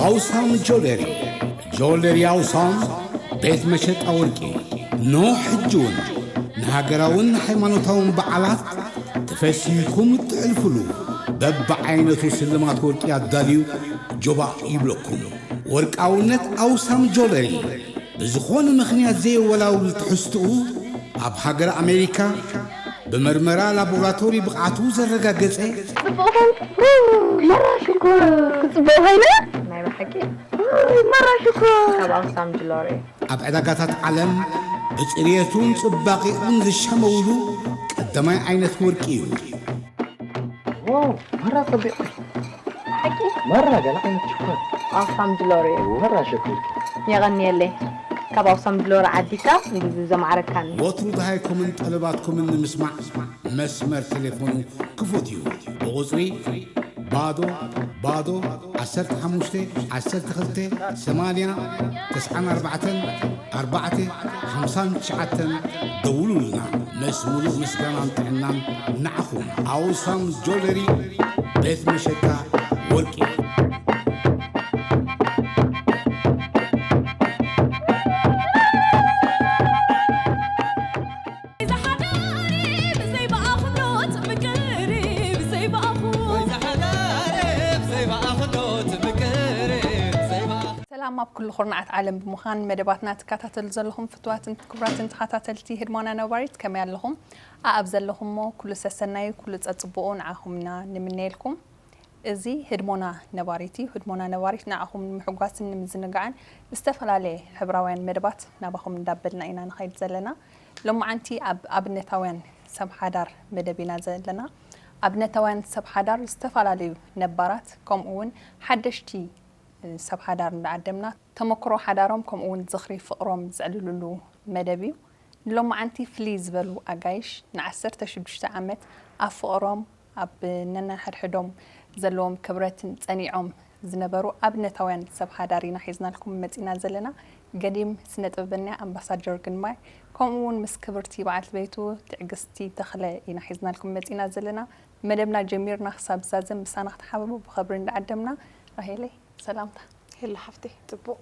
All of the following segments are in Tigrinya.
ኣውሳም ጆለሪ፣ ጆለሪ ኣውሳም፣ ቤት መሸጣ ወርቂ። ኖ ሕጂ እውን ንሃገራውን ሃይማኖታውን በዓላት ተፈሲህኩም እትሕልፉሉ በብዓይነቱ ስልማት ወርቂ ኣዳልዩ ጆባእ ይብለኩም። ወርቃውነት ኣውሳም ጆለሪ ብዝኾነ ምኽንያት ዘየወላውል ትሕዝትኡ ኣብ ሃገር ኣሜሪካ ብመርመራ ላቦራቶሪ ብቕዓቱ ዘረጋገጸ ጽቡቕኹም መራ ሽኮር ክጽቡቕ ኾይነ ናይ ብሓቂ መራ ሽኮር ካብ ኣውሳም ጅሎሪ ኣብ ዕዳጋታት ዓለም ብጽርየቱን ጽባቂኡን ዝሸመውሉ ቀዳማይ ዓይነት ወርቂ እዩ። ዋው መራ ጸቢቕ ሓቂ መራ ገለ ዓይነት ሽኮር ኣውሳም ጅሎሪ እዩ መራ ሸኮር የቐንየለይ ካብ ኣውሳም ጅሎሪ ዓዲካ እንዲዚ ዘማዕረካኒ ወትሩ ደሃይኩምን ጠለባትኩምን ንምስማዕ መስመር ቴሌፎኑ ክፉት እዩ። ብቑጽሪ ባዶ ባዶ ዓሰርተ ሓሙሽተ ዓሰርተ ክልተ ሰማንያ ተስዓን ኣርባዕተን ኣርባዕተ ሓምሳን ትሽዓተን ደውሉልና። ምስ ሙሉእ ምስጋናን ጥዕናን ንዓኹም። ኣውሳም ጆለሪ ቤት መሸጣ ወርቂ። ሰላም ኣብ ኩሉ ኩርናዓት ዓለም ብምዃን መደባትና ትከታተሉ ዘለኹም ፍትዋትን ክቡራትን ተኸታተልቲ ህድሞና ነባሪት ከመይ ኣለኹም? ኣኣብ ዘለኹሞ ኩሉ ሰሰናዩ ኩሉ ጸጽቡቑ ንዓኹምና ንምነየልኩም። እዚ ህድሞና ነባሪት እዩ። ህድሞና ነባሪት ንዓኹም ንምሕጓስን ንምዝንጋዕን ዝተፈላለየ ሕብራውያን መደባት ናባኹም እንዳበልና ኢና ንኸይድ ዘለና። ሎማዓንቲ ኣብ ኣብነታውያን ሰብ ሓዳር መደብ ኢና ዘለና። ኣብነታውያን ሰብ ሓዳር ዝተፈላለዩ ነባራት ከምኡ እውን ሓደሽቲ ሰብ ሓዳር እንዳዓደምና ተመክሮ ሓዳሮም ከምኡ እውን ዝኽሪ ፍቕሮም ዘዕልሉሉ መደብ እዩ። ንሎማዓንቲ ፍልይ ዝበሉ ኣጋይሽ ንዓሰርተ ሽዱሽተ ዓመት ኣብ ፍቕሮም ኣብ ነናይ ሓድሕዶም ዘለዎም ክብረትን ጸኒዖም ዝነበሩ ኣብነታውያን ሰብ ሓዳር ኢና ሒዝናልኩም መጺና ዘለና። ገዲም ስነ ጥበበኛ ኣምባሳደር ግንማይ ከምኡ እውን ምስ ክብርቲ በዓልቲ ቤቱ ትዕግስቲ ተኽለ ኢና ሒዝናልኩም መጺና ዘለና። መደብና ጀሚርና ክሳብ ዝዛዘም ምሳና ክትሓብሩ ብኸብሪ እንዳዓደምና ራሄለይ ሰላምታ። ሄሎ ሓፍተይ ጽቡቕ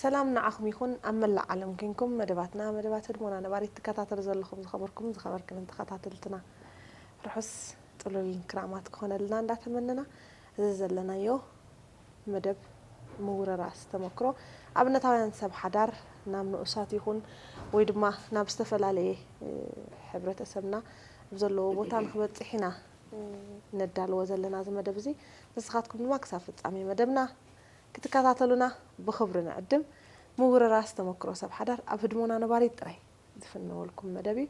ሰላም ንዓኹም ይኹን ኣብ መላእ ዓለም ኮንኩም መደባትና መደባት ህድሞና ነባሪት ትከታተሉ ዘለኹም ዝኸበርኩም ዝኸበርክንን ተኸታተልትና ርሑስ ጥሉልን ክራማት ክኾነልና እንዳተመነና እዚ ዘለናዮ መደብ ምውርራስ ተመክሮ ኣብነታውያን ሰብ ሓዳር ናብ ንኡሳት ይኹን ወይ ድማ ናብ ዝተፈላለየ ሕብረተሰብና ኣብ ዘለዎ ቦታ ንክበፅሕ ኢና ነዳልዎ ዘለና እዚ መደብ እዚ ንስኻትኩም ድማ ክሳብ ፍፃሜ መደብና ክትከታተሉና ብኽብሪ ንዕድም። ምውርራስ ተመክሮ ሰብ ሓዳር ኣብ ህድሞና ነባሪት ጥራይ ዝፍነወልኩም መደብ እዩ።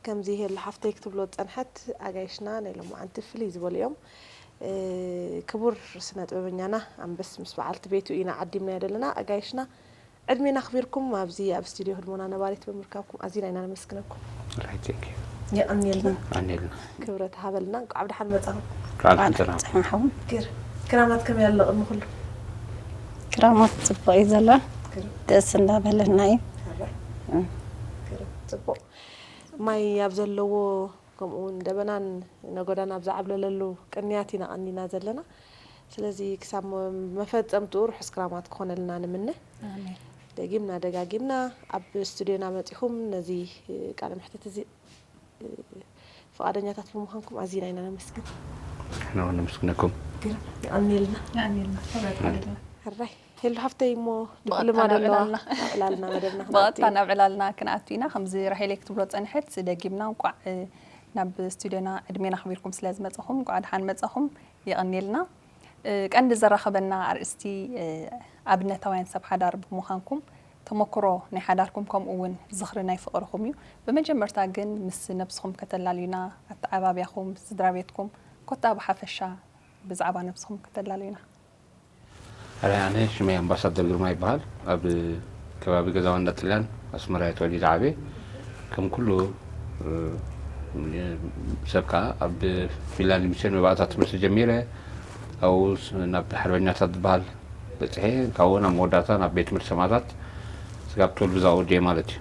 ከምዚ ሄሉ ሓፍተይ ክትብሎ ዝፀንሐት ኣጋይሽና ናይ ሎማዓንቲ ፍልይ ዝበሉ እዮም። ክቡር ስነ ጥበበኛና ኣንበስ ምስ በዓልቲ ቤቱ ኢና ዓዲምናዮ ዘለና ኣጋይሽና ዕድሜና ኣኽቢርኩም ኣብዚ ኣብ ስቱድዮ ህድሞና ነባሪት ብምርካብኩም ኣዚና ኢና ነመስግነኩም። ራይት ቴንክ ዩ የቐንየልና። ኣንየልና ክብረት ሃበልና። እንኳዕ ብደሓን መጻኹም። ካልሓንትና ጽናሓውን ግር ክራማት ከመይ ኣሎ ቅድሚ ኩሉ? ክራማት ጽቡቕ እዩ ዘሎ። ደስ እንዳበለና እዩ። ግር ጽቡቕ ማይ ኣብ ዘለዎ ከምኡ እውን ደበናን ነጎዳን ኣብ ዝዓብለለሉ ቅንያት ኢና ቀኒና ዘለና። ስለዚ ክሳብ መፈጸምትኡ ርሑስ ክራማት ክኾነልና ንምነ። ደጊምና ደጋጊምና ኣብ ስቱድዮና መጺኹም ነዚ ቃለ መሕትት እዚ ፍቓደኛታት ብምዃንኩም ኣዚና ኢና ነመስግን። ንሕና እውን ነመስግነኩም። ግርም የቐንየልና። ሕራይ ሄሉ ሓፍተይ እሞ ድብልማ ብቐጥታ ናብ ደለዋ ዕላልና። ዕላልና መደብና ብቐጥታ ክንኣቱ ኢና። ናብ ዕላልና ክንኣቱ ኢና። ከምዚ ራሄለይ ክትብሎ ጸንሐት ደጊምና እንቋዕ ናብ ስቱድዮና ዕድሜና ኣኽቢርኩም ስለ ዝመጻኹም እንቋዕ ደሓን መጻኹም። የቐንየልና። ቀንዲ ዘራኸበና ኣርእስቲ ኣብነታውያን ሰብ ሓዳር ብምዃንኩም ተመክሮ ናይ ሓዳርኩም ከምኡ እውን ዝኽሪ ናይ ፍቕርኹም እዩ። ብመጀመርታ ግን ምስ ነብስኹም ከተላልዩና፣ ኣተዓባብያኹም፣ ስድራ ቤትኩም፣ ኮታ ብሓፈሻ ብዛዕባ ነብስኹም ከተላልዩና። ሕራይ ኣነ ሽመይ ኣምባሳደር ግርማ ይበሃል። ኣብ ከባቢ ገዛዋ እንዳ ጥልያን ኣስመራ እየ ተወሊደ ዓብየ። ከም ኩሉ ሰብ ከዓ ኣብ ፊንላንድ ሚስዮን መባእታ ትምህርቲ ጀሚረ። ካብኡ ናብ ሓርበኛታት ዝበሃል በፅሐ። ካብኡ ናብ መወዳእታ ናብ ቤት ትምህርቲ ሰማእታት ስጋብ ትወልቭ ዝኣወጀ ማለት እዩ።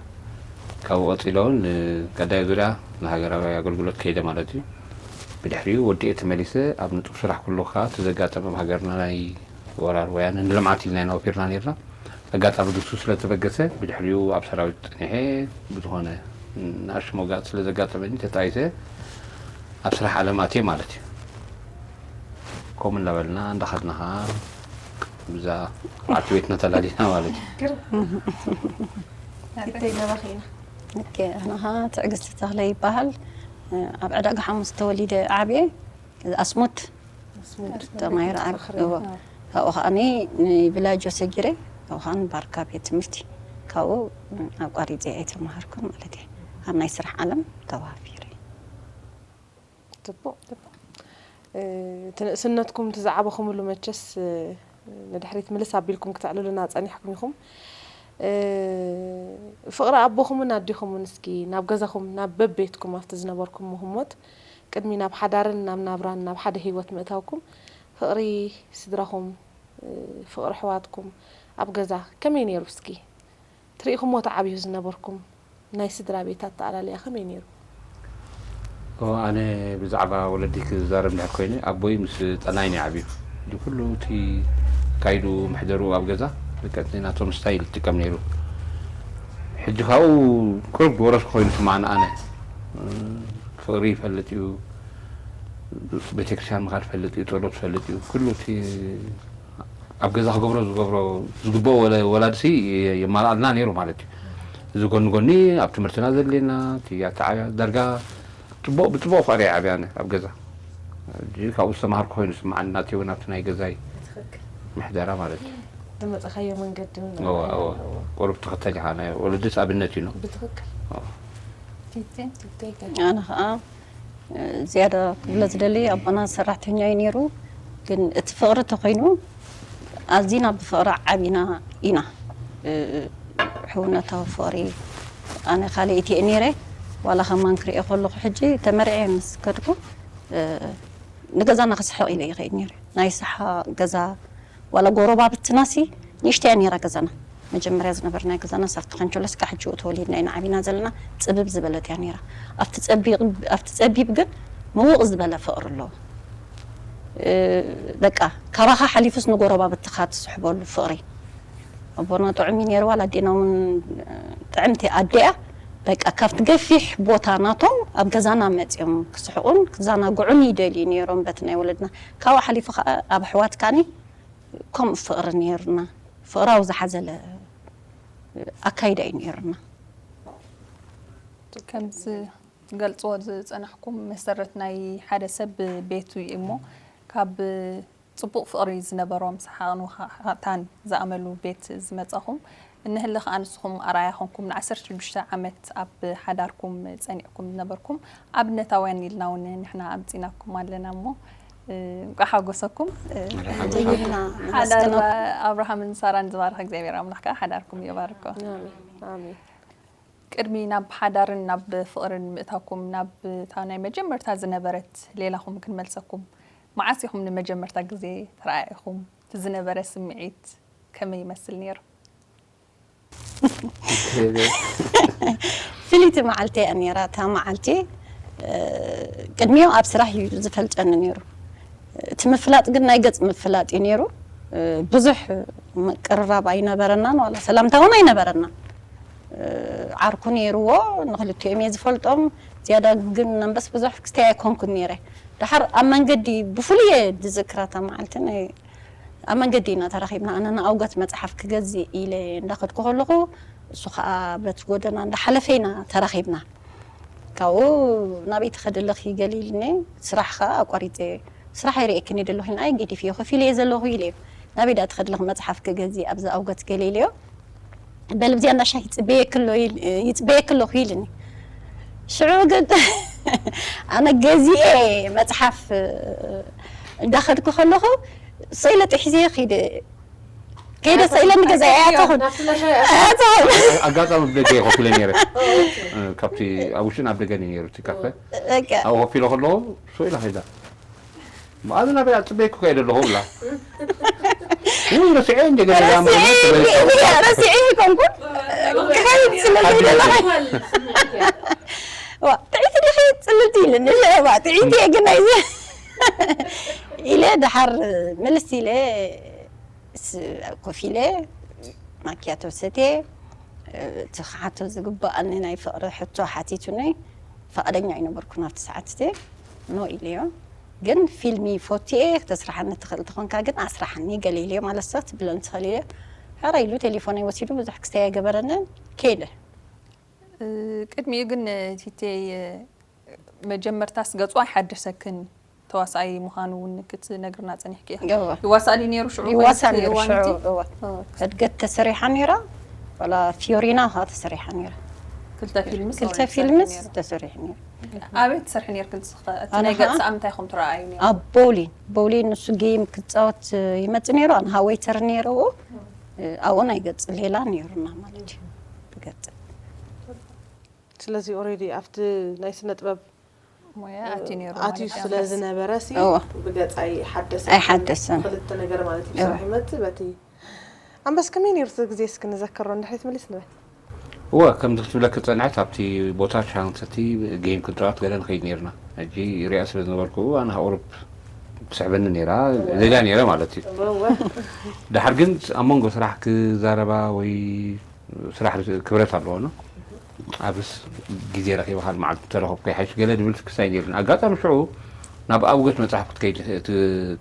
ካብኡ ቀፂለ እውን ንቀዳይ ዙርያ ንሃገራዊ ኣገልግሎት ከይደ ማለት እዩ። ብድሕሪኡ ወዲኤ ተመሊሰ ኣብ ንጡፍ ስራሕ ከለኹ ከዓ እቲ ዘጋጠመ ኣብ ሃገርና ናይ ወራር ወያነ ንልምዓት ኢልና ኢና ወፊርና ነርና። ኣጋጣሚ ግሱ ስለ ተበገሰ ብድሕሪኡ ኣብ ሰራዊት ጸኒሐ። ብዝኾነ ንኣሽቱ መውጋእቲ ስለ ዘጋጠመኒ ተጣይሰ ኣብ ስራሕ ዓለም ኣትየ ማለት እዩ። ከምኡ እናበልና እንዳኸድና ኸዓ ብዛ ዓርኪ ቤትና ተላሊና ማለት እዩ። ክልተ ይነበኺ ኢና። ኦኬ፣ ኣነ ኸዓ ትዕግስቲ ተኽለ ይበሃል። ኣብ ዕዳጋ ሓሙስ ተወሊደ ዓብየ። ኣስሙት ተማሂረ ዓብ-፣ እዎ። ካብኡ ከዓኒ ንብላጆ ሰጊረ፣ ካብኡ ከዓኒ ባርካ ቤት ትምህርቲ። ካብኡ ኣቋሪፀ ኣይተማሃርኩን ማለት እየ። ኣብ ናይ ስራሕ ዓለም ተዋፊረ። ጽቡቕ። እ፣ እቲ ንእስነትኩም እቲ ዝዓበኹምሉ መቸስ፣ እ፣ ንድሕሪት ምልስ ኣቢልኩም ክተዕልሉና ጸኒሕኩም ኢኹም። እ፣ ፍቕሪ ኣቦኹምን ኣዴኹምን እስኪ ናብ ገዛኹም፣ ናብ በቤትኩም ኣብቲ ዝነበርኩም ምህሞት ቅድሚ ናብ ሓዳርን ናብ ናብራን ናብ ሓደ ህይወት ምእታውኩም ፍቕሪ ስድራኹም፣ እ፣ ፍቕሪ ኣሕዋትኩም ኣብ ገዛ ከመይ ነይሩ እስኪ? ትርኢኹሞ ትዓብዩ ዝነበርኩም ናይ ስድራ ቤት ኣተኣላልያ ከመይ ነይሩ? ኦ፣ ኣነ ብዛዕባ ወለዲ ክዛረብ እንድሕር ኮይነ ኣቦይ ምስ ጠናይ ነው ዓብዩ። እዚ ኩሉ እቲ ካይዱ መሕደሩ ኣብ ገዛ ልክዕ እቲ ናቶም ስታይል ይጥቀም ነይሩ። ሕጂ ካብኡ ቁሩብ ዝወረስኩ ኮይኑ ስማዕኒ ኣነ። ፍቕሪ ይፈልጥ እዩ፣ ቤተክርስትያን ምኻድ ይፈልጥ እዩ፣ ጸሎት ይፈልጥ እዩ። ኩሉ እቲ ኣብ ገዛ ክገብሮ ዝገብሮ ዝግብኦ ወለ-፣ ወላድሲ የማልኣልና ነይሩ ማለት እዩ። እዚ ጎኒ ጎኒ ኣብ ትምህርትና ዘድልየና እቲ ኣተዓብያ ዳርጋ ጽቡቕ ብጽቡቕ ፍቕሪ ዓብያነ ኣብ ገዛ። ሕጂ ካብኡ ዝተማሃርኩ ኮይኑ ስምዓኒ ናተይ እውን ኣብቲ ናይ ገዛይ ትኽክል። ምሕደራ ማለት እዩ። ዝመፀኻዮ መንገዲ እውን እወ፣ እወ። እወ። ቁሩብ ትኽተል ኢኻ፣ ናይ ወለድስ ኣብነት እዩ ነው። ብትኽክል። እወ። ቲቴ፣ ቲቴ ይገ- ኣነ ከዓ ዝያዳ ክብሎ ዝደሊ ኣቦና ሰራሕተኛ እዩ ነይሩ፣ ግን እቲ ፍቕሪ ተኮይኑ ኣዚና ብፍቕሪ ዓቢና ኢና። ሕውነታዊ ፍቕሪ። ኣነ ካልእ ኢትየ ነይረ፣ ዋላ ከማን ክሪኦ ከለኹ ሕጂ ተመርዕየ ምስ ከድኩ ንገዛና ክስሕቕ ኢለ ይኸይድ ነይረ። ናይ ሰሓ ገዛ ዋላ ጎረባብትናሲ ንእሽተያ ነይራ ገዛና። መጀመርያ ዝነበርና ገዛና ሳፍቲ ከንቸሎስ ካሕጅኡ ተወሊድና ኢና ዓቢና ዘለና። ጽብብ ዝበለት እያ ነይራ። ኣብቲ ጸቢብ፣ ኣብቲ ጸቢብ ግን ምውቕ ዝበለ ፍቕሪ ኣለዎ። እ፣ በቃ ካባኻ ሓሊፉስ ንጎረባብትኻ ትስሕበሉ ፍቕሪ። ኣቦና ጥዑም እዩ ነይሩ፣ ዋላ ኣዴና እውን ጥዕምቲ ኣደ እያ። በቃ ካብቲ ገፊሕ ቦታ ናቶም ኣብ ገዛና መጺኦም ክስሕቑን ክዘናግዑን ይደልዩ ነይሮም በቲ ናይ ወለድና። ካብኡ ሓሊፉ ከዓ ኣብ ኣሕዋትካኒ ከምኡ ፍቕሪ ነይሩና። ፍቕራዊ ዝሓዘለ ኣካይዳ እዩ ነይሩና። ከም ዝገልጽዎ ዝጸናሕኩም መሰረት ናይ ሓደ ሰብ ቤቱ እዩ እሞ ካብ ጽቡቕ ፍቕሪ ዝነበሮም ሰሓቕን ወሃታን ዝኣመሉ ቤት ዝመጻኹም እንህለ ከኣ ንስኹም ኣርኣያ ኾንኩም ንዓሰርተ ሽዱሽተ ዓመት ኣብ ሓዳርኩም ጸኒዕኩም ዝነበርኩም ኣብነታውያን ኢልና እውን ንሕና ኣምጺናኩም ኣለና እሞ እንቋዕ ሓጎሰኩም። ደይና ሓዳር ነመስግነኩም። ኣብርሃምን ሳራን ዝባረኸ እግዚኣብሔር ኣምላኽ ከኣ ሓዳርኩም ይባርኮ። ኣሜን፣ ኣሜን። ቅድሚ ናብ ሓዳርን ናብ ፍቕርን ምእታኩም ናብ እታ ናይ መጀመርታ ዝነበረት ሌላኹም ክንመልሰኩም። መዓስ ኢኹም ንመጀመርታ ግዜ ተረኣኢኹም? እቲ ዝነበረ ስምዒት ከመይ ይመስል ነይሩ? ፍልይቲ መዓልቲ እያ ነይራ። እታ መዓልቲ እ፣ ቅድሚኡ ኣብ ስራሕ እዩ ዝፈልጠኒ ነይሩ። እቲ ምፍላጥ ግን ናይ ገጽ ምፍላጥ እዩ ነይሩ። እ፣ ብዙሕ ምቅርራብ ኣይነበረናን ዋላ ሰላምታ እውን ኣይነበረናን። እ፣ ዓርኩ ነይርዎ፣ ንክልቲኦም እየ ዝፈልጦም። ዝያዳ ግን ነንበስ ብዙሕ ክስተይ ኣይኮንኩን ነይረ። ደሓር ኣብ መንገዲ ብፍሉይ እየ ዝዝክራ እታ መዓልቲ። ናይ ኣብ መንገዲ ኢና ተራኺብና። ኣነ ንኣውገት መጽሓፍ ክገዝእ ኢለ እንዳኸድኩ ከለኹ እሱ ኸዓ በቲ ጎደና እንዳሓለፈ ኢና ተራኺብና። ካብኡ ናበይ ትኸዲ ኣለኺ ገለ ኢሉኒ። ስራሕ ኸዓ ኣቋሪፀ፣ ስራሕ ኣይርእየክን እየ ዘለኹ ኢልና፣ ኣይ ገዲፈዮ፣ ከፊለ እየ ዘለኹ ኢለ። ናበይ ደኣ ትኸዲ ኣለኺ መጽሓፍ ክገዝእ ኣብዚ ኣውገት ገለ ኢለዮ። በል ብዚያ እንዳ ሻሂ ይጽበየኪ ኣሎ ኢል-፣ ይጽበየኪ ኣለኹ ኢልኒ። ሽዑ ግን ኣነ ገዚኤ መጽሓፍ እንዳኸድኩ ከለኹ ሰኢለ ጥሒዘ ከይደ፣ ከይደ ሰኢለ ንገዛ እያ ተኹን። ናብቲ ናይ ሻሂ ኣቶ ኣጋጣሚ ብደገ እየ ኮፍ ኢለ ነይረ። እ፣ ካብቲ ኣብ ውሽጥን ኣብ ደገን እዩ ነይሩ እቲ ካፈ። በቃ ኣብኡ ኮፍ ኢለ ከለኹ ሰው ኢላ ከይዳ። መኣዝ ናበይ ኣጽበይኩ ከይደ ኣለኹ ብላ። ውይ ረሲዐ እንደገና ያ መርመር ትበል። ረሲዐ ይኮንኩን ክኸይድ ስለ ዘይደለኹ። ዋ፣ ጥዒቲ ዲኺ ጽልልቲ ኢልኒ። ዋ፣ ጥዒቲ እየ ግን ኣይዘ ኢለ ደሓር ምልስ ኢለ ስ-፣ ኮፍ ኢለ ማኪያቶ ሰትየ፣ እቲ ክሓቶ ዝግበኣኒ ናይ ፍቕሪ ሕቶ ሓቲቱኒ። ፈቓደኛ ኣይነበርኩን ኣብቲ ሰዓት እቲ። ኖ ኢለዮ። ግን ፊልሚ ፎትየ፣ ክተስርሓኒ ትኽእል ተኾንካ ግን ኣስርሓኒ ገለ ኢለዮ። ማለት ሰብ ትብለን ትኽእል ኢለዮ። ሕራይ ኢሉ ቴሌፎነይ ወሲዱ ብዙሕ ክስተይ ኣይገበረንን፣ ከይደ። እ፣ ቅድሚኡ ግን ቲቴይ፣ እ፣ መጀመርታስ ገጹ ኣይሓደሰክን፣ ተዋሳኣይ ምዃኑ እውን ክትነግርና ጸኒሕኪ ኢኺ። እወ። ይዋሳእ ድዩ ነይሩ ሽዑ? ይዋሳእ ነይሩ ሽዑ፣ እቲ እወ። እወ። እድገት ተሰሪሓ ነይራ፣ ዋላ ፊዮሪና ኸኣ ተሰሪሓ ነይራ። ክልተ ፊልምስ ክልተ ኦልሬዲ ፊልምስ ተሰሪሑ ነይሩ። ተሰሪሑ ነይሩ። ኣበይ ትሰርሒ ነይርኪ ንስኺ ከ? እቲ ኣነ ናይ ገጽ ኸኣ ሰኣን እንታይ ኢኹም ትረኣዩ ነይሩ? ኣብ ቦውሊን፣ ቦውሊን ንሱ ጌም ክጻወት ይመጽእ ነይሩ፣ ኣነ ኸኣ ዌይተር ነይረ ኣብኡ። ኣብኡ ናይ ገጽ ሌላ ነይሩና ማለት እዩ። ብገጽ። ስለዚ ኦሬዲ ኣብቲ ናይ ስነ ጥበብ ሞያ ኣትዩ ነይሩ ኣትዩ ማለት እዩ። ስለ ዝነበረ ሲ እወ። ብገጽ ኣይሓደሰን። ኣይሓደሰን። ክልተ ነገር ማለት እዩ። እወ። ስራሕ ይመጽእ በቲ ኣንበስ ከመይ ነይሩ እቲ ግዜ እስኪ ንዘክሮ እንድሕሪ ትምልስ ንበል። እወ፣ ከምዚ ክትብለኪ ዝጸንሐት ኣብቲ ቦታ ቻንስ እቲ ጌም ክንጻወት ገለ ንኸይድ ነይርና። ሕጂ ሪኣ ስለ ዝነበርኩ ኣነ ካብ ቁሩብ ትስሕበኒ ነይራ፣ ሌላ ነይረ ማለት እዩ። እወ። ድሓር ግን ኣብ መንጎ ስራሕ ክዛረባ ወይ ስራሕ ክብረት ኣለዎ፣ ኖ? ኣብስ ግዜ ረኺበ ካልእ መዓልቲ ተረኸብኩ ይሓይሽ ገለ ድብል ክሳይ ነይሩኒ። ኣጋጣሚ ሽዑ ናብ ኣውገት መጽሓፍ ክትከይድ፣ ት-፣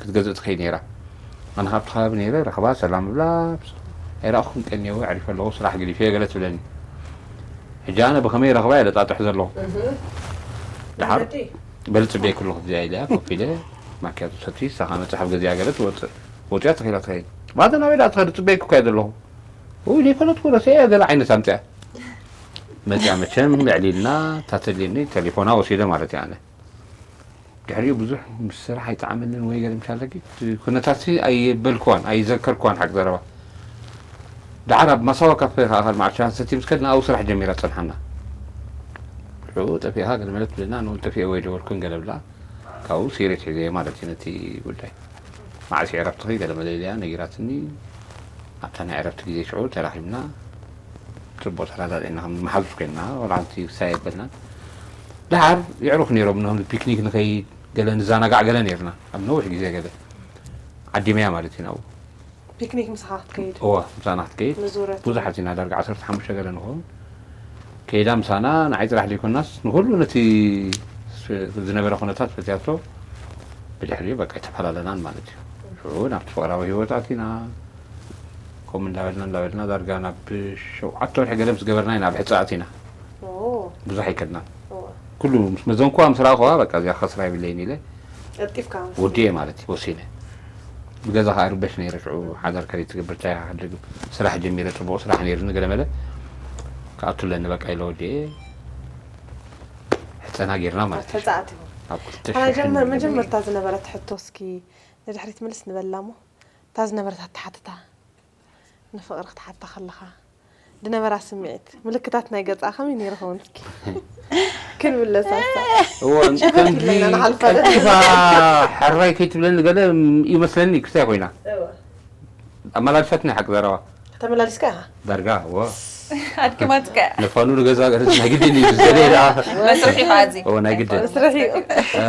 ክትገዝእ ትኸይድ ነይራ። ኣነ ካብቲ ከባቢ ነይረ፣ ረኽባ፣ ሰላም እብላ፣ ኣይረኣኹን ቀንየወ፣ ኣዕሪፈ ኣለኹ፣ ስራሕ ገዲፈ ገለ ትብለኒ። ሕጂ ኣነ ብኸመይ ረኽባ እየ ለጣጥሕ ዘለኹ። እህ። ድሓር መንገዲ? በሊ ጽበየኪ ኣለኹ፣ እዚኣ ኢለያ፣ ኮፍ ኢለ፣ ማኪያቶ ሰቲ፣ ንሳ ኸኣ መጽሓፍ ገዚኣ ገለ ትወጽእ። ወጺኣ ተኺላ ትኸይድ። ባታ ናበይ ደኣ ትኸዲ? ጽበየኪ እኮ እየ ዘለኹ። ውይ፣ ዘይፈለጥኩ ረሲዐ ገለ ዓይነት ኣምጽኣ። መጽኣ መቸም ኣዕሊልና፣ እታ ተድልየኒ ቴሌፎና ወሲደ ማለት እየ ኣነ። ድሕሪኡ ብዙሕ ምስ ስራሕ ኣይጠዓመንን ወይ ገለ ምሽ ኣለኪ፣ እቲ ኩነታትሲ ኣየበልክዋን፣ ኣይዘከርክዋን ሓቂ ዘረባ። ደሓር ኣብ ማሳዋ ካፌ ከኣ ካልእ መዓልቲ ሻሂ ሰቲ ምስ ከድና ኣብኡ ስራሕ ጀሚራ ጸንሓና። ሽዑ ጠፊእኻ ገለ መለ ትብለና፣ ኣነ እውን ጠፊኤ ወይ ደወልኩን ገለ ብላ። ካብኡ ሲሪየስ ሒዘዮ ማለት እዩ ነቲ ጉዳይ። መዓስ እዩ ዕረፍትኺ? ገለ መለ ኢለያ ነጊራትኒ። ኣብታ ናይ ዕረፍቲ ግዜ ሽዑ ተራኺብና፣ ጽቡቕ ተረዳዲእና ከም መሓዙት ኮይንና፣ ዋላ ሓንቲ ክሳይ ኣይበልናን። ደሓር የዕሩኽ ነይሮም፣ ንኸምዚ ፒክኒክ ንኸይድ፣ ገለ ንዘናጋዕ ገለ ነይርና፣ ኣብ ነዊሕ ግዜ ገለ። ዓዲመያ ማለት እዩ ናብኡ። ፒክኒክ ምሳኻ ክትከይድ? እወ፣ ምሳና ክትከይድ። ንዙረት? ብዙሓት ኢና፣ ዳርጋ ዓሰርተ ሓሙሽተ ገለ ንኸውን። ከይዳ ምሳና፣ ንዓይ ጥራሕ ዘይኮናስ፣ ንኹሉ ነቲ ስ-፣ ዝነበረ ኩነታት ፈትያቶ፣ ብድሕሪኡ በቃ ኣይተፈላለናን ማለት እዩ። ሽዑ ናብቲ ፍቕራዊ ህይወት ኣቲና፣ ከምኡ እንዳበልና፣ እንዳበልና፣ ዳርጋ ናብ ሸውዓተ ወርሒ ገለ ምስ ገበርና ኢና ኣብ ሕጻ ኣቲና። ኦ። ብዙሕ ኣይከድናን። እወ። ኩሉ ምስ መዘንኩዋ፣ ምስ ረኣኹዋ፣ በቃ እዚኣ ክኸስራ የብለይን ኢለ ቀልጢፍካ ወዲኤ ማለት እዩ፣ ወሲነ። ብገዛ ኸኣ ርበሽ ነይረ፣ ሽዑ ሓዳር ከደይ ትገብር፣ እንታይ ኢኻ ክትደግም? ስራሕ ጀሚረ፣ ጽቡቕ ስራሕ ነይሩኒ፣ ገለ መለ። ክኣቱ ኣለኒ፣ በቃ ኢለ ወዲኤ። ሕጸና ጌርና ማለት እዩ። ተጻኣት ኢኹም። ኣብ ክልተ ሽሕን መጀመር-፣ መጀመርታ ዝነበረት ሕቶ እስኪ ንድሕሪት ምልስ ንበላ እሞ፣ እታ ዝነበረት ኣተሓትታ፣ ንፍቕሪ ክትሓታ ከለኻ ዝነበራ ስምዒት፣ ምልክታት ናይ ገጻ ከመይ ነይሩ ኸውን እስኪ? ክንምለስ ኣሳ። እወ፣ ጭብጥ ከምዚ ኢልና ንሓልፋ ቀልጢፋ ዘለና። ሕራይ ከይትብለኒ ገለ ይመስለኒ፣ ክስታይ ኮይና። እወ። ኣመላልሳትኒ ሓቂ ዘረባ። ተመላሊስካ ኢኻ? ዳርጋ፣ እወ። ኣድኪማትካ። ንፋኑ ንገዛ ገለ ናይ ግድን እዩ፣ ዝደለየ ደኣ። መስርሕ እዩ፣ ሓዚ። እወ፣ ናይ ግድን። መስርሕ እዩ። እ፣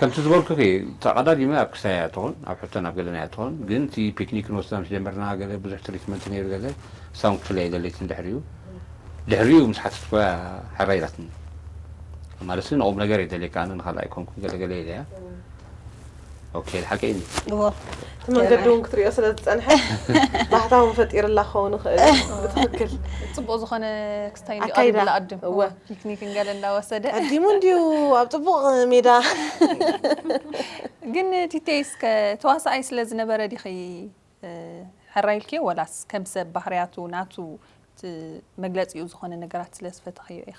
ከምቲ ዝበልኩኺ፣ ተቐዳዲመ ኣብ ክስታይ እያ ትኾን፣ ኣብ ሕቶን ኣብ ገለን እያ ትኾን፣ ግን እቲ ፒክኒክ ክንወስዳ ምስ ጀመርና ገለ ብዙሕ ትሪትመንት ነይሩ ገለ፣ ሳውን ክፍለይ ደለይትን ድሕሪኡ። ድሕሪኡ ምስ ሓተትኩ እያ ሕራይ ኢላትኒ። ማለትሲ ንቑም ነገር እየ ደልየካ፣ ኣነ ንኻልእ ኣይኮንኩን፣ ገለ ገለ ኢለያ። ኦኬ፣ ሓቀይ እዩ። እዎ። እቲ መንገዲ እውን ክትሪኦ ስለ ዝጸንሐ፣ ባህታ እውን ፈጢርላ ክኸውን ይኽእል እዩ። ብትኽክል። ጽቡቕ ዝኾነ ክስታይ እንዲዩ ኣካይዳ። ቀሪብላ ቅድም። እወ። ፒክኒክ እንገለ እንዳወሰደ። ቀዲሙ እንዲዩ ኣብ ጽቡቕ ሜዳ። ግን ቲቴ፣ እስከ ተዋሳኣይ ስለ ዝነበረ ዲኺ፣ እ፣ ሕራይ ኢልክዮ ወላስ ከም ሰብ ባህርያቱ ናቱ ት-፣ መግለጺኡ ዝኾነ ነገራት ስለ ዝፈተኽዮ ኢኺ?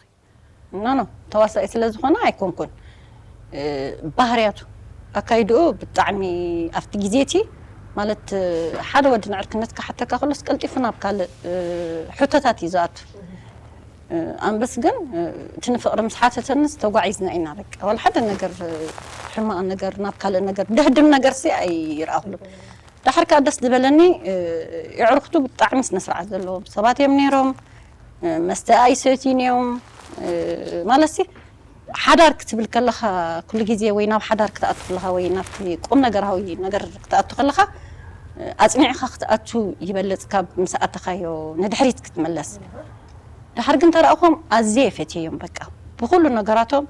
ኖ፣ ኖ፣ ተዋሳኢ ስለ ዝኾነ ኣይኮንኩን። እ፣ ባህርያቱ፣ ኣካይድኡ ብጣዕሚ ኣብቲ ግዜ እቲ፣ ማለት፣ እ፣ ሓደ ወዲ ንዕርክነት ክሓተካ ከሎስ ቀልጢፉ ናብ ካልእ፣ እ፣ ሕቶታት እዩ ዝኣቱ። እ፣ ኣንበስ ግን፣ እ፣ እቲ ንፍቕሪ ምስ ሓተተንስ ተጓዒዝና ኢና፣ በቃ። ዋላ ሓደ ነገር፣ እ፣ ሕማቕ ነገር፣ ናብ ካልእ ነገር፣ ድህድም ነገርሲ ኣይረኣኹሉን። ዳሕር ከኣ ደስ ዝበለኒ፣ እ፣ የዕሩኽቱ ብጣዕሚ ስነ ስርዓት ዘለዎም ሰባት እዮም ነይሮም። እ፣ መስተ ኣይሰትዩን እዮም። እ፣ ማለትሲ፣ ሓዳር ክትብል ከለኻ፣ ኩሉ ግዜ ወይ ናብ ሓዳር ክትኣቱ ከለኻ፣ ወይ ናብቲ ቁም ነገራዊ ነገር ክትኣቱ ከለኻ፣ ኣጽኒዕኻ ክትኣቱ ይበልጽ ካብ ምስ ኣተኻዮ ንድሕሪት ክትመለስ። ድሓር ግን ተረኣኹም ኣዝየ ፈትየዮም። በቃ ብኹሉ ነገራቶም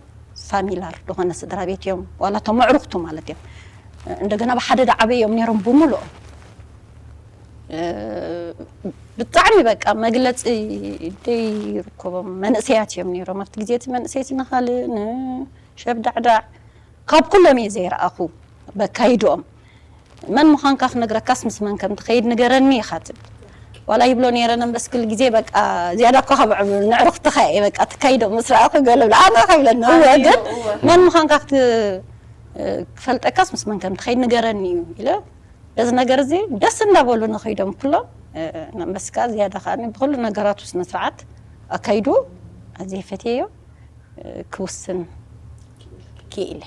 ፋሚላር ዝኾነ ስድራ ቤት እዮም፣ ዋላ እቶም ኣዕሩኽቱ ማለት እዮም። እንደገና ብሓደ ዳዓበ እዮም ነይሮም ብምሉኦም። ብጣዕሚ በቃ መግለጺ ደይርከቦም መንእሰያት እዮም ነይሮም። ኣብቲ ግዜ እቲ መንእሰይ እቲ ንኻልእ ንሸብዳዕዳዕ ካብ ኩሎም እየ ዘይረኣኹ በካይድኦም። መን ምዃንካ ክነግረካስ ምስ መን ከም ትኸይድ ንገረኒ ኢኻ ትብል። ዋላ ይብሎ ነይረ ነንበስ ኩሉ ግዜ በቃ ዝያዳ እኳ ካብ ንዕሩኽትኻ እየ በቃ ትካይዶ ምስ ረኣኹ ገለ ብላ ኣነ ከብለኒ እወ ግን መን ምዃንካ ክት- ክፈልጠካስ ምስ መን ከም ትኸይድ ንገረኒ እዩ ኢለ በዚ ነገር እዚ ደስ እንዳበሉ ንኸይዶም ኩሎም ነንበስካ ዝያዳ ከዓ ብኩሉ ነገራቱ ስነ ስርዓት ኣካይዱ ኣዝየ ፈትየዮ ክውስን ክኢለ።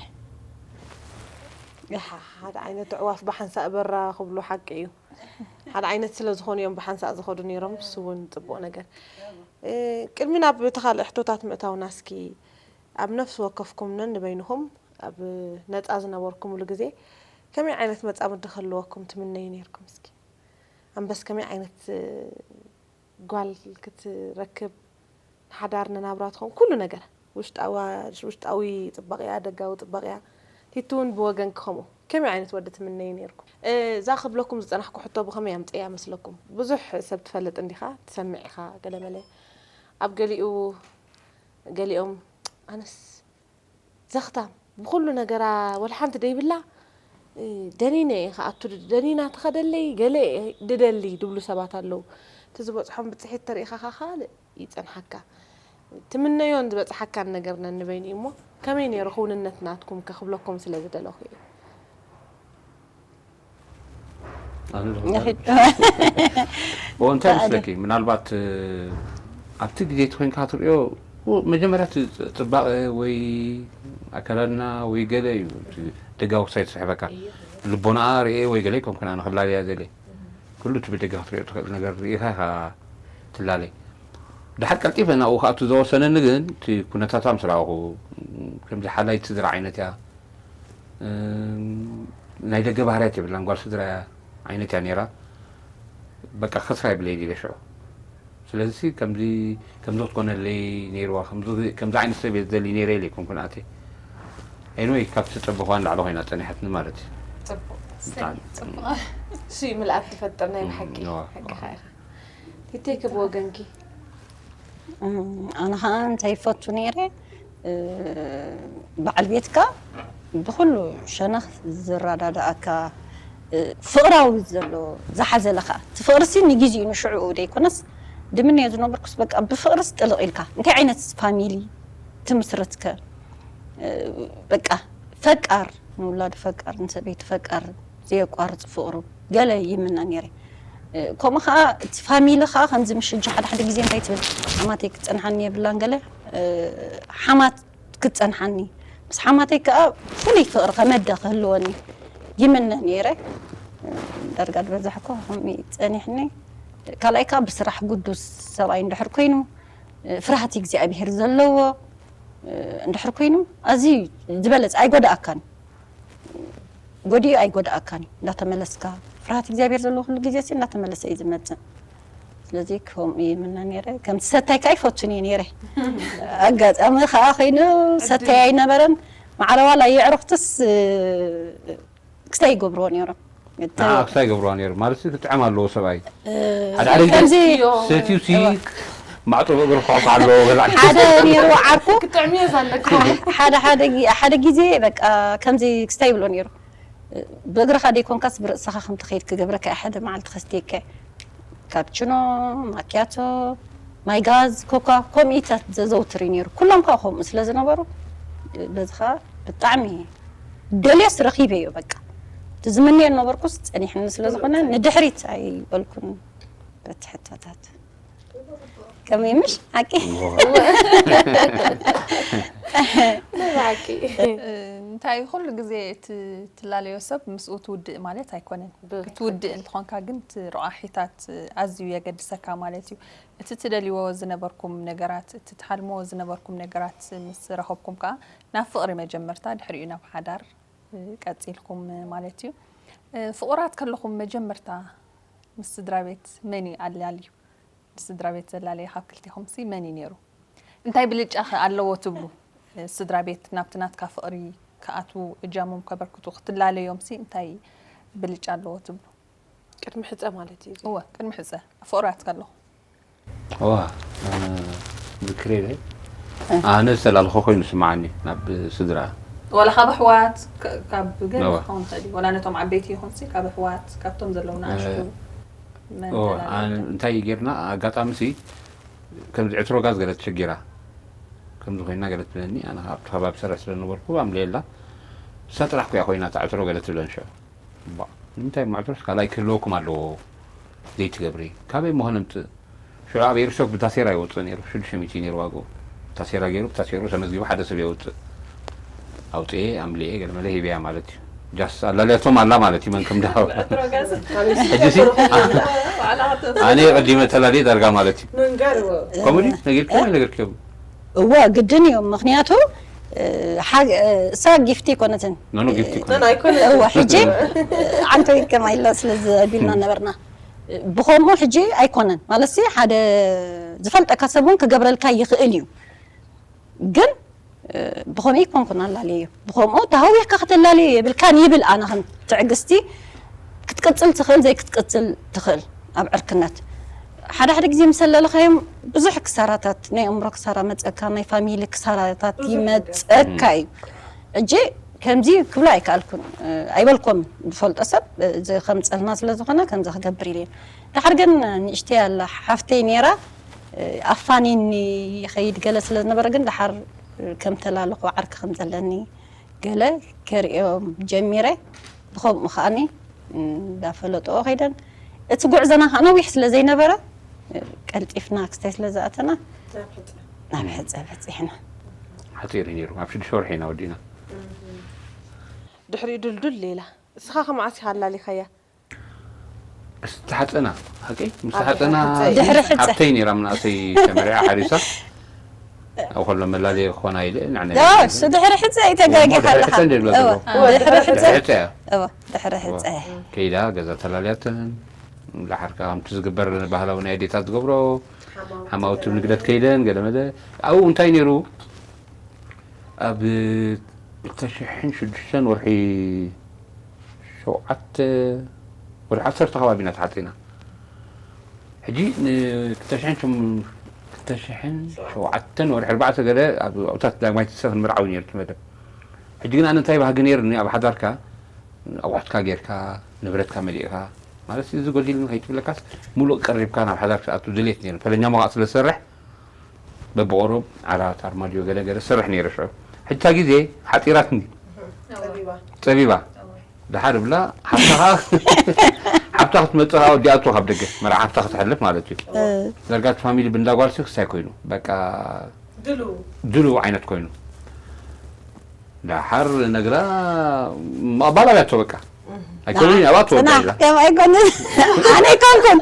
ሓደ ዓይነት ኣዕዋፍ ብሓንሳእ በራ ክብሉ ሓቂ እዩ። ሓደ ዓይነት ስለ ዝኾኑ እዮም ብሓንሳእ ዝኸዱ ነይሮም። ንሱ እውን ፅቡቕ ነገር። ቅድሚ ናብ እቲ ካልእ ሕቶታት ምእታውና እስኪ ኣብ ነፍሲ ወከፍኩም ነንበይንኹም ኣብ ነፃ ዝነበርኩምሉ ግዜ ከመይ ዓይነት መፃምዲ ክህልወኩም ትምነዩ ነይርኩም? እስኪ ኣንበስ ከመይ ዓይነት ጓል ክትረክብ ንሓዳር ንናብራ ትኸውን ኩሉ ነገር ውሽጣዊ ውሽጣዊ ፅባቕያ ደጋዊ ፅባቕያ ቲቲ እውን ብወገንኪ ከምኡ ከመይ ዓይነት ወዲ ትምነዩ ነይርኩም? እዛ ክብለኩም ዝፀናሕኩ ሕቶ ብኸመይ ኣምፅእያ መስለኩም? ብዙሕ ሰብ ትፈልጥ እንዲኻ ትሰምዕ ኢኻ ገለመለ ኣብ ገሊኡ ገሊኦም ኣነስ ዘኽታም ብኹሉ ነገራ ወላ ሓንቲ ደይብላ ደኒነ እየ ክኣቱ ደኒና ትኸደለይ ገለ ድደሊ ድብሉ ሰባት ኣለዉ። እቲ ዝበፅሖም ብፅሒት ተሪኢኻ ኸዓ ካልእ ይፀንሓካ። ትምነዮን ዝበፅሓካን ነገር ነንበይኑ እዩ እሞ ከመይ ነይሩ ክውንነት ናትኩም ከ ክብለኩም ስለ ዝደለኹ እየ። እንታይ መስለኪ ምናልባት ኣብቲ ግዜ እቲ ኮይንካ ትሪኦ መጀመርያ እቲ ፅባቐ ወይ ኣከዳድና ወይ ገለ እዩ ደጋዊ ክሳይ ትስሕበካ ልቦናኣ ርኤ ወይ ገለ ይኮንኩን ኣነ ክላለያ ዘለ ኩሉ እቲ ብደጋ ክትሪኦ ትኽእል ነገር ርኢኻ ኢኻ ትላለይ ድሓር ቀልጢፈ ናብኡ ክኣቱ ዘወሰነኒ ግን እቲ ኩነታታ ምስ ረኣኹ ከምዚ ሓላይት ስድራ ዓይነት እያ ናይ ደገ ባህርያት የብላን ጓል ስድራ ዓይነት እያ ነይራ በቃ ክስራ ይብለይ ኢለ ሽዑ ስለዚ ከምዚ ከምዚ ክትኮነለይ ነይርዋ ከምዚ ዓይነት ሰብ እየ ዝደሊ ነይረ ኢለ ኣይኮንኩን ኣትየ anyway ካብቲ ዝፀበኽዋ ንላዕሊ ኮይና ፀኒሓትኒ ማለት እዩ እሺ ምልኣት ትፈጥር ናይ ብሓቂ ሓቅኻ ኢኻ ቲቴ ክብ ወገንኪ ኣነ ከዓ እንታይ ይፈቱ ነይረ በዓል ቤትካ ብኩሉ ሸነኽ ዝረዳድኣካ ፍቕራዊ ዘሎ ዝሓዘለ ከዓ እቲ ፍቕርሲ ንግዜኡ ንሽዕኡ ዘይኮነስ ድምነዮ ዝነበርኩስ በቃ ብፍቕርስ ጥልቕ ኢልካ እንታይ ዓይነት ፋሚሊ ትምስርትከ በቃ ፈቃር ንውላዱ ፈቃር ንሰበይቱ ፈቃር ዘየቋርፅ ፍቕሩ ገለ ይምነ ነይረ ከምኡ ከዓ እቲ ፋሚሊ ከዓ ከምዚ ምሽ ሕጂ ሓደ ሓደ ግዜ እንታይ ትብል ሓማተይ ክትፀንሓኒ የብላን ገለ ሓማት ክትፀንሓኒ ምስ ሓማተይ ከዓ ፍሉይ ፍቕሪ ከመደ ክህልወኒ ይምነ ነይረ ዳርጋ ዝበዛሕኮ ከምኡ ፀኒሕኒ ካልኣይ ከዓ ብስራሕ ጉዱስ ሰብኣይ እንድሕር ኮይኑ ፍርሃት እግዚኣብሄር ዘለዎ እንድሕር ኮይኑ ኣዝዩ ዝበለፀ ኣይጎዳእካን ጎዲኡ ኣይጎዳእካን እዩ እንዳተመለስካ ፍርሃት እግዚኣብሔር ዘለዎ ኩሉ ግዜ ሲ እንዳተመለሰ እዩ ዝመፅእ ስለዚ ከምኡ ይምነ ነይረ ከምቲ ሰታይ ከዓ ይፈቱን እየ ነይረ ኣጋጣሚ ከዓ ኮይኑ ሰታይ ኣይነበረን ማዕረ ዋላ የዕሩኽትስ ክስታይ ይገብርዎ ነይሮም ንዓ ክስታይ ይገብርዋ ነይሩ ማለት ክጥዕም ኣለዎ ሰብኣይ ሓደ ሓደ ግዜ ሰትዩ ሲ ማዕጦ እግሪ ክሕኩ ኣለዎ ገላ ሓደ ነይሩ ዓርኩ ክጥዕምዮ ዘለካ ሓደ ሓደ ጊ- ሓደ ግዜ በቃ ከምዚ ክስታይ ይብሎ ነይሩ ብእግርኻ ደይኮንካስ ብርእስኻ ከም ትኸይድ ክገብረካ እየ ሓደ መዓልቲ ከስትየካ እየ ካፕችኖ ማኪያቶ ማይ ጋዝ ኮካ ከምኡ ኢታት ዘዘውትር እዩ ነይሩ ኩሎም ከዓ ከምኡ ስለ ዝነበሩ በዚ ከዓ ብጣዕሚ ደልዮስ ረኺበዮ በቃ እቲ ዝምንዮ ነበርኩስ ፀኒሕኒ ስለ ዝኾነ ንድሕሪት ኣይበልኩን በቲ ሕቶታት ከመይ ምሽ ሓቂ ብሓቂ እንታይ ኩሉ ግዜ እቲ ትላለዮ ሰብ ምስኡ ትውድእ ማለት ኣይኮነን ክትውድእ እንተኾንካ ግን እቲ ረቋሒታት ኣዝዩ የገድሰካ ማለት እዩ እቲ ትደልይዎ ዝነበርኩም ነገራት እቲ ትሓልምዎ ዝነበርኩም ነገራት ምስ ረኸብኩም ከዓ ናብ ፍቕሪ መጀመርታ ድሕሪኡ ናብ ሓዳር ቀፂልኩም ማለት እዩ እ፣ ፍቑራት ከለኹም መጀመርታ ምስ ስድራ ቤት መን እዩ ኣላልዩ? ንስድራ ቤት ዘላለየ ካብ ክልቴኹምሲ መን እዩ ነይሩ? እንታይ ብልጫ ኸ ኣለዎ ትብሉ? እ፣ ስድራ ቤት ናብቲ ናትካ ፍቕሪ ክኣትዉ፣ እጃሞም ከበርክቱ፣ ክትላለዮምሲ እንታይ ብልጫ ኣለዎ ትብሉ? ቅድሚ ሕጸ ማለት እዩ እዚ። እወ፣ ቅድሚ ሕጸ። ፍቑራት ከለኹም። እዋ፣ ኣነ ዝክሬ ኢለ፣ እ። ኣነ ዝተላልኾ ኮይኑ ስምዓኒ ናብ ስድራ። ዋላ ካብ ኣሕዋት፣ ካ-፣ ካብ ገለ እዋ። ክኸውን ይኽእል እዩ። ዋላ ነቶም ዓበይቲ ይኹንሲ፣ ካብ ኣሕዋት፣ ካብቶም ዘለዉ ንኣሽቱ እ፣ መን እዋ፣ ተላልዮም ኣነ እንታይ ጌርና፣ ኣጋጣሚሲ ከምዚ ዕትሮ ጋዝ ገለ ተሸጊራ፣ ከምዚ ኮይና ገለ ትብለኒ፣ ኣነ ኣብቲ ከባቢ ሰርሕ ስለ ነበርኩ ኣምልየላ፣ እሳ ጥራሕ ኮያ ኮይና እታ ዕትሮ ገለ ትብለን ሽዑ። እባ፣ ንምንታይ ማዕጾስ ካልኣይ ክህልወኩም ኣለዎ ዘይትገብሪ? ካበይ ምኾነ ምጽእ? ሽዑ ኣብ ኤርሾክ ብታሴራ ይወጽእ ነይሩ፣ ሽዱሽተ ሚእቲ እዩ ነይሩ ዋግኡ። ብታሴራ ገይሩ፣ ብታሴሩ ተመዝጊቡ ሓደ ሰብ የውጽእ። ኣውጽኤ፣ ኣምልኤ፣ ገለ መለ ሂበያ ማለት እዩ። ጃስ ኣላልያቶም ኣላ ማለት እዩ፣ መን ከም ድሃብ። ሕጂ ሲ፣ ኣነ ቀዲመ ተላልየ ዳርጋ ማለት እዩ። መንጋር እዎ። ከምኡ ድዩ? ነጊርክዮም ኣይነገርክዮም? እወ፣ ግድን እዩ። ምኽንያቱ፣ እ፣ ሓ-፣ እ፣ እሳ ጊፍቲ ኣይኮነትን። ኖ፣ ኖ፣ ጊፍቲ እ፣ ኣይኮነትን። ኖ፣ ኣይኮነትን። እወ፣ ሕጂ፣ እ፣ ዓንቶ ይከማ ኢልና ስለ ዘቢልና ነበርና። ብኸምኡ ሕጂ ኣይኮነን። ማለትሲ፣ ሓደ ዝፈልጠካ ሰብ እውን ክገብረልካ ይኽእል እዩ። ግን፣ እ፣ ብኸምኡ ኣይኮንኩን ኣላልየዮ። ብኸምኡ ተሃዊኽካ ከተላልዮ የብልካን ይብል ኣነ ከም ትዕግስቲ ክትቅጽል ትኽእል፣ ዘይክትቅጽል ትኽእል ኣብ ዕርክነት። ሓደ ሓደ ግዜ ምስ ኣለለኻዮም ብዙሕ ክሳራታት፣ ናይ ኣእምሮ ክሳራ መጸካ፣ ናይ ፋሚሊ ክሳራታት ብዙሕ ነገር። ይመጸካ እዩ። ሕጂ ከምዚ ክብሎ ኣይከኣልኩን፣ እ፣ ኣይበልኮምን። ዝፈልጦ ሰብ፣ እ፣ እዚ ከምጸልና ስለ ዝኾነ ከምዚ ክገብር ኢለ እየ። ድሓር ግን ንእሽተይ ኣላ ሓፍተይ ነይራ፣ እ፣ ኣፋኒኒ ይኸይድ ገለ ስለ ዝነበረ ግን ድሓር፣ እ፣ ከም ተላለኹ ዓርኪ ከም ዘለኒ ገለ ከርእዮም ጀሚረ። ብኸምኡ ከኣኒ እንዳፈለጥኦ ከይደን። እቲ ጉዕዞና ከኣ ነዊሕ ስለ ዘይነበረ፣ ቀልጢፍና ክስታይ ስለ ዝኣተና ናብ ሕጸ። ናብ ሕጸ በጺሕና። ሓጺር እዩ ነይሩ። ኣብ ሽዱሽተ ወርሒ ኢና ወዲእና። ድሕሪኡ ድልዱል ሌላ። እስኻ ከ መዓስ ኢኻ ኣላሊኻያ? ምስ ተሓጸና፣ ሓቀይ? ምስ ኣብ ተሓጸና ድሕሪ ሕጸ። ድሕሪ ሕጸ። ሓፍተይ ነይራ፣ ምናእሰይ ተመሪዓ ሓሪሳ። ኣብ ከሎ መላለየ ክኾና ኢለ፣ ንዓና ዶ፣ ኢለ። እሱ ድሕሪ ሕጸ እዩ፣ እሞ ተጋጊኻ ድሕሪ ኣለኻ። ሕጸ እንደ ዝብሎ እወ፣ ዘለዎ። እወ፣ ድሕሪ ድሕሪ ሕጸ። ሕጸ እያ። እወ፣ ድሕሪ እወ። ሕጸ። ከይዳ ገዛ ተላልያተን፣ ደሓር ከኣ ከምቲ ዝግበር ባህላዊ ናይ ኣዴታት ዝገብሮ፣ ሓማውቲ ሓማውቲ ንግደት ከይደን፣ ገለ መለ። ኣብኡ እንታይ ነይሩ? ኣብ ክልተ ሽሕን ሽዱሽተን ወርሒ ሸውዓተ፣ ወርሒ ዓሰርተ ከባቢ ኢና ተሓጺና። ሕጂ ን-፣ ክልተ ሽሕን ሸም-፣ ክልተ ሽሕን ሸውዓተን ወርሒ ኣርባዕተ ገለ ኣብ ኣውታት ዳግማይ ትንሳኤ ክንምርዓው ነይሩ እቲ መደብ። ሕጂ ግን ኣነ እንታይ ባህጊ ነይሩኒ፣ ኣብ ሓዳርካ ኣቑሑትካ ጌርካ፣ ንብረትካ መሊእካ፣ ማለት እዚ ጎዲልኒ ከይትብለካስ፣ ሙሉእ ቀሪብካ ናብ ሓዳር ክትኣቱ ድሌት ነይሩ። ፈለኛ ሞኻእ ስለ ዝሰርሕ፣ በብቆሮብ ዓራት፣ ኣርማድዮ፣ ገለ ገለ ዝሰርሕ ነይረ ሽዑ። ሕጂ እታ ግዜ ሓጺራትኒ። ጸቢባ። ጸቢባ። እወ። ደሓር ብላ፣ ሓፍታ ኸኣ፣ ሓፍታ ክትመጽእ ኸኣ ወዲኣቶ ካብ ደገ፣ መርዓ ሓፍታ ከተሕልፍ ማለት እዩ። እ። ዳርጋ እቲ ፋሚሊ ብንዳ ጓልሲ ክስታይ ኮይኑ፣ በቃ ድሉው። ድሉው ዓይነት ኮይኑ። ደሓር ነግራ፣ ኣባላልያቶ በቃ። እህ። ኣይኮኑን፣ ኣብኣ ትወዳ ጽናሕ፣ ኢላ። ከም ኣይኮኑን። ኣነ ኣይኮንኩን።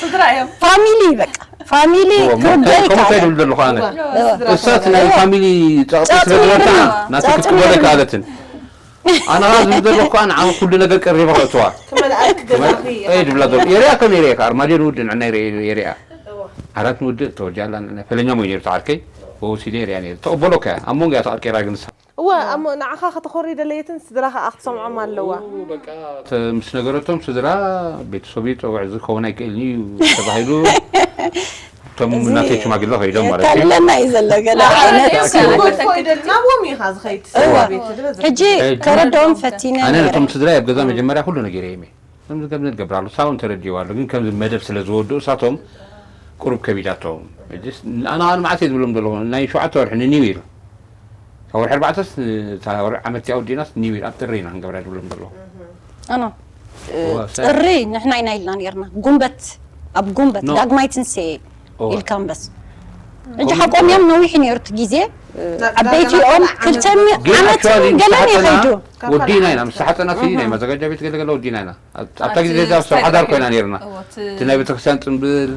ስድራ እዮም። ፋሚሊ በቃ። ፋሚሊ እዎ፣ ክርዶ ከምኡ ይከኣል። ከይድብል ዘለኹ ኣነ። እዋ፣ እዋ። እሳት ናይ እዋ። ፋሚሊ ጸቕጢ ጸቕጢ ስለ ዝበልካ፣ ነይርና። ናቲ ጸቕጢ ክትቅበለ ነይርና። ከኣለትን። ኣነ ኸኣ ዝብል ዘለኹ ከኣ ንዓኺ ኩሉ ነገር ቀሪበ ከእትዋ። ክመልኣልክ ገዛኺ ከመል-፣ እየ ድብላ ዘሎ። የሪኣ ከም የሪኣ ከኣ፣ ኣርማድዮ ንውድእ ንዕና የሪኣ፣ የሪኣ። እዋ። ዓራት ንውድእ ተወዲኣላ ንዕና። ፈለኛ ሞይ ነይሩ ተዓርከይ። ወሲደ የሪኣ ነይሩ። ተቐበሎ ከኣ፣ ኣብ መንጎ እያ ተቐርቂራ ግን ንሳ። እወ፣ እሞ ንዓኻ ከተኾሪ ደለየትን ስድራ ከኣ ክትሰምዖም ኣለዋ። ኦ፣ በቃ፣ ተ-፣ ምስ ነገረቶም ስድራ፣ ቤተሰቡ ይጸውዕ ዝኸውን ኣይክእልን እዩ ተባሂሉ፣ እቶም እዚ ናተይ ሽማግለ ከይዶም ማለት እዩ። የታልለና እዩ ዘሎ ገለ ኣዎ፣ ዓይነት። እሱ እኮ ይደል-፣ ናብኦም ኢኻ ዝኸይድ እወ። ስድራ ቤት ዝበዝሕ። ሕጂ ሕጂ ከረድኦም ፈቲነ ኣነ ነይረ። ነቶም ስድራይ ኣብ ገዛ መጀመርያ ኩሉ ነጊረዮም እየ። ከምዚ ከምዚ ንገብር ኣሎ፣ እሳ እውን ተረዲእዋ ኣሎ። ግን ከምዚ መደብ ስለ ዝወድኡ እሳቶም ቁሩብ ከቢዳቶም። ሕጂስ ኣነ፣ ኣነ መዓት እየ ዝብሎም ዘለኹ፣ ናይ ሸውዓተ ወርሒ ንኒው ይር። ካብ ወርሒ ኣርባዕተስ፣ እታ ወርሒ ዓመት እቲኣ ወዲእናስ ኒው ይር ኣብ ጥሪ ኢና ክንገብራ ዝብሎም ዘለኹ። ኣኖ፣ እዋ፣ ሳይ- ጥሪ ንሕና ኢና ኢልና ነርና። ጉንበት፣ ኣብ ጉንበት፣ ኖ። ዳግማይ ትንስኤ እዋ። ኢልካ እምበስ። ሕጂ ከምኡ ሓቆም እዮም፣ ነዊሕ ነይሩ እቲ ግዜ። ናብ ዓበይቲ ዳግማይ እዮም፣ ዓመት ክልተ ሚእቲ ግን ዓመት ኣክቹዋሊ ገለን ምስ ይኸይዱ። ሓጠና ወዲእና ኢና፣ ምስ ሓጠና እቲ ናይ እህ። መዘጋጃ ቤት ገለ ገለ ወዲእና ኢና። ኣብ-፣ ኣብታ ኣብ ግዜ እቲ እዛ ኣብ ሰብ ሓዳር ስታይል ኮይና ነርና። እዎ፣ እቲ እቲ ናይ ቤተክርስትያን ጽምብል፣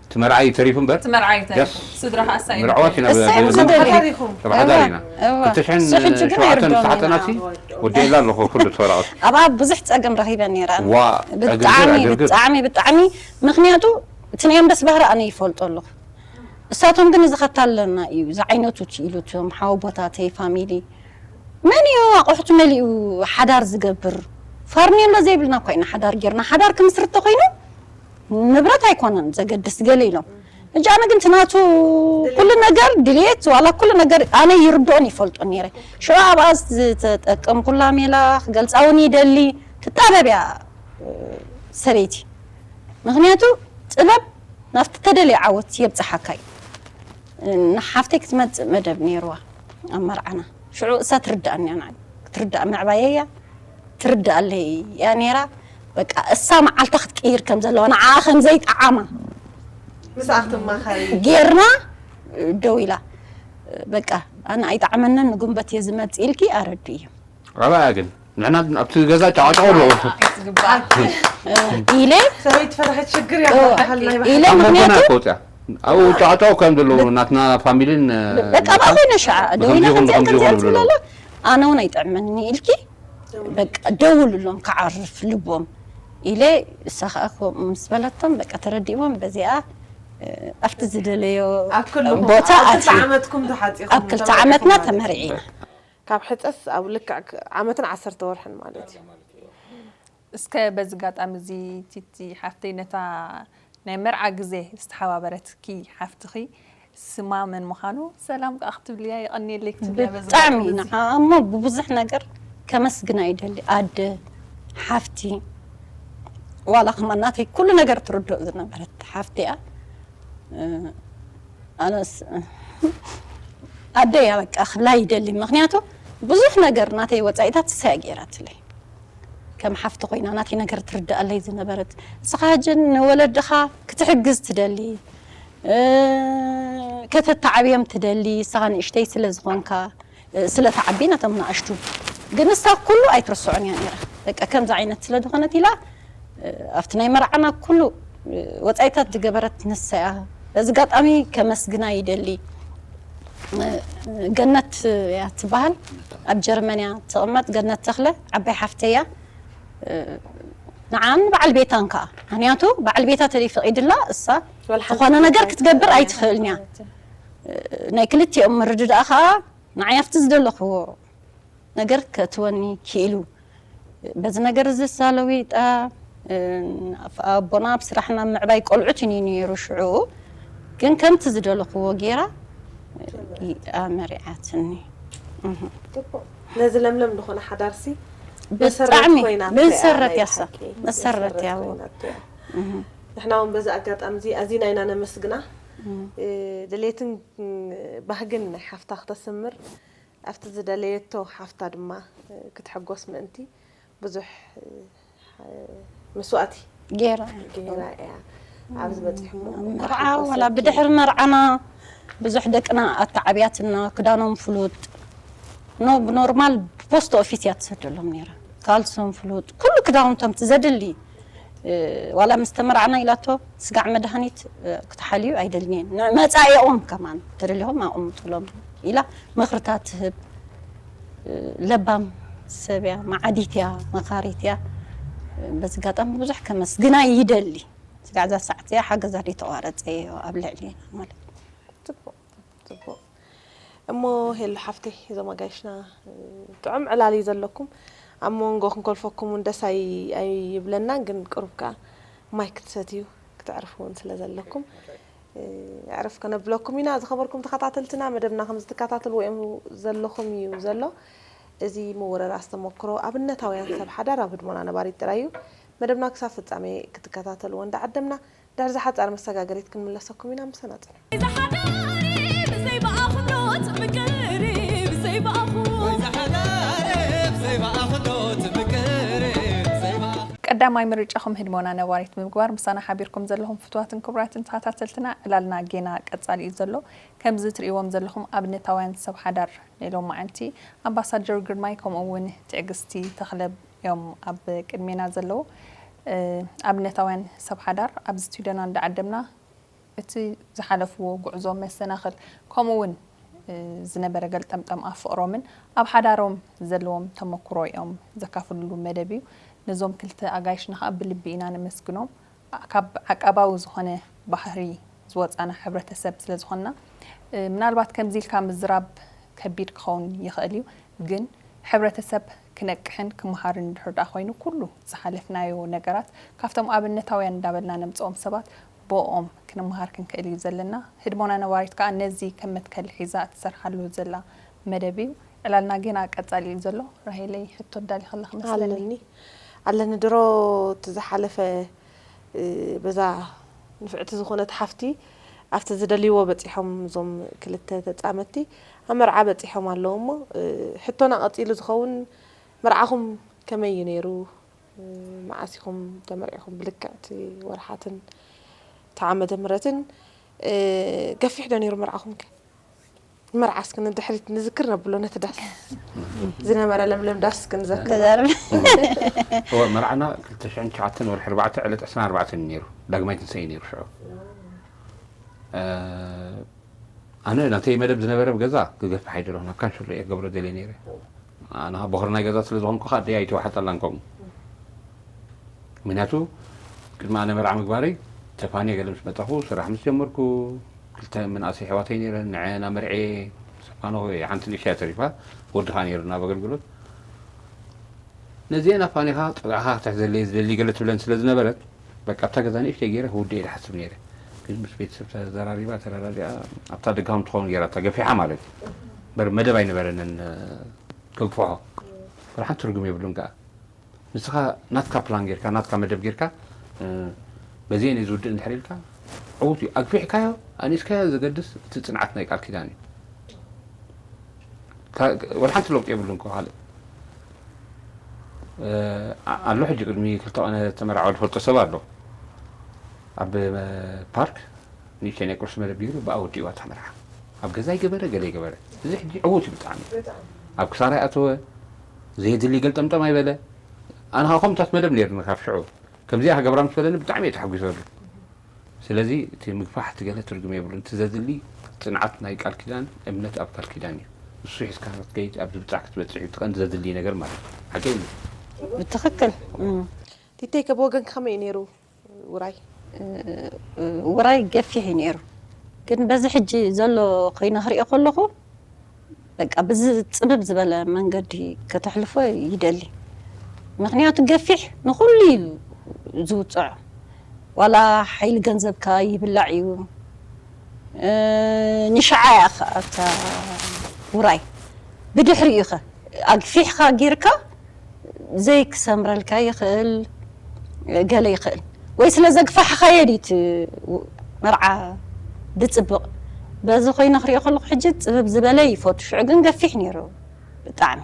እቲ መርዓይ ተሪፉ እምበር። እቲ መርዓይ ተሪፉ። የስ። ስድራኻ ኣሳኢና። ምርዕዋት ኢና እሰይ፣ ብደሊ። ብደሊ። ተሓዳሪኹም። ተባሓዳሪና። እዋ። ክልተ ሽሕን እሱ ሕጂ ግን ሸውዓተን ምስ ኣይርድኦን ሓፀናሲ ኢና። ወዲኤላ ኣለኹ ኩሉ ተወራቐት። ኣብኣ ብዙሕ ፀገም ረኺበ ነይረ። ዋ፣ ብጣዕሚ ዕግርግር፣ ዕግርግር። ብጣዕሚ ብጣዕሚ ምክንያቱ እቲ ናይ ኣንበስ ባህሪ ኣነ ይፈልጦ ኣለኹ። እሳቶም ግን እዚ ከታለና እዩ ዝዓይነቱ እቲ ኢሉ እቶም ሓወቦታተይ ፋሚሊ መን እዩ ኣቑሑት መሊኡ ሓዳር ዝገብር? ፋርኔሎ ዘይብልና እኳ ኢና ሓዳር ጌርና። ሓዳር ክምስርት ተኮይኑ ንብረት ኣይኮነን ዘገድስ ገለ ኢሎም። ሕጂ ኣነ ግን ትናቱ ኩሉ ነገር ድልየት ዋላ ኩሉ ነገር ኣነ ይርድኦን ይፈልጦን ነይረ። ሽዑ ኣብኣ ዝተጠቀምኩላ ሜላ ክገልፃ እውን ይደሊ ትጣበብ እያ ሰበይቲ። ምክንያቱ ጥበብ ናብቲ ተደለየ ዓወት የብፅሓካ እዩ። ንሓፍተይ ክትመፅእ መደብ ነይርዋ ኣብ መርዓና። ሽዑ እሳ ትርዳእኒ እያ ንዓይ ክትርዳእ ምዕባየይ እያ ትርዳኣለይ እያ ነይራ። በቃ እሳ መዓልታ ክትቅይር ከም ዘለዋ ንዓኣ ከም ዘይጠዓማ ምስኣ ክትማኸሪ ጌርና ደው ኢላ በቃ ኣነ ኣይጠዓመንን ንጉንበት እየ ዝመፅእ ኢልኪ ኣረድእዮ። ኣባያ ግን ንሕና ኣብቲ ገዛ ጫዋጫው ኣለዎ። ዝግባእ ኢለ ሰበይቲ ፈታሒት ሽግር እያ እዎ። ትበሃል ናይ ኢለ ኣብ መንጎና ምክንያቱ ይኮውፅያ ኣብኡ ጫዋጫው ከም ዘለዎ ናትና ፋሚሊን በቃ ኣብኣ ኮይነ ሸዓ ደው ኢላ ከምዚ ይኹን ከምዚኣ ከምዚ ከምዚኣ ይኹን ትብል ይብሉ ኣላ ኣነ እውን ኣይጥዕመኒ ኢልኪ በቃ ደውልሎም ክዓርፍ ልቦም ኢለ እሳ ከዓ ከምኡ ምስ በለቶም በቃ ተረዲእዎም በዚኣ ኣብቲ ዝደለዮ ኣብ ክልኹም ቦታ ኣብ ክልተ ኣትዩ ዓመትኩም ተሓፂኹም ኣብ ክልተ ዓመትና ተመርዒና ካብ ሕፀስ ኣብ ልክዕ ክ- ዓመትን ዓሰርተ ወርሕን ማለት እዩ። እስከ በዚ ኣጋጣሚ እዚ ቲቲ ሓፍተይ ነታ ናይ መርዓ ግዜ ዝተሓባበረትኪ ሓፍትኺ ስማ መን ምዃኑ ሰላም ከዓ ክትብልያ የቐንየለይ ክትብልያ በዚ ብጣዕሚ ኣጋጣሚ እዚ። ንዓ እሞ ብብዙሕ ነገር ከመስግና ይደሊ ኣደ ሓፍቲ ዋላ ከማ ናተይ ኩሉ ነገር ትርድኦ ዝነበረት ሓፍቲ እያ እ፣ ኣነስ ኣደ እያ በቃ ክብላ ይደሊ ምክንያቱ ብዙሕ ነገር ናተይ ወፃኢታት እሳ እያ ገይራትለይ ከም ሓፍቲ ኮይና ናተይ ነገር ትርድኣለይ ዝነበረት እስኻ ሕጂ ንወለድኻ ክትሕግዝ ትደሊ እ፣ ከተተዓብዮም ትደሊ እስኻ ንእሽተይ ስለ ዝኾንካ እ፣ ስለ ተዓቢ ነቶም ንኣሽቱ ግን እሳ ኩሉ ኣይትርስዖን እያ ነይራ በቃ ከምዚ ዓይነት ስለ ዝኾነት ኢላ እ፣ ኣብቲ ናይ መርዓና ኩሉ እ፣ ወፃኢታት ዝገበረት ንሳ እያ በዚ ኣጋጣሚ ከመስግና ይደሊ እ፣ ገነት እያ ትበሃል ኣብ ጀርመን እያ ትቕመጥ ገነት ተኽለ ዓባይ ሓፍተይ እያ እ፣ ንዓን በዓል ቤታን ከዓ ምክንያቱ በዓል ቤታ ተደይ ፈቒድላ እሳ ዝኾነ ነገር ክትገብር ኣይትኽእልን እያ ናይ ክልቲኦም ምርድዳእ ከዓ ንዓይ ኣብቲ ዝደለኽዎ ነገር ከእትወኒ ክኢሉ በዚ ነገር እዚ እሳ ለዊጣ እ፣ ኣቦና ኣብ ስራሕ ናብ ምዕባይ ቆልዑት እዩ ነይሩ ሽዑ ግን ከምቲ ዝደለኽዎ ገይራ እ፣ መሪዓትኒ እህ። ጽቡቕ። ነዚ ለምለም ዝኾነ ሓዳርሲ ብጣዕሚ ኮይና መሰረት ናይ ያሳ ብሓቂ መሰረት ያዎ ኮይና እያ። ንሕና እውን በዚ ኣጋጣሚ እዚ ኣዚና ኢና ነመስግና እ፣ ድሌትን እ፣ ባህግን ናይ ሓፍታ ክተስምር ኣብቲ ዝደለየቶ ሓፍታ ድማ እ፣ ክትሕጎስ ምእንቲ ብዙሕ እ፣ መስዋእቲ ገይራ ገይራ እያ ኣብዚ በፂሕሞ መርዓ ዋላ ብድሕሪ መርዓና ብዙሕ ደቅና ኣተዓብያትና ክዳኖም ፍሉጥ ኖ ብኖርማል ፖስት ኦፊስ እያ ትሰደሎም ነይራ ካልሶም ፍሉጥ ኩሉ ክዳውንቶም ትዘድሊ እ፣ ዋላ ምስ ተመርዓና ኢላቶ ስጋዕ መድሃኒት እ፣ ክትሓልዩ ኣይደልንየን ንመፃኢኦም ከማን ተደሊኹም ኣቕምጡሎም ኢላ ምኽርታት ትህብ እ፣ ለባም ሰብ እያ መዓዲት እያ መኻሪት እያ እ፣ በዚ ኣጋጣሚ ብዙሕ ከመስግና ይደሊ ስጋዕ እዛ ሰዓት እዚኣ ሓገዛ ዘይተቋረፀ እዮ ኣብ ልዕሊና ማለት እዩ ጽቡቕ ጽቡቕ እሞ ሄሉ ሓፍተይ እዞም ኣጋይሽና ጥዑም ዕላል እዩ ዘለኩም ኣብ መንጎ ክንኮልፈኩም እውን ደስ ኣይ- ኣይብለናን ግን ቅሩብ ከኣ ማይ ክትሰትዩ ክትዕርፉ እውን ስለ ዘለኩም እ፣ ኣዕርፍ ከነብለኩም ኢና ዝኸበርኩም ተኸታተልትና መደብና ከም ዝትከታተልዎ እዮም ዘለኹም እዩ ዘሎ እዚ ምውረራስ ተመክሮ ኣብነታውያን ሰብ ሓዳር ኣብ ህድሞና ነባሪት ጥራይ እዩ መደብና ክሳብ ፍጻሜ ክትከታተልዎ እንዳዓደምና ድሕሪ ዝሓጻር መሰጋገሪት ክንምለሰኩም ኢና ምሰና ጽንሑ ቀዳማይ ምርጫኹም ህድሞና ነባሪት ብምግባር ምሳና ሓቢርኩም ዘለኹም ፍትዋትን ክቡራትን ተኸታተልትና ዕላልና ጌና ቀጻሊ እዩ ዘሎ ከምዚ ትርእይዎም ዘለኹም ኣብነታውያን ሰብ ሓዳር ናይ ሎም መዓልቲ ኣምባሳደር ግርማይ ከምኡ እውን ትዕግስቲ ተኽለ እዮም ኣብ ቅድሜና ዘለዉ ኣብነታውያን ሰብ ሓዳር ኣብዚ ስቱድዮና እንዳዓደምና እቲ ዝሓለፍዎ ጉዕዞ መሰናኽል ከምኡ እውን ዝነበረ ገልጠምጠም ኣብ ፍቕሮምን ኣብ ሓዳሮም ዘለዎም ተመኩሮ እዮም ዘካፍልሉ መደብ እዩ። ነዞም ክልተ ኣጋይሽና ከዓ ብልቢ ኢና ነመስግኖም። ካብ ዓቃባዊ ዝኾነ ባህሪ ዝወፃና ሕብረተሰብ ስለ ዝኾንና ምናልባት ከምዚ ኢልካ ምዝራብ ከቢድ ክኸውን ይኽእል እዩ፣ ግን ሕብረተሰብ ክነቅሕን ክመሃርን እንድሕር ደኣ ኮይኑ ኩሉ ዝሓለፍናዮ ነገራት ካብቶም ኣብነታውያን እንዳበልና ነምፅኦም ሰባት ብኦም ክንመሃር ክንክእል እዩ ዘለና። ህድሞና ነባሪት ከዓ ነዚ ከም መትከል ሒዛ እትሰርሓሉ ዘላ መደብ እዩ። ዕላልና ጌና ቀጻሊ እዩ ዘሎ። ራሄለይ ሕቶ ኣዳሊኽላ ክመስለኒ። ኣለኒ ኣለኒ ድሮ እቲ ዝሓለፈ በዛ ንፍዕቲ ዝኾነት ሓፍቲ ኣብቲ ዝደልይዎ በፂሖም እዞም ክልተ ተፃመቲ ኣብ መርዓ በፂሖም ኣለዉ እሞ ሕቶና ቀፂሉ ዝኸውን መርዓኹም ከመይ እዩ ነይሩ? መዓስ ኢኹም ተመርዒኹም? ብልክዕ እቲ ወርሓትን እቲ ዓመተ ምህረትን ገፊሕ ዶ ነይሩ መርዓኹም ከ? መርዓ እስኪ ንድሕሪት ንዝክር ነብሎ ነቲ ዳስ ዝነበረ ለምለም ዳስ እስኪ ንዘክር። ተዛረብ። እወ መርዓና ክልተ ሽሕን ትሽዓተን ወርሒ ኣርባዕተ ዕለት ዕስራን ኣርባዕተን እዩ ነይሩ። ዳግማይ ትንሳኤ እዩ ነይሩ ሽዑ። ኣነ ናተይ መደብ ዝነበረ ኣብ ገዛ ክገፍሕ ኣይደለኹን፣ ናብ ካንሸሎ እየ ክገብሮ ደልየ ነይረ። ኣነ በኹሪ ናይ ገዛ ስለ ዝኾንኩ ከዓ ኣደይ ኣይተዋሕጠላን ከምኡ። ምክንያቱ ቅድሚ ኣነ መርዓ ምግባረይ ተፋንየ ገለ ምስ መጣኹ ስራሕ ምስ ጀመርኩ ክልተ መናእሰይ ኣሕዋተይ ነይረን፣ ንዐን ኣመርዕየ። ምስ ኣፋነኹ እየ፣ ሓንቲ ንእሽተይ እያ ተሪፋ፣ ወዲ ከዓ ነይሩ ናብ ኣገልግሎት። ነዚአን ኣፋኒኻ ፀግዕኻ ክትሕዘለይ ዝደሊ ገለ ትብለን ስለ ዝነበረት በቃ ኣብታ ገዛ ንእሽተይ ገይረ ክውድእ እየ ዝሓስብ ነይረ። ግን ምስ ቤተሰብ ተዘራሪባ ተረዳዲኣ ኣብታ ደጋም ትኸውን ገይራታ ገፊሓ ማለት እዩ። እምበር መደብ ኣይነበረንን ከግፍሖ። እምበር ሓንቲ ትርጉም የብሉን ከዓ። ንስኻ ናትካ ፕላን ጌርካ ናትካ መደብ ጌርካ በዚአን እየ ዝውድእ እንድሕር ኢልካ ዕዉት እዩ። ኣግፊሕካዮ ኣኒእስካዮ ዘገድስ እቲ ፅንዓት ናይ ቃል ኪዳን እዩ። ወላ ሓንቲ ለውጢ የብሉን እኮ ካልእ ኣሎ። ሕጂ ቅድሚ ክልተ ቀነ ተመርዓወ ዝፈልጦ ሰብ ኣሎ ኣብ ፓርክ ንእሽተይ ናይ ቁርሲ መደብ ገይሩ ብኣ ወዲእዋ እታ መርዓ። ኣብ ገዛ ይገበረ ገለ ይገበረ። እዚ ሕጂ ዕዉት እዩ ብጣዕሚ። ኣብ ክሳራ ይኣተወ፣ ዘየድሊ ገልጠምጠም ኣይበለ። ኣነ ከዓ ከምታት መደብ ነይርኒ ካብ ሽዑ። ከምዚኣ ክገብራ ምስ በለኒ ብጣዕሚ እየ ተሓጒሰሉ። ስለዚ እቲ ምግፋሕ እቲ ገለ ትርጉም የብሉን። እቲ ዘድሊ ፅንዓት ናይ ቃል ኪዳን፣ እምነት ኣብ ቃል ኪዳን እዩ። እሱ ሒዝካ ክትከይድ ኣብ ዝብፃሕ ክትበፅሕ እዩ እቲ ቀንዲ ዘድሊ ነገር ማለት እዩ። ሓቀይ እዩ። ብትኽክል። ቲተይ ከ ብወገንኪ ከመይ እዩ ነይሩ? ውራይ ውራይ ገፊሕ እዩ ነይሩ፣ ግን በዚ ሕጂ ዘሎ ኮይነ ክሪኦ ከለኹ በቃ ብዚ ፅብብ ዝበለ መንገዲ ከተሕልፎ ይደሊ። ምክንያቱ ገፊሕ ንኩሉ እዩ ዝውፅዖ። ዋላ ሓይሊ ገንዘብካ ይብላዕ እዩ። ንሽዓ እያ ከ ኣብታ ውራይ ብድሕሪኡ ከ ኣግፊሕካ ጌርካ ዘይክሰምረልካ ይኽእል፣ ገለ ይኽእል ወይ ስለ ዘግፋሕኻዮ ድዩ እቲ መርዓ ድፅብቕ። በዚ ኮይነ ክሪኦ ከለኹ ሕጂ ፅብብ ዝበለ ይፈቱ፣ ሽዑ ግን ገፊሕ ነይሩ ብጣዕሚ።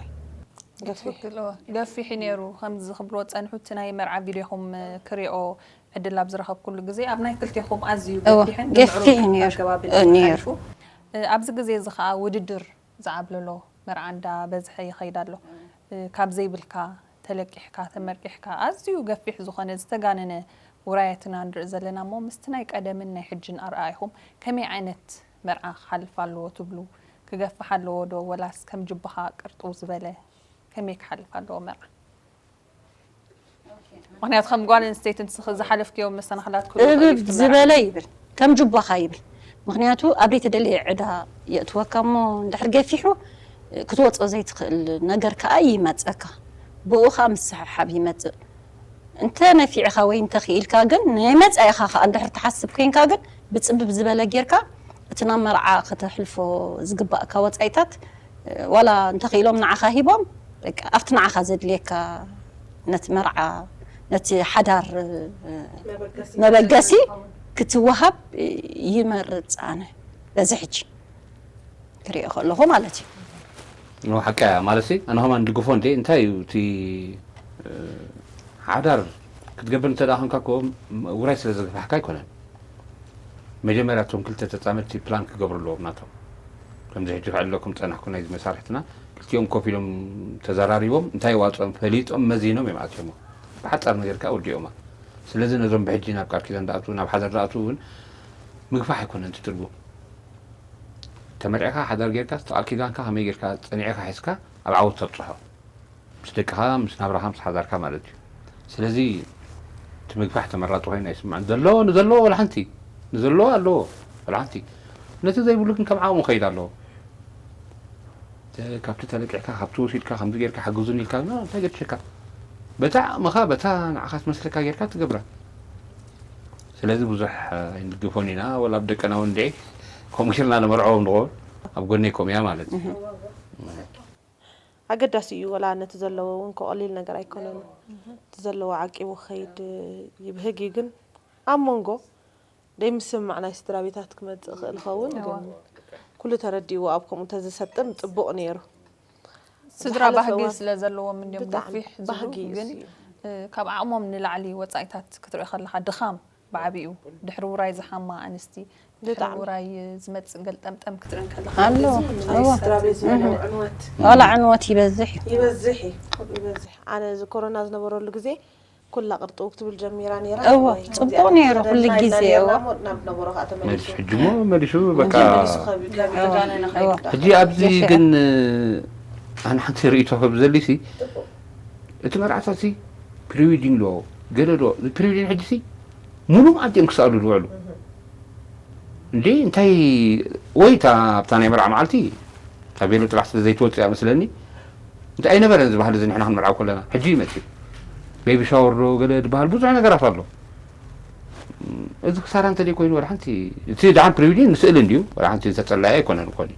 ትክክል እወ። ገፊሕ እዩ ነይሩ ከምዚ ክብልዎ ዝፀንሑ እቲ ናይ መርዓ ቪድዮኹም ክሪኦ ዕድል ኣብ ዝረኸብኩሉ ግዜ ኣብ ናይ ክልቴኹም ኣዝዩ እወ፣ ገፊሕን ብምዕሩግ ገፊሕ እዩ ነይሩ። ኣገባብን እዩ ነይሩ። ሓሊፉ። ኣብዚ ግዜ እዚ ከዓ ውድድር ዝዓብለሎ መርዓ እንዳ በዝሐ ይኸይድ ኣሎ። ካብ ዘይብልካ ተለቂሕካ ተመርቂሕካ ኣዝዩ ገፊሕ ዝኾነ ዝተጋነነ ውራያት ኢና ንርኢ ዘለና እሞ ምስቲ ናይ ቀደምን ናይ ሕጅን ኣርኣኢኹም ከመይ ዓይነት መርዓ ክሓልፍ ኣለዎ ትብሉ? ክገፍሕ ኣለዎ ዶ ወላስ ከም ጅባኻ ቅርጥው ዝበለ ከመይ ክሓልፍ ኣለዎ መርዓ? ምክንያቱ ከም ጓል ኣንስተይቲ ንስኺ ዝሓለፍክዮ መሰናኽላት ኩሉ ጥብብ ተሪፍኪ ዝበለ ይብል ከም ጅባኻ ይብል። ምክንያቱ ኣብ ዘይተደለየ ዕዳ የእትወካ እሞ እንድሕር ገፊሑ ክትወፅኦ ዘይትኽእል ነገር ከዓ ይመፀካ። ብኡ ከዓ ምስሕሓብ ይመፅእ። እንተ ነፊዕኻ ወይ እንተ ክኢልካ ግን ናይ መፃኢኻ ከዓ እንድሕር ትሓስብ ኮይንካ ግን ብፅብብ ዝበለ ጌርካ እቲ ናብ መርዓ ከተሕልፎ ዝግባእካ ወፃኢታት ዋላ እንተኽኢሎም ንዓኻ ሂቦም ኣብቲ ንዓኻ ዘድልየካ ነቲ መርዓ ነቲ ሓዳር መበገሲ ክትወሃብ ይመርፅ ኣነ በዚ ሕጂ ክሪኦ ከለኹ ማለት እዩ። ሓቂ ማለት ኣነ ከማን ድግፎ እንደ እንታይ እዩ እቲ ሓዳር ክትገብር እንተ ደኣ ኮንካ እኮ ውራይ ስለ ዘግፋሕካ ኣይኮነን። መጀመርያ እቶም ክልተ ተጻመድቲ ፕላን ክገብሩ ኣለዎም ናቶም። ከምዚ ሕጂ ክዕለኩም ጸናሕኩ ናይዚ መሳርሕትና ክልቲኦም ኮፍ ኢሎም ተዘራሪቦም እንታይ ዋጽኦም ፈሊጦም መዚኖም እዮም ኣትዮሞ። ብሓጻር ነገር ከኣ ወዲኦማ። ስለዚ ነዞም ብሕጂ ናብ ቃል ኪዳን ደኣትዉ ናብ ሓዳር ደኣትዉ እውን ምግፋሕ ኣይኮነን እቲ ትርጉም። ተመርዕኻ ሓዳር ጌርካ፣ እቲ ቃል ኪዳንካ ከመይ ጌርካ ጸኒዕኻ ሒዝካ ኣብ ዓወት ተብጽሖ። ምስ ደቅኻ፣ ምስ ናብራኻ፣ ምስ ሓዳርካ ማለት እዩ። ስለዚ እቲ ምግፋሕ ተመራጺ ኮይኑ ኣይስምዓን። ዘለዎ፣ ንዘለዎ ወላ ሓንቲ፣ ንዘለዎ ኣለዎ፣ ወላ ሓንቲ። ነቲ ዘይብሉ ግን ከም ዓቕሙ ክኸይድ ኣለዎ። ተ-፣ ካብቲ ተለቂሕካ፣ ካብቲ ወሲድካ፣ ከምዚ ጌርካ ሓግዙኒ ኢልካ፣ ኖ፣ እንታይ ገድሸካ? በታ ዓቕምኻ፣ በታ ንዓኻ ትመስለካ ጌርካ ትገብራ። ስለዚ ብዙሕ፣ እ፣ ኣይንድግፎን ኢና፣ ወላ ኣብ ደቅና እውን እንድዒ፣ ከምኡ ጌርና ነመርዕዎም ንኸውን፣ ኣብ ጎነይ ከምኡ እያ ማለት እዩ። ኣገዳሲ እዩ፣ ወላ ነቲ ዘለዎ እውን እኮ ቀሊል ነገር ኣይኮነን። እቲ ዘለዎ ዓቂቡ ክኸይድ ይብህግ እዩ፣ ግን ኣብ መንጎ ደይምስምማዕ ናይ ስድራ ቤታት ክመጽእ ይኽእል ይኸውን፣ እዋ። ግን ኩሉ ተረዲእዎ ኣብ ከምኡ ተዝሰጥም ጽቡቕ ነይሩ። ስድራ ዝሓለፈ ባህጊ እዋን ስለ ዘለዎም እንዲዮም ብጣዕሚ ገፊሕ ዝብሉ፣ ባህጊ እዩ ግን፣ እሱ እዩ። እ፣ ካብ ዓቕሞም ንላዕሊ ወጻኢታት ክትርኢ ከለኻ ድኻም ብዓቢኡ ድሕሪ ውራይ ዝሓማ ኣንስቲ፣ ድሕሪ ብጣዕሚ። ውራይ ዝመጽእ ገልጠምጠም ክትርኢ ከለኻ ኣሎ። እዚ እዋ። ስድራ ቤት ዝህልዎ ዕንወት ዋላ ዕንወት ይበዝሕ እዩ። ይበዝሕ እዩ፣ ይበዝሕ። ኣነ እዚ ኮሮና ዝነበረሉ ግዜ ኩላ ቅርጥው ክትብል ጀሚራ ነይራ። እዎ፣ ወይ ጽቡቕ ከምዚኣ ነይሩ፣ ተኸደና ኩሉ ኢልና ግዜ፣ ነይርና እዎ። እሞ ናብ ነበሮ ከዓ ተመሊሱ። መልሱ ሕጂ እሞ መሊሱ በቃ። ተመሊሱ ካብ፣ ካብ እዎ፣ ተጋነነ እዎ። ከይዱ። ሕጂ ኣብዚ የሸ። ግን ኣነ ሓንቲ ርእይቶ ከብ ዘሊሲ ጽቡቕ። እቲ መርዓታት ሲ ፕሪዊዲንግ ዶ ገለ ዶ ፕሪዊዲንግ ሕጂ ሲ ሙሉ መዓልቲ እዮም ክሰኣሉ ዝውዕሉ። እንዴ እንታይ ወይ እታ ኣብታ ናይ መርዓ መዓልቲ እታ ቤሎ ጥራሕ ስለ ዘይትወፅእ እያ መስለኒ። እንታይ ኣይነበረን እዚ ባህሊ እዚ ንሕና ክንመርዓው ከለና። ሕጂ እዩ መፅዩ። ቤቢ ሻወር ዶ ገለ ዝበሃል ብዙሕ ነገራት ኣሎ። እዚ ክሳራ እንተደይ ኮይኑ ወላ ሓንቲ እቲ ደሓን ፕሪዊዲንግ ንስእሊ እንድዩ ወላ ሓንቲ ዝተፀላየ ኣይኮነን እኮ ድዩ።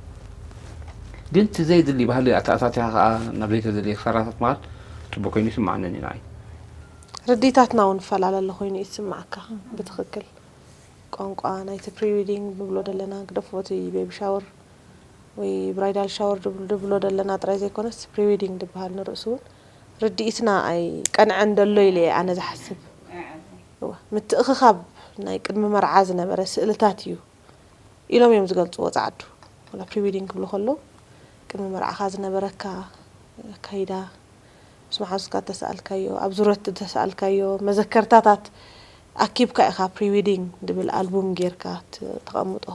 ግን እቲ ዘይድሊ ባህሊ ኣተኣታትያ ከዓ ናብ ዘይተደለየ ክሳራታት ምኻድ ፅቡቅ ኮይኑ ይስምዓነኒ ንዓይ። ርዲታትና እውን ይፈላለ ኮይኑ ይስምዓካ ብትኽክል። ቋንቋ ናይቲ ፕሪዊዲንግ ንብሎ ደለና ግደፎ እቲ ቤቢ ሻወር ወይ ብራይዳል ሻወር ድብል-፣ ድብሎ ደለና ጥራይ ዘይኮነስ ፕሪዊዲንግ ድበሃል ንርእሱ እውን ርድኢትና ኣይቀንዐን ደሎ ኢለ እየ ኣነ ዝሓስብ። እዋ፣ ምትእኽኻብ ናይ ቅድሚ መርዓ ዝነበረ ስእልታት እዩ ኢሎም እዮም ዝገልጽዎ ጻዕዱ። ወላ ፕሪዊዲንግ ክብሉ ከለዉ ቅድሚ መርዓኻ ዝነበረካ ኣካይዳ፣ ምስ መሓዙትካ እተሰኣልካዮ፣ ኣብ ዙረት እተሰኣልካዮ መዘከርታታት ኣኪብካ ኢኻ ፕሪዊዲንግ ድብል ኣልቡም ጌርካ ት-፣ ተቐምጦ።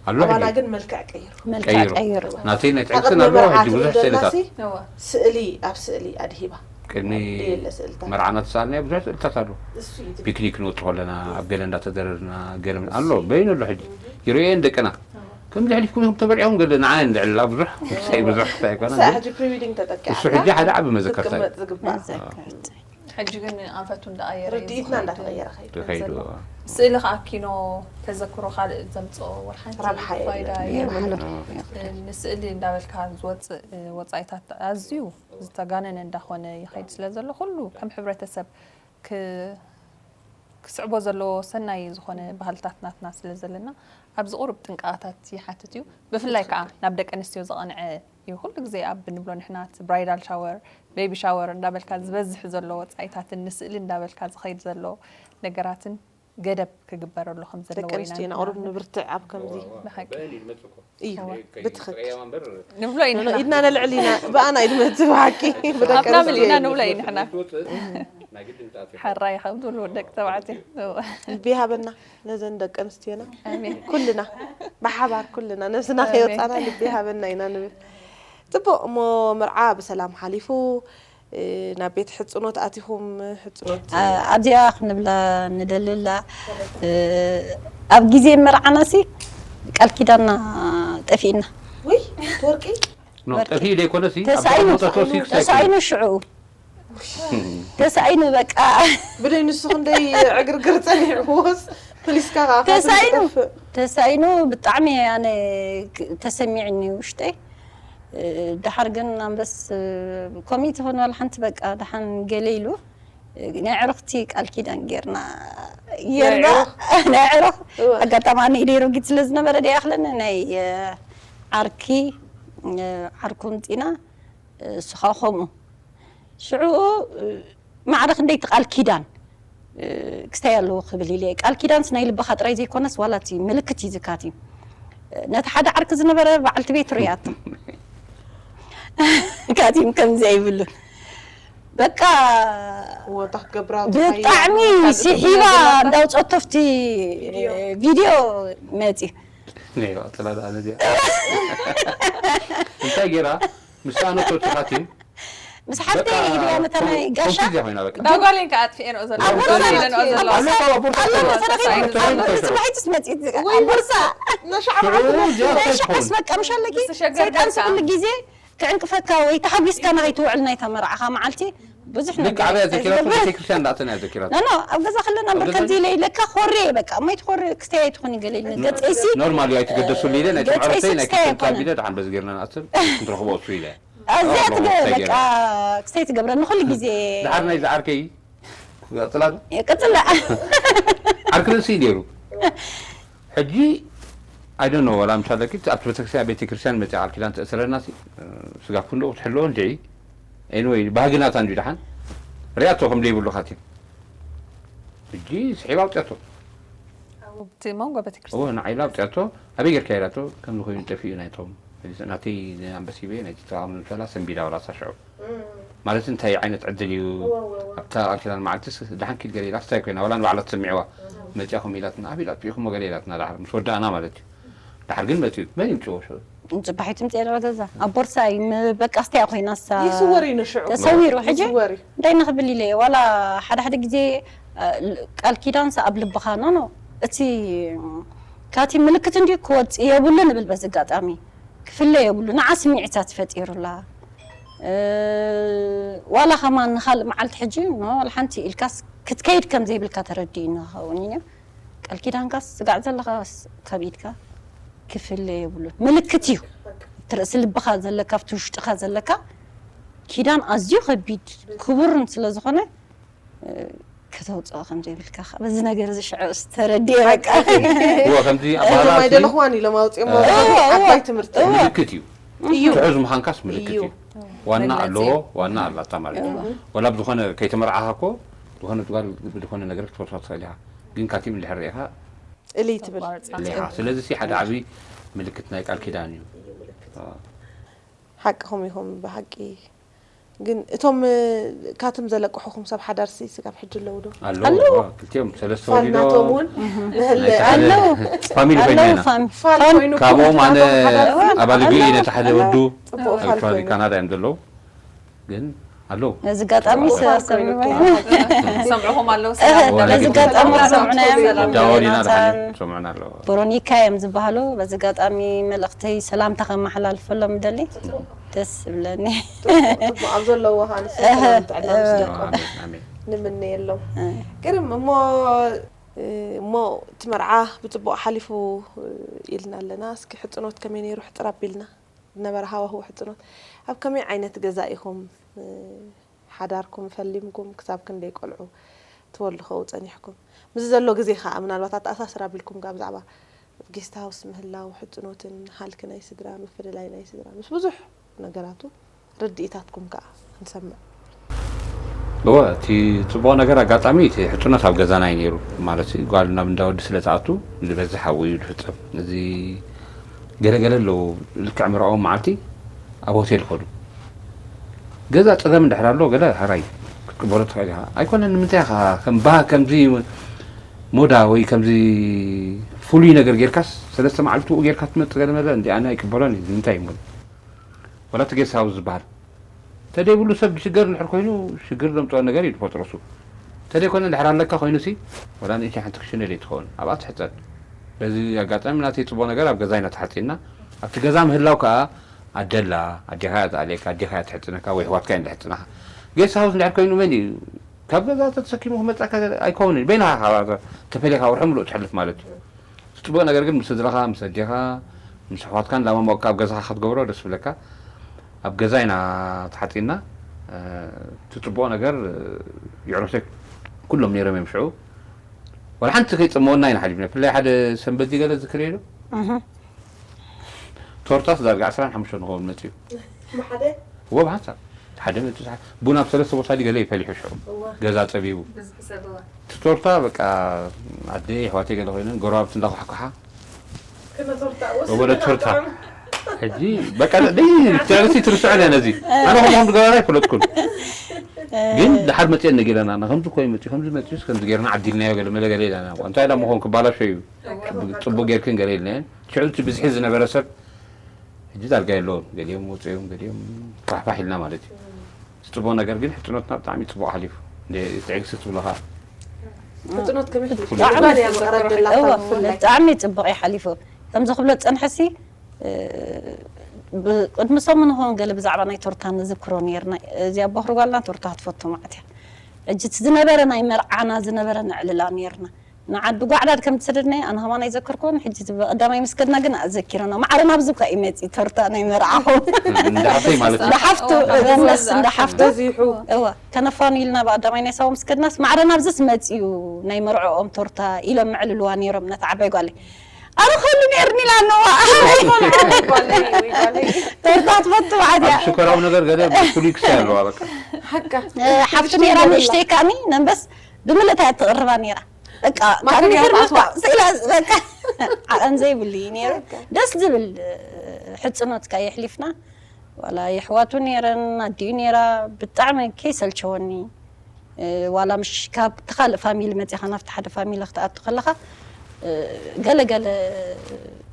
ኣሎ ኣባና ሕጂ ግን መልክዕ ቀይሩ። መልክዕ ቀይሩ። ቀይሩ። ናተይ ናይ ኣብ ጥዕስን ቅድሚ ኣሎ መርዓ ሕጂ ብዙሕ ትብል ስእልታት። ዘላሲ እዋ። ስእሊ ኣብ ስእሊ ኣድሂባ። ቅድሚ ድየለ ስእልታት። መርዓና ተሰኣልናዮ ብዙሕ ስእልታት ኣሎ። እሱ እዩ እቲ ፒክኒክ ንወጽእ ከለና ኣብ ገለ እንዳተደረርና ገለ ኣሎ በይኑ ኣሎ ሕጂ። ይርእየን ደቅና። ከምዚ ኣሕሊፍኩም ኢኹም ተመርዒኹም ገለ ንዓይ እንድዕላ ብዙሕ፣ ምሳይ ብዙሕ ኣይኮነን፣ ንሳ ግን ሕጂ ፕሪዊዲንግ ተጠቂዓታ እሱ ሕጂ ሓደ ዓቢ መዘከርታ እዩ። ክትቅመጥ ዝግባእ። መዘከርታ። ሕጂ ግን ኣንፈቱ እንዳቐየረ እዩ ርድኢትና ዝኸይድ እንዳተቐየረ ኸይዱ። ዝኸይዱ። ዘሎ። ስእሊ ኸኣ ኪኖ ተዘክሮ ካልእ ዘምጽኦ ወላ ሓንቲ ረብሓ ፋይዳ የለን። የብሉን። የብሉን። ንስእሊ እንዳበልካ ዝወጽእ ወጻኢታት ኣዝዩ ዝተጋነነ እንዳኾነ ይኸይድ ስለ ዘሎ፣ ኩሉ ከም ሕብረተሰብ ክ-፣ ክስዕቦ ዘለዎ ሰናይ ዝኾነ ባህልታት ናትና ስለ ዘለና፣ ኣብዚ ቁሩብ ጥንቃቐታት ይሓትት እዩ። ብፍላይ ከዓ ናብ ደቂ ኣንስትዮ ዘቐንዐ እዩ። ኩሉ ግዜ ኣብ ንብሎ ንሕና እቲ ብራይዳል ሻወር፣ ቤቢ ሻወር እንዳበልካ ዝበዝሕ ዘሎ ወጻኢታትን ንስእሊ እንዳበልካ ዝኸይድ ዘሎ ነገራትን ገደብ ክግበረሉ ከም ዘለዎ ደቂ ኢና ኣንስትዮ ኢና ንሕና ቁሩብ ንብርትዕ ኣብ ከምዚ። ብሓቂ። እዩ፣ ብትኽክል። ንብሎ ኢና ንሕና። ኢድና ነልዕል ኢና፣ ብኣና እዩ ዝመጽእ ብሓቂ፣ ብደቂ ኣፍና ኣንስትዮ መሊእና እዩ። ንብሎ ኢና ንሕና። ሓራይ ከም ትብሉ ደቂ ተባዕትዮ። ልቢ ይሃበና ነዘን ደቂ ኣንስትዮና። ኣሜን። ኩልና፣ ብሓባር ኩልና፣ ነብስና ኣሜን። ከየውጻና ልቢ ይሃበና ኢና ንብል። ጽቡቕ፣ እሞ መርዓ ብሰላም ሓሊፉ፣ እ፣ ናብ ቤት ሕጽኖት ኣቲኹም፣ ሕጽኖት ኣ-፣ ኣብዚኣ ክንብላ ንደልላ፣ እ፣ ኣብ ግዜ መርዓናሲ ቃል ኪዳንና ጠፊእና። ውይ፣ ወርቂ? ኖ፣ ወርቂ። ጠፊኡ ዘይኮነሲ፣ ኣብ ተሳኢኑ፣ ተቐመጠቶ ሲ ክሳይ ተሳኢኑ ሽዑ። ተሳኢኑ በቃ። ብደይ ንሱ ክንደይ ዕግርግር ጸኒሕዎስ፣ ፕሊስካ ከኣ ተሳኢኑ፣ ተጠፍእ። ተሳኢኑ ብጣዕሚ ኣነ ክ-፣ ተሰሚዕኒ ውሽጠይ። እ፣ ደሓር ግን ኣንበስ፣ እ፣ ኮሚት ሆን ዋላ ሓንቲ በቃ ደሓን ገለ ኢሉ፣ እ፣ ናይ ዕርኽቲ ቃል ኪዳን ጌርና፣ ጌርና፣ ናይ ዕርኽ? ናይ ዕርኽ እወ። ኣጋጣሚ ኣነ ኢደይ ረጊድ ስለ ዝነበረ ደይኣኽለኒ ናይ፣ እ፣ ዓርኪ፣ እ፣ ዓርኩ ምጺና፣ እ፣ እሱ ኸኣ ከምኡ። ሽዑ፣ እ፣ ማዕረ ክንደይ እቲ ቃል ኪዳን፣ እ፣ ክስታይ ኣለዎ ክብል ኢለ እየ። ቃል ኪዳንስ ናይ ልብኻ ጥራይ ዘይኮነስ ዋላ እቲ ምልክት እዩ ዝካትዩ። ነቲ ሓደ ዓርኪ ዝነበረ በዓልቲ ቤት ርእያቶ። ካቲም ከምዚ ኣይብሉን። በቃ ወጣ ክትገብራ ብጣዕሚ ስሒባ እንዳውፀቶ ኣብቲ ቪድዮ መፂ ነይዋ ጥላ ደኣ ነዚኣ እንታይ ገይራ ምስ ኣነቶ ትኻቲም ምስ ሓፍተይ ኢድያ ነታ ናይ ጋሻ ኮንፊዝያ ኮይና በቃ ዳጓሌን ከዓ ኣጥፊኤ ንኦ ዘለዋ ኣብ ዳጓሌ ኢለ ንኦ ዘለዋ ኣሎ ካብ ቦርሳ ኣሎ ተረኺቡ ኣሎ ተረኺቡ ጽባሒትስ መጺት ኣንበሳ ነሻዕ ሽዑ እዚኣ እንታይ ሽዓስ ትኸውን በቃ ምሻለኪ ዝተሸገር ሰይጣን ደርካ። ኩሉ ግዜ ክዕንቅፈካ ወይ ተሓጒስካ ንኸይትውዕል ናይታ መርዓኻ መዓልቲ ብዙሕ ደቂ ዓብያ ዘኪራቶ ቤተክርስትያን እንዳእተን እያ ዘኪራቶ ኖ ኣብ ገዛ ከለና እምበር ከምዚ ኢለ ኢለካ ኮሬ በቃ እማይ ትኮሬ ክስተይ ኣይትኾኒ ገለ ኢለ ገፀይሲ ኖርማል እዩ ኣይትገደሱሉ ኢለ ናይ ገፀይሲ ትምህርተይ ናይ ክስተይ ክፍልታ ኣይኮነን ቢለ ድሓን በዚ ጌርና ንኣስብ ክንረኽቦ እሱ ኢለ ኣብዚኣ ኣዎ፣ ትገ- እንታይ በቃ ክስተይ ትገብረኒ ኩሉ ግዜ ድሓር ናይ ዝዓርከይ ይቐፅላ ይቅፅላ ዓርኪ ርእሲ ነይሩ ሕጂ ኣይደኖ ወላ ምሻለኪ ኣብቲ ቤተክርስትያን ቤተክርስትያን መፅኣ ቃል ኪዳን ተእስረና ሲ ስጋ ክንደኡ ክትሕልዎ እንድዒ ኤንወይ ባህጊ ናታ እንዲ ድሓን ሪኣቶ ከም ዘይብሉ ካቲ ሕጂ ስሒባ ኣውፅኣቶ ኣብቲ መንጎ ቤተክርስትያን እዎ ንዓይላ ኣውፅኣቶ ኣበይ ጌርካ ኢላቶ ከምዚ ኮይኑ ጠፊኡ ናይቶም ናተይ ኣንበሲበ ናይ ተቃወሚ ዝፈላ ሰንቢዳ ወላ ሳሽዑ ማለት እንታይ ዓይነት ዕድል እዩ ኣብታ ቃል ኪዳን መዓልትስ ድሓን ኪድ ገለ ኢላ ክስታይ ኮይና ወላ ንባዕላ ትስምዕዋ መፅኣኹም ኢላትና ኣብ ኢላ ኣጥፊእኹሞ ገለ ኢላትና ድሓር ምስ ወዳእና ማለት እዩ ድሓር ግን መፅኡ መን ይምፅዎ ሽዑ ፅባሒት ምፅእ ገዛ ኣብ ቦርሳ እዩ በቃ ስተያ ኮይና ሳ ይስወር እዩ ንሽዑ ተሰዊሩ ሕጂ ይስወር እዩ እንታይ ንኽብል ኢለ እየ ዋላ ሓደ ሓደ ግዜ እ፣ ቃል ኪዳንስ ኣብ ልብኻ ኖ ኖ እቲ ካቲ ምልክት እንዲ ክወፅእ የብሉን እብል በዚ ኣጋጣሚ ክፍለ የብሉ ንዓ ስምዒታት ፈጢሩላ እ፣ ዋላ ከማን ንካልእ መዓልቲ ሕጂ ኖ ዋላ ሓንቲ ኢልካስ ክትከይድ ከም ዘይብልካ ተረዲእኒ ክኸውን እዩ ቃል ኪዳንካስ ስጋዕ ዘለኻስ ካብ ኢድካ ክፍለ የብሉን ምልክት እዩ እቲ ርእሲ ልብኻ ዘለካ ኣብቲ ውሽጥኻ ዘለካ ኪዳን ኣዝዩ ከቢድ ክቡርን ስለ ዝኾነ ከተውፅኦ ከም ዘይብልካ ከዓ በዚ ነገር እዚ ሽዑ ዝተረድየ በቃ እዎ ከምዚ እዞም ኣባላት ኣይደለኽዋን ኢሎም ኣውፅኦም እዎ፣ እዎ። ዓባይ ትምህርቲ እዎ። ምልክት እዩ እዩ ትሑዝ ምዃንካስ ምልክት እዩ። እዩ ዋና መግለፂ ኣለዎ እዩ። ዋና ኣላታ ማለት እዩ ወላ ብዝኾነ ከይተመርዓኻ እኮ ዝኾነ ጓል ብዝኾነ ነገር ክትፈልፋ ትኽእል ኢኻ ግን ካቲም እንድሕር ርኢኻ እልይ ትብል ተቋርፃ። ኢኻ ስለዚ ሲ ሓደ ዓብዪ ምልክት ናይ ቃል ኪዳን እዩ ሓቅኹም ኢኹም ብሓቂ ግን እቶም ካትም ዘለቅሑኹም ሰብ ሓዳርሲ ስጋብ ሕጂ ኣለዉ ዶ ኣለዉ ኣለዉ። ክልቲኦም ሰለስተ ፋል ወሊዶ ናቶም እውን ንህለ ናይ ሓደ ኣለዉ ፋሚሊ ኮይና ኣለዉ ኢና ፋም ፋል ፋም- ኮይኑ ካብኦም ኣነ ናቶም ሓዳር ኣባልገ ነቲ ሓደ ወዱ ፅቡቅ ፋል ኣክቹዋሊ ኮይኑ ካናዳ እዮም ዘለዉ ግን ኣለዉ ነዚ ኣጋጣሚ ፋል ሰሚዑ ኮይኑ ሰምዕኹም ኣለዉ ነዚ ኣጋጣሚ ሰላም ደዋወሊና ናታን ሰምዑና ኣለዉ ቨሮኒካ እዮም ዝበሃሉ በዚ ኣጋጣሚ መልእኽተይ ሰላምታ ከመሓላልፈሎም ደሊ ደስ ይብለኒ ፅቡቅ ኣብ ዘለዎ ሃንስ ሰላም ጥዕና ምስ ደቆም ኣሜን ኣሜን ንምነየሎም ግርም እሞ እሞ እቲ መርዓ ብፅቡቅ ሓሊፉ ኢልና ኣለና እስኪ ሕፅኖት ከመይ ነይሩ ሕፅር ኣቢልና ዝነበረ ሃዋህው ሕፅኖት ኣብ ከመይ ዓይነት ገዛ ኢኹም ሓዳርኩም ፈሊምኩም ክሳብ ክንደይ ቆልዑ ትወልዱ ከው ፀኒሕኩም ምስ ዘሎ ግዜ ከዓ ምናልባት ኣተኣሳስር ኣቢልኩም ከዓ ብዛዕባ ጌስት ሃውስ ምህላው ሕፅኖትን ሃልኪ ናይ ስድራ ምፍልላይ ናይ ስድራ ምስ ብዙሕ ነገራቱ ርድኢታትኩም ከዓ ክንሰምዕ እወ እቲ ፅቡቕ ነገር ኣጋጣሚ እቲ ሕፅኖት ኣብ ገዛና እዩ ነይሩ ማለት እዩ ጓል ናብ እንዳ ወዲ ስለ ትኣቱ ዝበዝሕ ኣብኡ እዩ ዝፍፀም እዚ ገለገለ ኣለዉ ልክዕ ምርዖም መዓልቲ ኣብ ሆቴል ይኸዱ ገዛ ፀገም እንድሕር ኣሎ ገለ ሕራይ ክትቅበሎ ትኽእል ኢኻ ኣይኮነን ንምንታይ ኢኻ ከም ባህ ከምዚ ሞዳ ወይ ከምዚ ፍሉይ ነገር ጌርካስ ሰለስተ መዓልቲ ኡ ጌርካ ትመፅእ ገለ መለ እንዲ ኣነ ኣይቅበሎን እዩ ንምንታይ እዩ ወላ እቲ ጌስት ሃውስ ዝበሃል ተደይብሉ ሰብ ሽገር እንድሕር ኮይኑ ሽግር ዘምፅኦ ነገር እዩ ዝፈጥሮ እሱ ተደይኮነ እንድሕር ኣለካ ኮይኑ ሲ ወላ ንእሽተይ ሓንቲ ክሽነ ደይ ትኸውን ኣብኣ ትሕፀን በዚ ኣጋጣሚ ናተይ ፅቡቕ ነገር ኣብ ገዛ ኢና ተሓፂና ኣብቲ ገዛ ምህላው ከዓ ኣደላ ኣዴኻ እያ ትኣልየካ ኣዴኻ እያ ትሕፅነካ ወይ ኣሕዋትካ እየን ዝሕፅናኻ ጌስት ሃውስ እንድሕር ኮይኑ መን እዩ ካብ ገዛ ተተሰኪሙ ክመፃካ ኣይከውንን በይንኻ ተፈሊኻ ወርሒ ምሉእ ትሕልፍ ማለት እዩ እቲ ፅቡቕ ነገር ግን ምስ ስድራኻ ምስ ኣዴኻ ምስ ኣሕዋትካን ላማሞቕካ ኣብ ገዛኻ ክትገብሮ ደስ ብለካ ኣብ ገዛ ኢና ተሓፂና እቲ ፅቡቕ ነገር ይዕረሰይ ኩሎም ነይሮም እዮም ሽዑ ወላ ሓንቲ ከይፀመወና ኢና ሓሊፍና ብፍላይ ሓደ ሰንበት ዲገለ ዝክር ዶ ቶርታስ ዳርጋ ዕስራን ሓሙሽተ ንኸውን መፅዩ ብሓደ እዎ ብሓንሳብ ሓደ መፅዩ ሓደ ቡን ኣብ ሰለስተ ቦታ ዲገለ ይፈሊሑ ሽዑ ገዛ ፀቢቡ ብዝሒ ሰብ እዋ እቲ ቶርታ በቃ ኣደይ ኣሕዋተይ ገለ ኮይነን ጎረባብቲ እንዳኳሕኳሓ ክነቶርታ ወደ ቶርታ ሕጂ በቃ ደይ ትርሲ ትርስዖ ነዚ ኣነ ከምኹም ዝገበረ ኣይፈለጥኩን ግን ድሓር መፅየን ነጊረና፣ ከምዚ ኮይኑ መፅዩ፣ ከምዚ መፅዩስ ከምዚ ጌርና ዓዲልናዮ፣ ገለ መለ ገለ ኢላና። እንታይ ኢላ ምኾን ክባላሾ እዩ። ጽቡቅ ጌርክን ገለ ኢልናየን። ሽዑ እቲ ብዝሒ ዝነበረ ሰብ ሕጂ ዳርጋ የለውን። ገሊኦም ወፅዮም፣ ገሊኦም ፋሕፋሕ ኢልና ማለት እዩ። እቲ ጽቡቅ ነገር ግን ሕጽኖትና ብጣዕሚ ጽቡቅ ሓሊፉ። እንደ ትዕግስቲ ትብሎ ኸዓ። ሕጽኖት ከመይ ትብሎ? ብጣዕሚ ባድያ መቐረብ ደላታ እወ፣ ብፍላይ። ብጣዕሚ ጽቡቕ ይሓሊፉ። ከምዚ ክብሎ ዝጸንሐሲ፣ እ፣ ብ-፣ ቅድሚ ሰሙን ኾን ገለ ብዛዕባ ናይ ቶርታ ንዝክሮ ነይርና። እዚኣ ቦኽሪ ጓልና ቶርታ ክትፈቱ ማለት እያ። ሕጂ እቲ ዝነበረ ናይ መርዓና ዝነበረ ነዕልላ ነይርና። ንዓዲ ጓዕዳድ ከም ትሰደድና ኣነ ኸማን ኣይዘከርኩን። ሕጂ እቲ ብቐዳማይ ምስ ከድና ግን ኣዘኪረና። ማዕረ ናብዚ እኳ እዩ መፂኡ ቶርታ ናይ መርዓኹም። እንዳ ሓፍተይ ማለት እዩ። እንዳ ሓፍቱ፣ እወ፣ መለስ እንዳ እወ፣ ሓፍቱ። በዚሑ። እወ፣ ከነፋኑ ኢልና ብቐዳማይ ናይ ሳዋ ምስ ከድናስ ማዕረ ናብዚስ መፂኡ ናይ መርዕኦም ቶርታ ኢሎም መዕልልዋ ነይሮም ነታ ዓባይ ጓለይ። ኣነ ከሉ ነይርኒ ኢላ ኣለዋ። ቶርታ ትፈቱ ማለት እያ። ኣብ ሽኮራዊ ነገር ገለ ፍሉይ ክሳይ ኣለዋ በቃ። ሓቃ። እ፣ ሓፍቱ ነይራ ንእሽተይ ከኣኒ ነንበስ ብምልእታ እያ ትቕርባ ነይራ። በቃ ካብ ማዕረ ምሕር ኣትዋ። ምፍታሕ ስኢላ በቃ ዓቐን ዘይብሉ እዩ ነይሩ። ደስ ዝብል እ፣ ሕጽኖትካ የሕሊፍና። ዋላ የሕዋቱ ነይረን ኣዲኡ ነይራ። ብጣዕሚ ከይሰልቸወኒ እ፣ ዋላ ምሽ ካብ እቲ ካልእ ፋሚሊ መፂኻ ናብቲ ሓደ ፋሚሊ ክትኣቱ ከለኻ እ፣ ገለ ገለ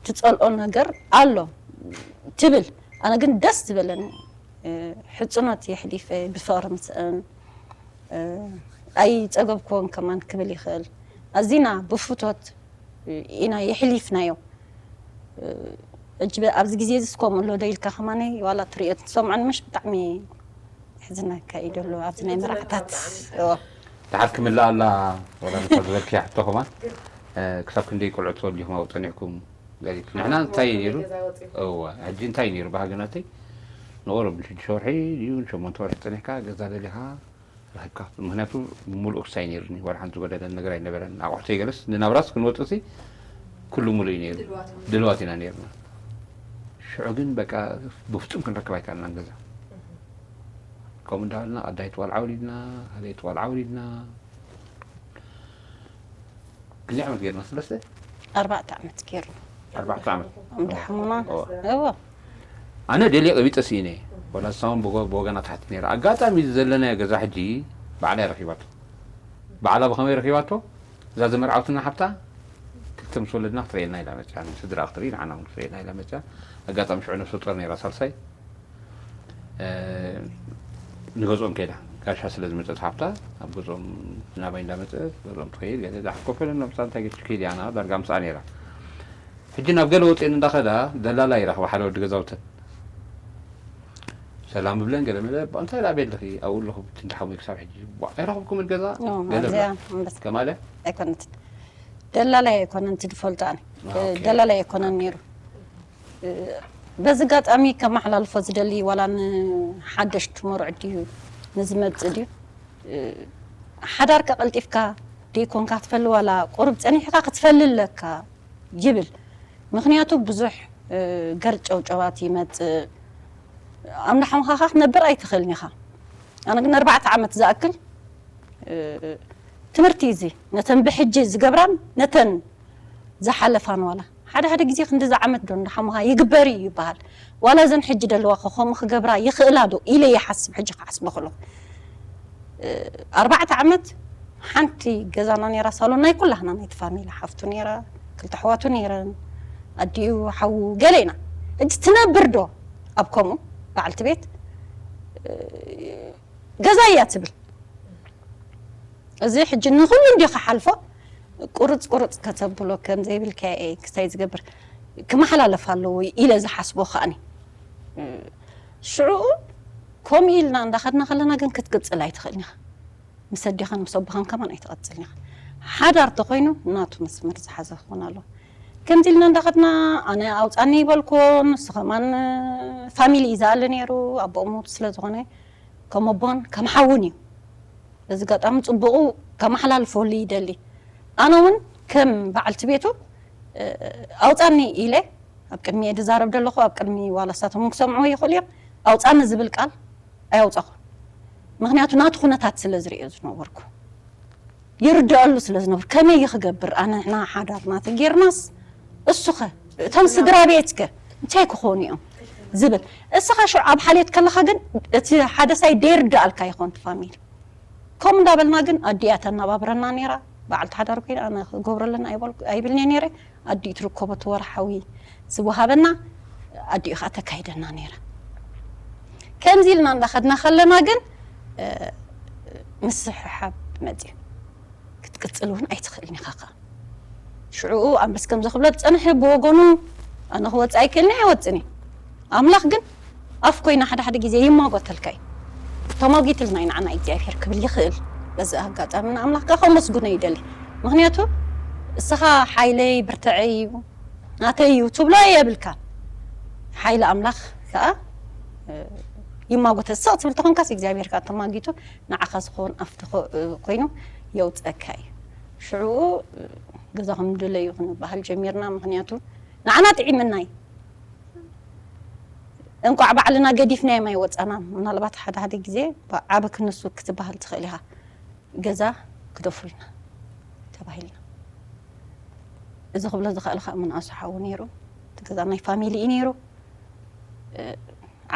ትፀልኦ ነገር ኣሎ ትብል። ኣነ ግን ደስ ዝበለኒ እ፣ ሕፅኖት የሕሊፈ ብፍቕሪ ምስአን እ፣ ኣይፀገብክዎን ከማን ክብል ይኽእል። ኣዚና ብፍቶት ኢና የሕሊፍናዮ። እ፣ ሕጂ በ-፣ ኣብዚ ግዜ እዚ እስከምኡ ኣሎ ዶ ኢልካ ከማነይ ዋላ ትሪኦ ትሰምዖን ምሽ ብጣዕሚ የሕዝነካ እዩ ደሎ ኣብዚ ናይ መርዓታት። እዎ። ድሓር ክምልኣ ኣላ ወላ ነታ ዝበልክያ ሕቶ ከማን እ፣ ክሳብ ክንደይ ቆልዑ ትወልዲኹም ኣብኡ ፀኒሕኩም ገሊት ንሕና እንታይ ነይሩ እወ ሕጂ እንታይ ነይሩ ባህግናተይ ንቆረብ ንሽዱሽተ ወርሒ ድዩ ንሸሞንተ ወርሒ ፀኒሕካ ገዛ ደሊኻ ረኺብካ ምክንያቱ ሙሉእ ክሳይ ነይሩኒ ዋላ ሓንቲ ዝጎደለን ነገር ኣይነበረን ኣቑሑተይ ገለስ ንናብራስ ክንወፅሲ ኩሉ ሙሉእ እዩ ነይሩ ድልዋት ኢና ነይርና ሽዑ ግን በቃ ብፍፁም ክንረክብ ኣይከኣልናን ገዛ ከምኡ እንዳበልና ቀዳይት ቆልዓ ወሊድና ካልኣይቲ ቆልዓ ወሊድና ክንደይ ዓመት ገይርና ሰለስተ ኣርባዕተ ዓመት ገይሩ ኣርባዕተ ዓመት እንዳሓሙና እወ። እዎ ኣነ ደልየ ቀቢፀ ስኢነ ወላ ሳውን ብወገና ትሓቲ ነይራ ኣጋጣሚ ዘለናዮ ገዛ ሕጂ ባዕላ ረኪባቶ ባዕላ ብከመይ ረኪባቶ እዛ ዘመርዓውትና ሓፍታ ክልተ ምስ ወለድና ክትርእየና ኢላ መፅያ ስድራ ክትርኢ ንዓና እውን ክትርእየና ኢላ መፅያ ኣጋጣሚ ሽዑ ነፍሰ ጡር ነይራ ሳልሳይ እ፣ ንገዝኦም ከይዳ ጋሻ ስለ ዝመፀት ሓፍታ ኣብ ገዝኦም ናባይ እንዳመፀ ገዝኦም ትኸይድ ገለ ዛሕፍ ኮፈለ ነብሳ እንታይ ገች ከይድ ያና ዳርጋ ምስኣ ነይራ ሕጂ ናብ ገለ ወፅኤን እንዳኸዳ ደላላ ይረኽባ ሓደ ወዲ ገዛውተን ሰላም ብለን ገለ መለ እንታይ ዳ ቤለኺ ኣብኡ ኣለኹ ብቲ እንዳሓሙይ ክሳብ ሕጂ ቧ ኣይረኽብኩምን ገዛ ኖ፣ ገለ ኣብዚኣ ብላ። ኣንበሳ ከማለ ኣይኮነትን ደላላይ ኣይኮነን ትድፈልጦ ኣነ ኦኬ። ደላላይ ኣይኮነን ነይሩ እ፣ በዚ ኣጋጣሚ ከመሓላልፎ ዝደሊ ዋላ ንሓደሽቲ መርዑ ድዩ ንዝመፅእ ድዩ እ፣ ሓዳርካ ቀልጢፍካ ደይኮንካ ትፈሊ ዋላ ቁሩብ ፀኒሕካ ክትፈሊ ኣለካ ይብል ምክንያቱ ብዙሕ እ፣ ገርጨውጨዋት ይመፅእ ኣብ እንዳሓምኻኻ ክትነብር ኣይትኽእልን ኢኻ ኣነ ግን ኣርባዕተ ዓመት ዝኣክል እ፣ ትምህርቲ እዚ ነተን ብሕጂ ዝገብራን ነተን ዝሓለፋን ዋላ ሓደ ሓደ ግዜ ክንድዚ ዓመት ዶ እንዳሓሙኻ ይግበር እዩ ይበሃል ዋላ እዘን ሕጂ ደለዋ ከምኡ ክገብራ ይኽእላ ዶ ኢለ ይሓስብ ሕጂ ክሓስቦ ከለኹ እ፣ ኣርባዕተ ዓመት ሓንቲ ገዛና ነይራ ሳሎን ናይ ኩላህና ናይቲ ፋሚሊ ሓፍቱ ነይራ ክልተ ኣሕዋቱ ነይረን ኣዲኡ ሓዉ ገለ ኢና ሕጂ ትነብር ዶ ኣብ ከምኡ በዓልቲ ቤት እ፣ ገዛ እያ ትብል እዚ ሕጂ ንኹሉ እንዲ ክሓልፎ ቁርፅ ቁርፅ ከተብሎ ከም ዘይብልካ እየ ክሳይ ዝገብር ክመሓላለፍ ኣለዎ ኢለ ዝሓስቦ ከዓኒ ሽዑ ከምኡ ኢልና እንዳኸድና ከለና ግን ክትቅፅል ኣይትኽእልን ኢኻ ምስ ኣዴኻን ምስ ኣቦኻን ከማን ኣይትቐፅልን ኢኻ ሓዳር ተኾይኑ ናቱ መስመር ዝሓዘ ክኾን ኣለዎ ከምዚ ኢልና እንዳኸድና ኣነ ኣውፃኒ ይበልኩ ንሱ ከማን ፋሚሊ እዩ ዝኣሊ ነይሩ ኣቦኦም ሙት ስለ ዝኾነ ከም ኣቦን ከም ሓውን እዩ በዚ ኣጋጣሚ ፅቡቑ ከመሓላልፈሉ ይደሊ ኣነ እውን ከም በዓልቲ ቤቱ ኣውፃኒ ኢለ ኣብ ቅድሚ እየ ዝዛረብ ዘለኹ ኣብ ቅድሚ ዋላ ሳቶም ክሰምዑ ይኽእሉ እዮም ኣውፃኒ ዝብል ቃል ኣየውፀኹ ምክንያቱ ናቱ ኩነታት ስለ ዝርእዮ ዝነበርኩ ይርድአሉ ስለ ዝነብር ከመይ ክገብር ኣነ ና ሓዳር ናተ ጌርናስ እሱኸ እቶም ስድራ ቤትከ እንታይ ክኾኑ እዮም ዝብል እስኻ ሽዑ ኣብ ሓልዮት ከለኻ ግን እቲ ሓደ ሳይ ደይርድኣልካ ይኾን ፋሚሊ ከምኡ እንዳበልና ግን ኣዲኣ ተናባብረና ነይራ። በዓልቲ ሓዳር ኮይና ኣነ ክገብረለና ኣይበልኩ ኣይብልኒ ነይረ። ኣዲኡ ትርከቦ እቲ ወርሓዊ ዝወሃበና ኣዲኡ ከዓ ተካይደና ነይራ። ከምዚ ኢልና እንዳኸድና ከለና ግን ምስሕሓብ መፅዩ። ክትቅፅል እውን ኣይትኽእልን ኢኻ ከዓ። ሽዑኡ ኣንበስ ከምዚ ክብሎ ዝፀንሐ ብወገኑ ኣነ ክወፅእ ኣይክእልን ኣይወፅን እዩ። ኣምላኽ ግን ኣፍ ኮይና ሓደ ሓደ ግዜ ይማጎተልካ እዩ። ተማጊትልና እዩ ንዓና እግዚኣብሔር ክብል ይኽእል። በዚ ኣጋጣሚ ንኣምላኽ ከዓ ከመስግኖ ይደሊ። ምክንያቱ እስኻ ሓይለይ ብርትዐይ እዩ ናተይ እዩ ትብሎ የብልካ። ሓይሊ ኣምላኽ ከዓ ይማጎተ ስቕ ትብል ተኾንካስ እግዚኣብሔር ከዓ ተማጊቱ ንዓኻ ዝኸውን ኣፍቲ ኮይኑ የውፀካ እዩ። ሽዑኡ ገዛ ከም ድለዩ ክንበሃል ጀሚርና። ምክንያቱ ንዓና ጥዒምና እዩ። እንቋዕ ባዕልና ገዲፍናዮም ኣይወፃና። ምናልባት ሓደ ሓደ ግዜ ዓቢ ክንሱ ክትበሃል ትኽእል ኢኻ። ገዛ ግደፉልና ተባሂልና። እዚ ክብሎ ዝኽእል ከዓ ምንኣሱ ሓዊ ነይሩ። እቲ ገዛ ናይ ፋሚሊ እዩ ነይሩ።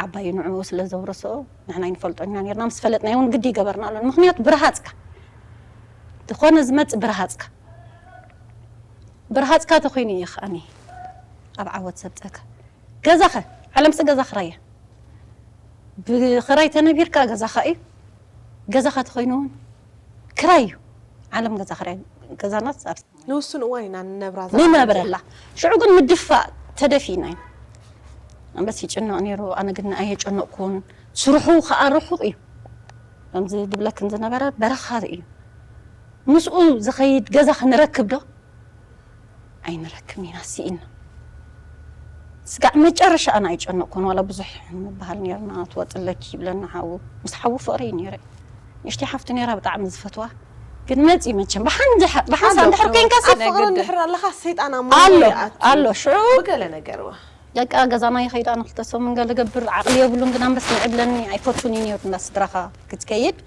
ዓባዩ ንዕኡ ስለ ዘውረሰኦ ንሕና ይንፈልጦ ኢና ነርና። ምስ ፈለጥና እውን ግዲ ይገበርና ኣሎ። ምክንያቱ ብርሃፅካ ዝኾነ ዝመፅ ብርሃፅካ ብርሃፅካ ተኮይኑ እዩ ከዓኒ ኣብ ዓወት ዘብፀካ። ገዛኸ ዓለምሲ ገዛ ክራያ ብክራይ ተነቢርካ ገዛኻ እዩ። ገዛኻ ተኮይኑ እውን ክራይ እዩ። ዓለም ገዛ ክራይ ገዛና ንውሱን እዋን ኢና ንነብራ ንነብረላ። ሽዑ ግን ምድፋእ ተደፊእና ኢና። ኣንበስ ይጭነቕ ነይሩ። ኣነ ግን ኣየጨነቕኩን። ስርሑ ከዓ ርሑቕ እዩ። ከምዚ ድብለክን ዝነበረ በረኻ እዩ። ምስኡ ዝኸይድ ገዛ ክንረክብ ዶ ኣይንረክብን ኢና ስኢና። ስጋዕ መጨረሻ ኣነ ኣይጨነቕኩን። ዋላ ብዙሕ ንበሃል ነርና። ትወፅለኪ ይብለና ሓዉ። ምስ ሓዉ ፍቕሪ እዩ ነይረ። ንእሽተይ ሓፍቱ ነይራ ብጣዕሚ ዝፈትዋ። ግን መፂ መቸም ብሓንሳ እንድሕር ኮይንካ ኣብ ፍቕሪ እንድሕር ኣለኻ ሰይጣን ኣብ ኣሎ ኣሎ ሽዑ ብገለ ነገር ደቂ ገዛና ይኸይዳ ንክልተ ሰሙን ገለ ገብር ዓቕሊ የብሉን። ግን ኣንበስ ንዕብለኒ ኣይፈቱን እዩ ነይሩ እንዳ ስድራኻ ክትከይድ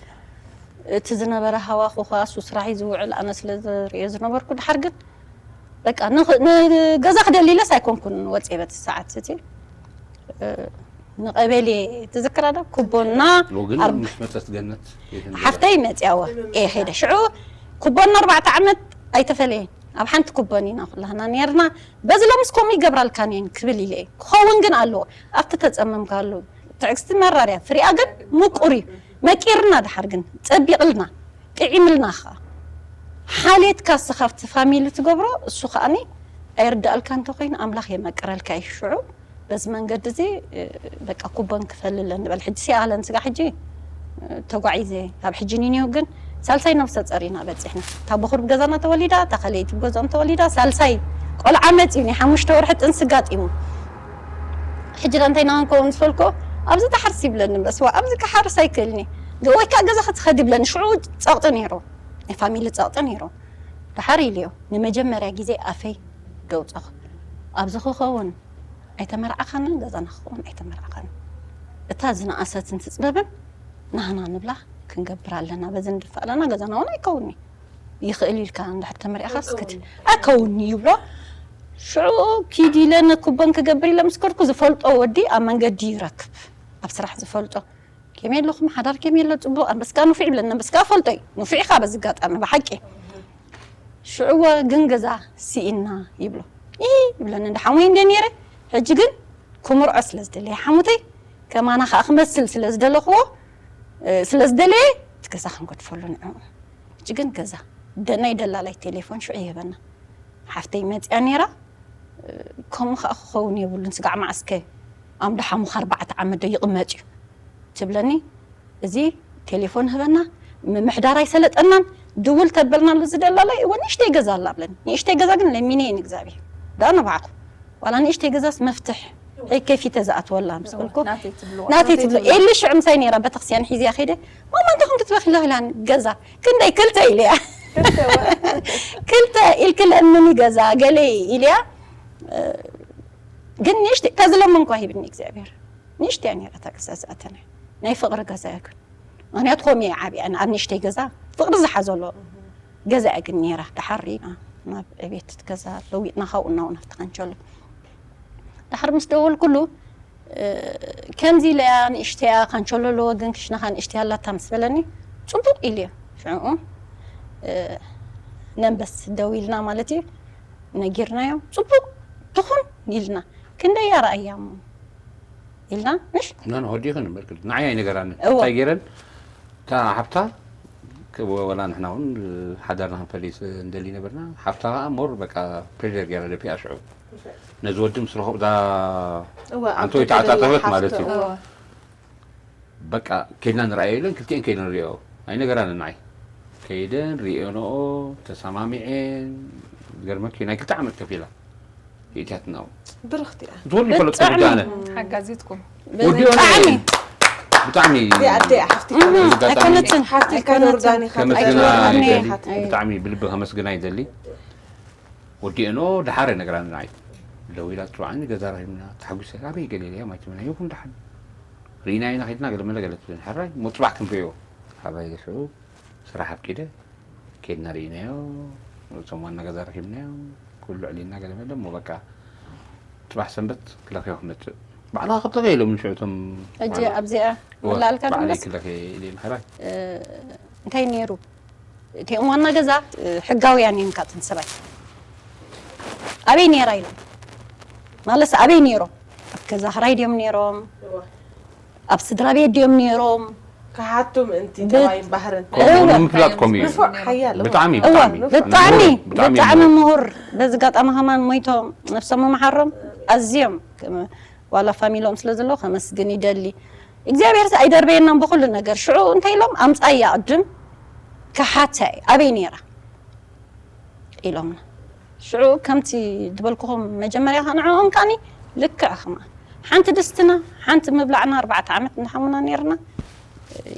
እቲ ዝነበረ ሃዋኹ ከዓ እሱ ስራሕ እዩ ዝውዕል ኣነ ስለ ዝርእዮ ዝነበርኩ ድሓር ግን በቃ ንገዛ ክደሊ ኢለስ ኣይኮንኩን ወፅየ በቲ ሰዓት እቲ ንቀበሌ ትዝክራ ዶ ኩቦና ምስ መፀት ገነት ሓፍተይ መፅያወ እየ ከይደ ሽዑ ኩቦና ኣርባዕተ ዓመት ኣይተፈለየን ኣብ ሓንቲ ኩቦን ኢና ኩላህና ነርና በዚ ሎምስ ከምኡ ይገብራልካን እየን ክብል ኢለ ክኸውን ግን ኣለዎ ኣብቲ ተፀመምካሉ ትዕግስቲ መራርያ ፍሪኣ ግን ምቁር እዩ መቂርና ድሓር ግን ፀቢቕልና ጥዒምልና ኸዓ ሓሌትካ እስኻ ኣብቲ ፋሚሊ ትገብሮ እሱ ከዓኒ ኣይርዳእልካ እንተኮይኑ ኣምላኽ የመቅረልካ እዩ ሽዑ በዚ መንገዲ እዚ በቃ ኩቦን ክፈልለን ንበል ሕጂ ሲኣለን ስጋ ሕጂ ተጓዒዘ ካብ ሕጂ ኒኒው ግን ሳልሳይ ነብሰ ፀር ኢና በፂሕና እታ ብኩር ገዛና ተወሊዳ እታ ከለይቲ ገዛም ተወሊዳ ሳልሳይ ቆልዓ መፂኡ ናይ ሓሙሽተ ወርሒ ጥንሲ ጋጢሙ ሕጂ ዳ እንታይ ኢና ክንከውን ምስ በልኮ ኣብዚ ተሓርስ ይብለኒ በስዋ ኣብዚ ክሓርስ ኣይክእልኒ ወይ ከዓ ገዛ ክትኸድ ይብለኒ ሽዑ ፀቕጢ ነይሩ ናይ ፋሚሊ ፀቕጢ ነይሩ ደሓር ኢልዮ ንመጀመርያ ግዜ ኣፈይ ደውፀኹ ኣብዚ ክኸውን ኣይተመርዓኻንን ገዛና ክኸውን ኣይተመርዓኻንን እታ ዝነኣሰትን ትፅበብን ናህና ንብላ ክንገብር ኣለና በዚ ንድፋእ ኣለና ገዛና እውን ኣይከውንኒ ይኽእል ኢልካ እንድሕር ተመሪዕኻስ ክት ኣይከውንኒ ይብሎ ሽዑ ኪድ ኢለ ነኩበን ክገብር ኢለ ምስ ከድኩ ዝፈልጦ ወዲ ኣብ መንገዲ ይረክብ ኣብ ስራሕ ዝፈልጦ ከመይ ኣለኹም ሓዳር ከመይ ኣሎ ፅቡቕ ኣንበስካ ንፉዕ ይብለኒ ኣንበስካ ፈልጦ እዩ ንፉዕ ኢኻ በዚ ኣጋጣሚ ብሓቂ ሽዕወ ግን ገዛ ስኢና ይብሎ ኢ ይብለኒ እንደ ሓሙይ እንደ ነይረ ሕጂ ግን ክምርዖ ስለ ዝደለየ ሓሙተይ ከማና ከዓ ክመስል ስለ ዝደለኽዎ ስለ ዝደለየ እቲ ገዛ ክንገድፈሉ ንዕኡ ሕጂ ግን ገዛ ደናይ ደላላይ ቴሌፎን ሽዑ ይህበና ሓፍተይ መፅያ ነይራ ከምኡ ከዓ ክኸውን የብሉን ስጋዕ መዓስከ ኣምዶ ሓሙኻ ኣርባዕተ ዓመት ዶ ይቕመጥ እዩ ትብለኒ እዚ ቴሌፎን ህበና ምምሕዳር ኣይሰለጠናን ድውል ተበልናሉ ዝደላላይ እወ ንእሽተይ ገዛ ኣላ ብለኒ ንእሽተይ ገዛ ግን ለሚነ እየ ንእግዚኣብሔር ዳ ንባዕኹ ዋላ ንእሽተይ ገዛስ መፍትሕ ከፊተ ዝኣትወላ ምስ በልኩ ናተይ ትብሎ ኤሊ ሽዑ ምሳይ ነይራ ቤተክርስትያን ሒዝያ ከይደ ማማ እንታይ ከም ክትበኺ ኣለኺ ኢላኒ ገዛ ክንደይ ክልተ ኢለያ ክልተ ኢልክለምኒ ገዛ ገለ ኢልያ ግን ንእሽተይ ተዝለመንኳ ሂብኒ እግዚኣብሔር ንእሽተያ ነይራ እታ ገዛ ዝኣተና ናይ ፍቕሪ ገዛ እያ ግን ምክንያቱ ከምኡ እየ ዓብያ ኣብ ንእሽተይ ገዛ ፍቕሪ ዝሓዘሎ ገዛ እያ ግን ነይራ ደሓር ኢና ናብ ዕቤት ገዛ ለዊጥና ካብኡ እናው ናብቲ ካንቸሎ ደሓር ምስ ደወልኩሉ ከምዚ ኢለያ ንእሽተያ ካንቸሎ ኣለዎ ግን ክሽነኻ ንእሽተያ ኣላታ ምስ በለኒ ፅቡቕ ኢልዮ ሽዑ ነንበስ ደው ኢልና ማለት እዩ። ነጊርናዮም፣ ጽቡቕ ትኹን ኢልና፣ ክንደይ ኣርኣያ እሞ ኢልና። ምሽ ና ና ወዲኽን እምበር ክል ንዓይ ኣይነገራንን። እወ። እንታይ ገይረን እታ ሓፍታ፣ ወላ ንሕና እውን ሓዳርና ክንፈሊ እንደሊ ነበርና። ሓፍታ ከዓ ሞር በቃ ፕሬር ገይራ ደፊኣ ሽዑ ነዚ ወዲ ምስ ረኸቡ እዛ እወ፣ ዓንቶ ኣብ ይተዓጻጸፈት ተደለየ ማለት እዩ። ሓፍቶ። እወ። በቃ ኬድና ንረኣዮ ኢለን ክልቲኤን ኬድና ንሪኦ ኣይነገራንን። ንዓይ ከይደን ሪኤንኦ ተሰማሚዔን ዝገርመኪ ናይ ክልተ ዓመት ከፊላ ይእትያትና። ብርኽቲ እያ። ዝወሉ ይፈለጡ ብጣዕሚ ጉዳነ ሓጋዚትኩም ወዲኦ ብጣዕሚ ብጣዕሚ እዚኣ ኣደ እያ ሓፍቲ እም፣ ኣጋጣሚ ኣይኮነትን ሓፍቲ ኣይኮነትን ከነውርዳኒ ካብ ከመስግና ኣይኮነትን። ይደሊ። ኣይ። ብጣዕሚ ብልቢ ከመስግና ይደሊ። ወዲአኖ ደሓረ ነግራኒ ንዓይ ደዊላ ትፅዋዕኒ ገዛ ረኺብና ተሓጒሰ ኣበይ ገሊለያ ማይትምና ይኹን ደሓን ርኢና ኢና ከድና ገለመለ ገለት ብለን ሕራይ ሞ ፅባሕ ክንርእዮ ሓባይ ሽዑ ስራሕ ኣፍቂደ ኬድና ርኢናዮ እቶም ዋና ገዛ ረኺብናዮ ኩሉ ዕሊና ገለመለ ሞ በቃ ፅባሕ ሰንበት ክለኽዮ ክመፅእ ባዕልኻ ክብለኸ ኢሎም ንሽዑ እቶም ሕጂ ኣብዚኣ መላልካ ባዕለይ ድመስ ክለኸ ኢለ ሕራይ እንታይ ነይሩ እቲኦም ዋና ገዛ ሕጋውያን እዮም ካትን ሰባይ ኣበይ ነይራ ኢሎም ማለስ ኣበይ ነይሮም ኣብ ገዛ ክራይ ድዮም ነይሮም ኣብ ስድራ ቤት ድዮም ነይሮም ክሓቱ ምእንቲ ብ- ጠባይን ባህርን ከምኡ እወ። ንምፍላጥ ከምኡ እዩ ምፍላጥ ሓያል ብጣዕሚ እወ ብጣዕሚ ብጣዕሚ ብጣዕሚ ብጣዕሚ ምሁር በዚ ጋጣሚ ከማን ሞይቶም ነፍሶም መሓሮም ኣዝዮም ከም- ዋላ ፋሚሎም ስለ ዘለዉ ከመስግን ይደሊ እግዚኣብሔር ኣይደርበየናም ብኩሉ ነገር ሽዑ እንታይ ኢሎም ኣምፃያ ቅድም ክሓታ ኣበይ ነይራ ኢሎምና ሽዑ ከምቲ ዝበልኩኹም መጀመርያ ከንዕኦም ካኒ ልክዕ ከማ ሓንቲ ድስትና ሓንቲ ምብላዕና ኣርባዕተ ዓመት ንሓሙና ነርና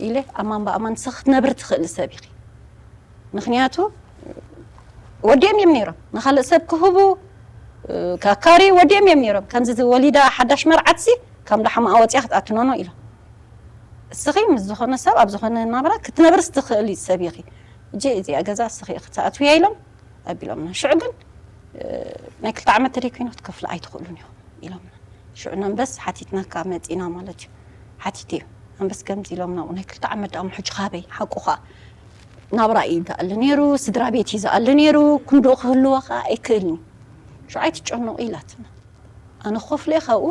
ኢለ ኣማን ብኣማን ንስኺ ክትነብሪ ትኽእሊ ሰብ ኢኺ ምኽንያቱ ወዲኦም እዮም ነይሮም ንኻልእ ሰብ ክህቡ ካካሪ ወዲኦም እዮም ነይሮም ከምዚ ወሊዳ ሓዳሽ መርዓትሲ ካብ ዳሓማ ኣወፅያ ክትኣትኖኖ ኢሎም እስኺ ምስ ዝኾነ ሰብ ኣብ ዝኾነ ናብራ ክትነብርስ ትኽእሊ ሰብ ኢኺ እጂ እዚኣ ገዛ እስኺ ክትኣትውያ ኢሎም ኣቢሎምና ሽዑ ግን ናይ ክልተ ዓመት ተደይ ኮይኖ ክትከፍሉ ኣይትኽእሉን ኢኹም ኢሎምና ሽዑ ነንበስ ሓቲትናካ መፂና ማለት እዩ ሓቲት እዩ ኣንበስ ከምዚ ኢሎም ናብኡ ናይ ክልተ ዓመት ዳሞ ሕጂ ካበይ ሓቁ ከዓ ናብራ እዩ ዝኣሊ ነይሩ ስድራ ቤት እዩ ዝኣሊ ነይሩ ክንድኡ ክህልዎ ከዓ ኣይክእልን እዩ ሽዑ ኣይትጨነቑ ኢላትና ኣነ ክኸፍሎ እየ ካብኡ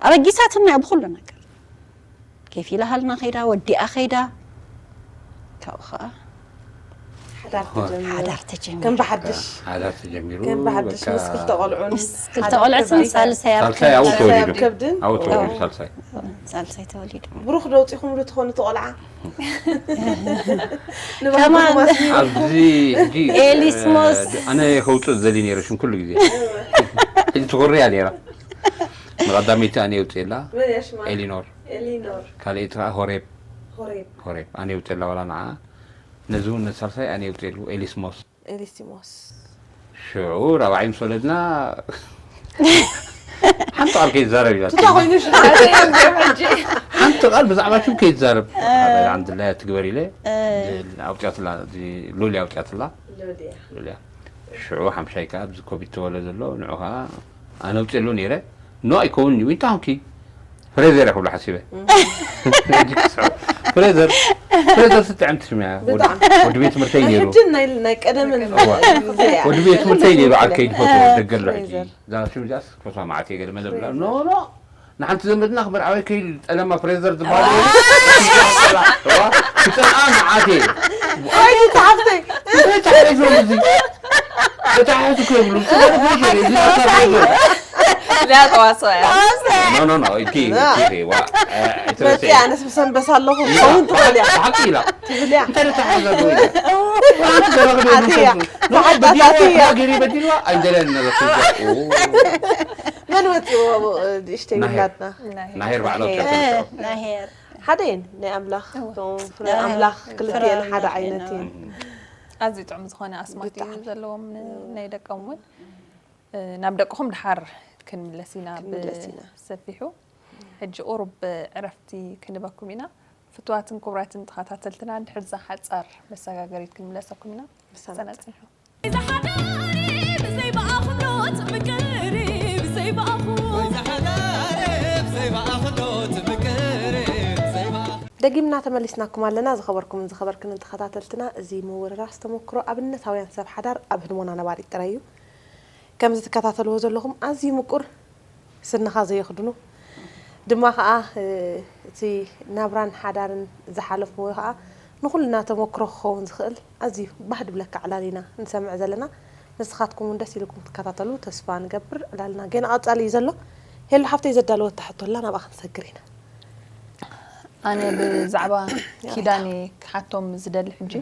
ኣበጊሳትና እያ ብኩሉ ነገር ኬፍ ኢላሃልና ከይዳ ወዲኣ ከይዳ ካብኡ ከዓ ሓዳር ተጀሚሩ ሓዳር ተጀሚሩ ከም ብሓድሽ ሓዳር ተጀሚሩ ከም ብሓድሽ በቃ ምስ ክልተ ቆልዑን ምስ ክልተ ቆልዑትን ሳልሳይ ኣብ ሳልሳይ ኣብኡ ከብዲ- ተወሊዱ ከብድን ኣብኡ ተወሊዱ ኦ። ሳልሳይ ሳልሳይ ተወሊዱ ብሩኽ ደውፂኹምሉ ትኾኑ ተቆልዓ ከማን ኣብዚ ሕጂ ኤሊስሞስ። ኣነ ከውፅእ ዝደሊ ነይረ ሽም ኩሉ ግዜ ሕጂ ትኮርያ ነይራ ንቐዳመይቲ ኣነ የውፅእላ መን እያ ሽማ ኤሊኖር ኤሊኖር ካልኣይቲ ከዓ ሆሬብ ሆሬብ ሆሬብ ኣነ የውፅእላ ዋላ ንዓ ነዚ እውን ነሳልሳይ ኣነ የውፅእሉ ኤሊስሞስ ኤሊሲሞስ ሽዑ ራብዓይ ምስ ወለድና ሓንቲ ቃል ከይትዛረብ ኢላ ትታ ኮይኑ ሽማ ሓንቲ ቃል ብዛዕባ ሽም ከይትዛረብ ኣልሓምዱላ ትግበር ኢለ ኣውፅያትላ ሉሊ ኣውፅያትላ ሎድያ ሉልያ ሽዑ ሓምሻይ ከዓ ኣብዚ ኮቪድ ተወለ ዘሎ ንዑ ከዓ ኣነ ኣውፅእሉ ነይረ ኖ ኣይከውን እዩ እንታይ ኾንኪ ፍሬዘር እየ ክብሎ ሓሲበ ሕጂ ክስዕብ። ፍሬዘር ፍሬዘር ስጥዕምቲ ሽም እያ ወዲ- ብጣዕሚ። ወዲ ቤት ትምህርተይ ናይ ነይሩ ሕጅን ናይ ናይ ቀደምን እዋ። ግዜ እያ። ወዲ ቤት ትምህርተይ ነይሩ ዓርከይ ዝፈትዎ ደገ ኣሎ ሕጂ ፍሬዘር። እዛ ሽም እዚኣስ ክፈትዋ መዓት እየ ገለ መለ ብላ ኖ ኖ ንሓንቲ ዘመድና ክመርዓወይ ከይዱ ዝጠለማ ፍሬዘር ዝበሃል ክፀልኣ መዓት እየ ኣይ ተሓፍተይ እንታይ ተሓሒዞም እዚ ተታሓሒዙ እኮ የብሉ ፍሬዘር እዚ ናታ ፍሬዘር እዚኣ ተዋስኦ እያ No, no, no. Okay, okay. Wa, eh, መፂ ኣነስ ብሰንበስ ኣለኹ ኢላ። ከውን ትኽእል እያ ብሓቂ ኢላ። ትብል እያ እንታይ ተታሓዛ ዶ ኢላ? ሓንቲ ዘረኽብ የብሉ ኣትያ ሰብሱ። ተሓዳት ኣትያ ገሪ በዲልዋ ኣይደለን ነገር ትብዛ። መን ወፂዎ ንእሽተይ ናሄር። ውላድና ናሄር ባዕላ ናሄር። ወፂኣ። ናሄር ሓደ እየን ናይ ኣምላኽ እወ። እቶም ፍረ ኣምላኽ ክልቲኤን ሓደ ዓይነት እየን ኣዝዩ ጥዑም ዝኾነ ኣስማት እዩ ዘለዎም ን- ናይ ደቆም እውን እ፣ ናብ ደቅኹም ድሓር ክንምለስ ኢና ክንምለስ ኢና። ብሰፊሑ ሕጂ ቁሩብ ዕረፍቲ ክንበኩም ኢና ፍትዋትን ክቡራትን ተኸታተልትና ድሕር ዛ ሓፃር መሰጋገሪት ክንምለሰኩም ኢና ምሳና ሰና ፅንሑ ብዘይ ሓዳር ብዘይ ብኣኽብሮት ምቅርር ብዘይ ብኣኹ ደጊምና ተመሊስናኩም ኣለና። ዝኸበርኩምን ዝኸበርክንን ተኸታተልትና፣ እዚ ምውርራስ ተመክሮ ኣብነታውያን ሰብ ሓዳር ኣብ ህድሞና ነባሪት ጥራይ እዩ። ከምዚ ትከታተልዎ ዘለኹም ኣዝዩ ምቁር ስንኻ ዘየኽድኑ ድማ ኸዓ፣ እ፣ እቲ ናብራን ሓዳርን ዝሓለፍዎ ኸዓ ንኹልና ተመክሮ ክኸውን ዝኽእል ኣዝዩ ባህ ድብለካ ዕላል ኢና ንሰምዕ ዘለና። ንስኻትኩም እውን ደስ ኢልኩም ትከታተሉ ተስፋ ንገብር። ዕላልና ገና ቀጻሊ እዩ ዘሎ። ሄሉ ሓፍተይ ዘዳለወታ ሕቶ ኣላ፣ ናብኣ ክንሰግር ኢና። ኣነ ብዛዕባ ኪዳን እየ ክሓቶም ዝደሊ ሕጂ።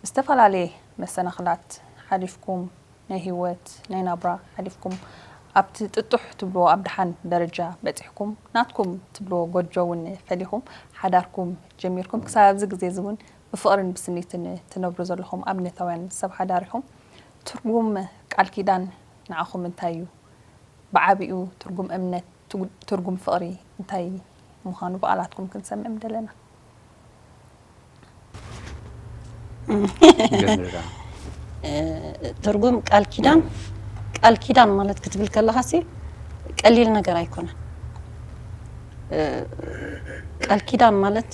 ዝተፈላለየ መሰናኽላት ሓሊፍኩም፣ ናይ ህይወት፣ ናይ ናብራ ሓሊፍኩም፣ ኣብቲ ጥጡሕ ትብልዎ ኣብ ደሓን ደረጃ በጺሕኩም፣ ናትኩም ትብልዎ ጎጆ እውን ፈሊኹም፣ ሓዳርኩም ጀሚርኩም፣ ክሳብ ኣብዚ ግዜ እዚ እውን ብፍቕርን ብስኒትን ትነብሩ ዘለኹም ኣብነታውያን ሰብ ሓዳር ኢኹም። ትርጉም ቃል ኪዳን ንዓኹም እንታይ እዩ? ብዓቢኡ ትርጉም እምነት፣ ትጉ-፣ ትርጉም ፍቕሪ እንታይ ምዃኑ ብቓላትኩም ክንሰምዕ ምደለና። ጀምር ዳ። እ፣ ትርጉም ቃል ኪዳን፣ ቃል ኪዳን ማለት ክትብል ከለኻሲ ቀሊል ነገር ኣይኮነን። እ፣ ቃል ኪዳን ማለት፣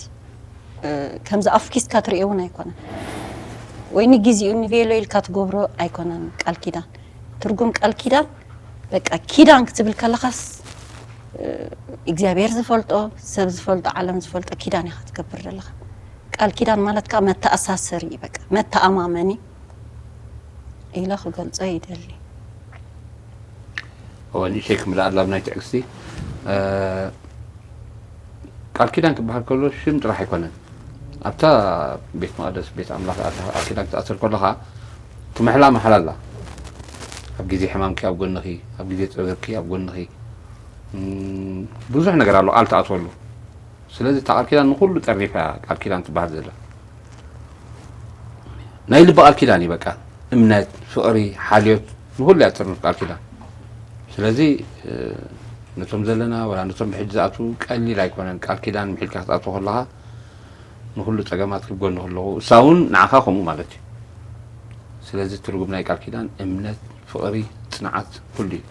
እ፣ ከምዚ ኣፍኪስካ ትርእዮ እውን ኣይኮነን፣ ወይ ንግዜኡ ንቤሎ ኢልካ ትገብሮ ኣይኮነን። ቃል ኪዳን፣ ትርጉም ቃል ኪዳን በቃ ኪዳን ክትብል ከለኻስ፣ እ፣ እግዚኣብሔር ዝፈልጦ፣ ሰብ ዝፈልጦ፣ ዓለም ዝፈልጦ ኪዳን ኢኻ ትገብር ዘለኻ። ቃል ኪዳን ማለት ከዓ መተኣሳሰሪ እዩ፣ በቃ መተኣማመኒ ኢለ ክገልጾ ይደሊ። እወ፣ ንእሽተይ ክምልኣላ ኣብ ናይ ትዕግስቲ። እ፣ ቃል ኪዳን ክበሃል ከሎ ሽም ጥራሕ ኣይኮነን። ኣብታ ቤት መቕደስ፣ ቤት ኣምላኽ ኣትኻ ቃል ኪዳን ክትኣስር ከለኻ፣ ትምሕላ ምሕላ ኣላ። ኣብ ግዜ ሕማምኪ ኣብ ጎንኺ፣ ኣብ ግዜ ጸገምኪ ኣብ ጎንኺ። እም፣ ብዙሕ ነገር ኣሎ ቃል ትኣትወሉ። ስለዚ እታ ቃል ኪዳን ንኹሉ ጠርኒፋ እያ ቃል ኪዳን ትበሃል ዘላ። ናይ ልቢ ቃል ኪዳን እዩ በቃ። እምነት፣ ፍቕሪ፣ ሓልዮት፣ ንኹሉ እያ ትጥርንፍ ቃል ኪዳን። ስለዚ፣ እ፣ ነቶም ዘለና፣ ወላ ነቶም ብሕጂ ዝኣትዉ ቀሊል ኣይኮነን። ቃል ኪዳን ምሒልካ ክትኣትዎ ከለኻ፣ ንኹሉ ጸገማት ክጎኒ ከለኹ፣ እሳ እውን ንዓኻ ከምኡ ማለት እዩ። ስለዚ ትርጉም ናይ ቃል ኪዳን እምነት፣ ፍቕሪ፣ ጽንዓት፣ ኩሉ እዩ።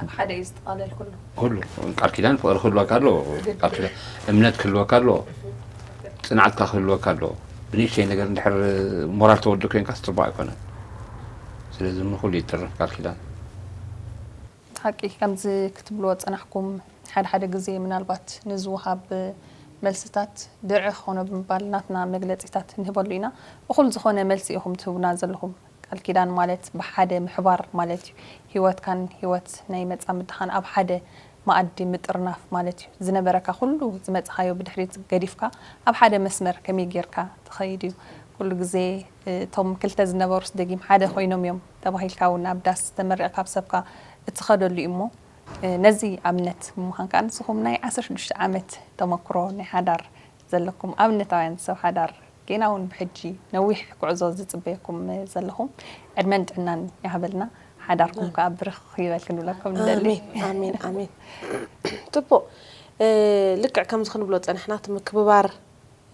ኣብ ሓደ እዩ ዝጠቓለል ኩሉ። ኩሉ ቃል ኪዳን ፍቕሪ ክህልወካ ኣለዎ። ቃል ኪዳን እምነት ክህልወካ ኣለዎ። ጽንዓትካ ክህልወካ ኣለዎ። ብንእሽተይ ነገር እንድሕር ሞራል ተወዲ ኮይንካስ ጽቡቕ ኣይኮነን። ስለዚ ንኹሉ ይጥርንፍ ቃል ኪዳን። ሓቂ ከምዚ ክትብልዎ ዝጸናሕኩም ሓደ ሓደ ግዜ ምናልባት ንዝወሃብ መልስታት ድርዒ ክኾኖ ብምባል ናትና መግለጺታት ንህበሉ ኢና። እኹል ዝኾነ መልሲ ኢኹም ትህቡና ዘለኹም። ቃል ኪዳን ማለት ብሓደ ምሕባር ማለት እዩ። ህይወትካን ህይወት ናይ መጻምድኻን ኣብ ሓደ መኣዲ ምጥርናፍ ማለት እዩ። ዝነበረካ ኩሉ ዝመጻኻዮ ብድሕሪት ገዲፍካ ኣብ ሓደ መስመር ከመይ ጌርካ ትኸይድ እዩ። ኩሉ ግዜ እቶም ክልተ ዝነበሩስ ደጊም ሓደ ኮይኖም እዮም ተባሂልካ እውን ኣብ ዳስ ተመሪቕካ ኣብ ሰብካ እትኸደሉ እዩ እሞ፣ ነዚ ኣብነት ብምዃን ከዓ ንስኹም ናይ ዓሰርተ ሽዱሽተ ዓመት ተመክሮ ናይ ሓዳር ዘለኩም ኣብነታውያን ሰብ ሓዳር ጌና እውን ብሕጂ ነዊሕ ጉዕዞ ዝጽበየኩም ዘለኹም ዕድመን ጥዕናን ይሃበልና። ሓዳርኩም ከዓ ብርኽ ይበል ክንብለኩም ንደሊ። ኣሜን ኣሜን ኣሜን። ጽቡቕ። እ፣ ልክዕ ከምዚ ክንብሎ ጸንሕና፣ እቲ ምክብባር፣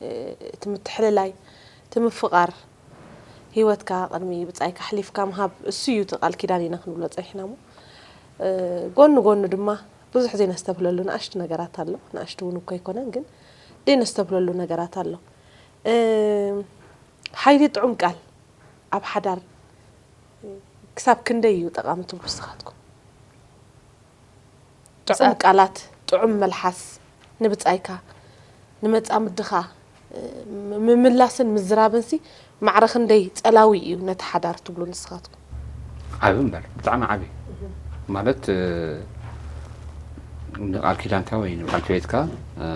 እ፣ እቲ ምትሕልላይ፣ እቲ ምፍቓር፣ ህይወትካ ቅድሚ ብጻይካ ኣሕሊፍካ ምሃብ፣ እሱ እዩ እቲ ቃል ኪዳን ኢና ክንብሎ ጸኒሕና። እሞ፣ እ፣ ጎኒ ጎኒ ድማ ብዙሕ ዘይነስተብህለሉ ንኣሽቱ ነገራት ኣሎ። ንኣሽቱ እውን እኮ ኣይኮነን፣ ግን ዘይነስተብህለሉ ነገራት ኣሎ። እ፣ ሓይሊ ጥዑም ቃል ኣብ ሓዳር ክሳብ ክንደይ እዩ ጠቓሚ ትብሉ ንስኻትኩም? ጥዑም ቃላት፣ ጥዑም መልሓስ ንብጻይካ፣ ንመጻምድኻ፣ እ፣ ም-፣ ምምላስን ምዝራብንሲ ማዕረ ክንደይ ጸላዊ እዩ ነቲ ሓዳር ትብሉ ንስኻትኩም? ዓቢ እምበር፣ ብጣዕሚ ዓቢ። ማለት፣ እ፣ ንቃል ኪዳንካ ወይ ንበዓልቲ ቤትካ፣ እ፣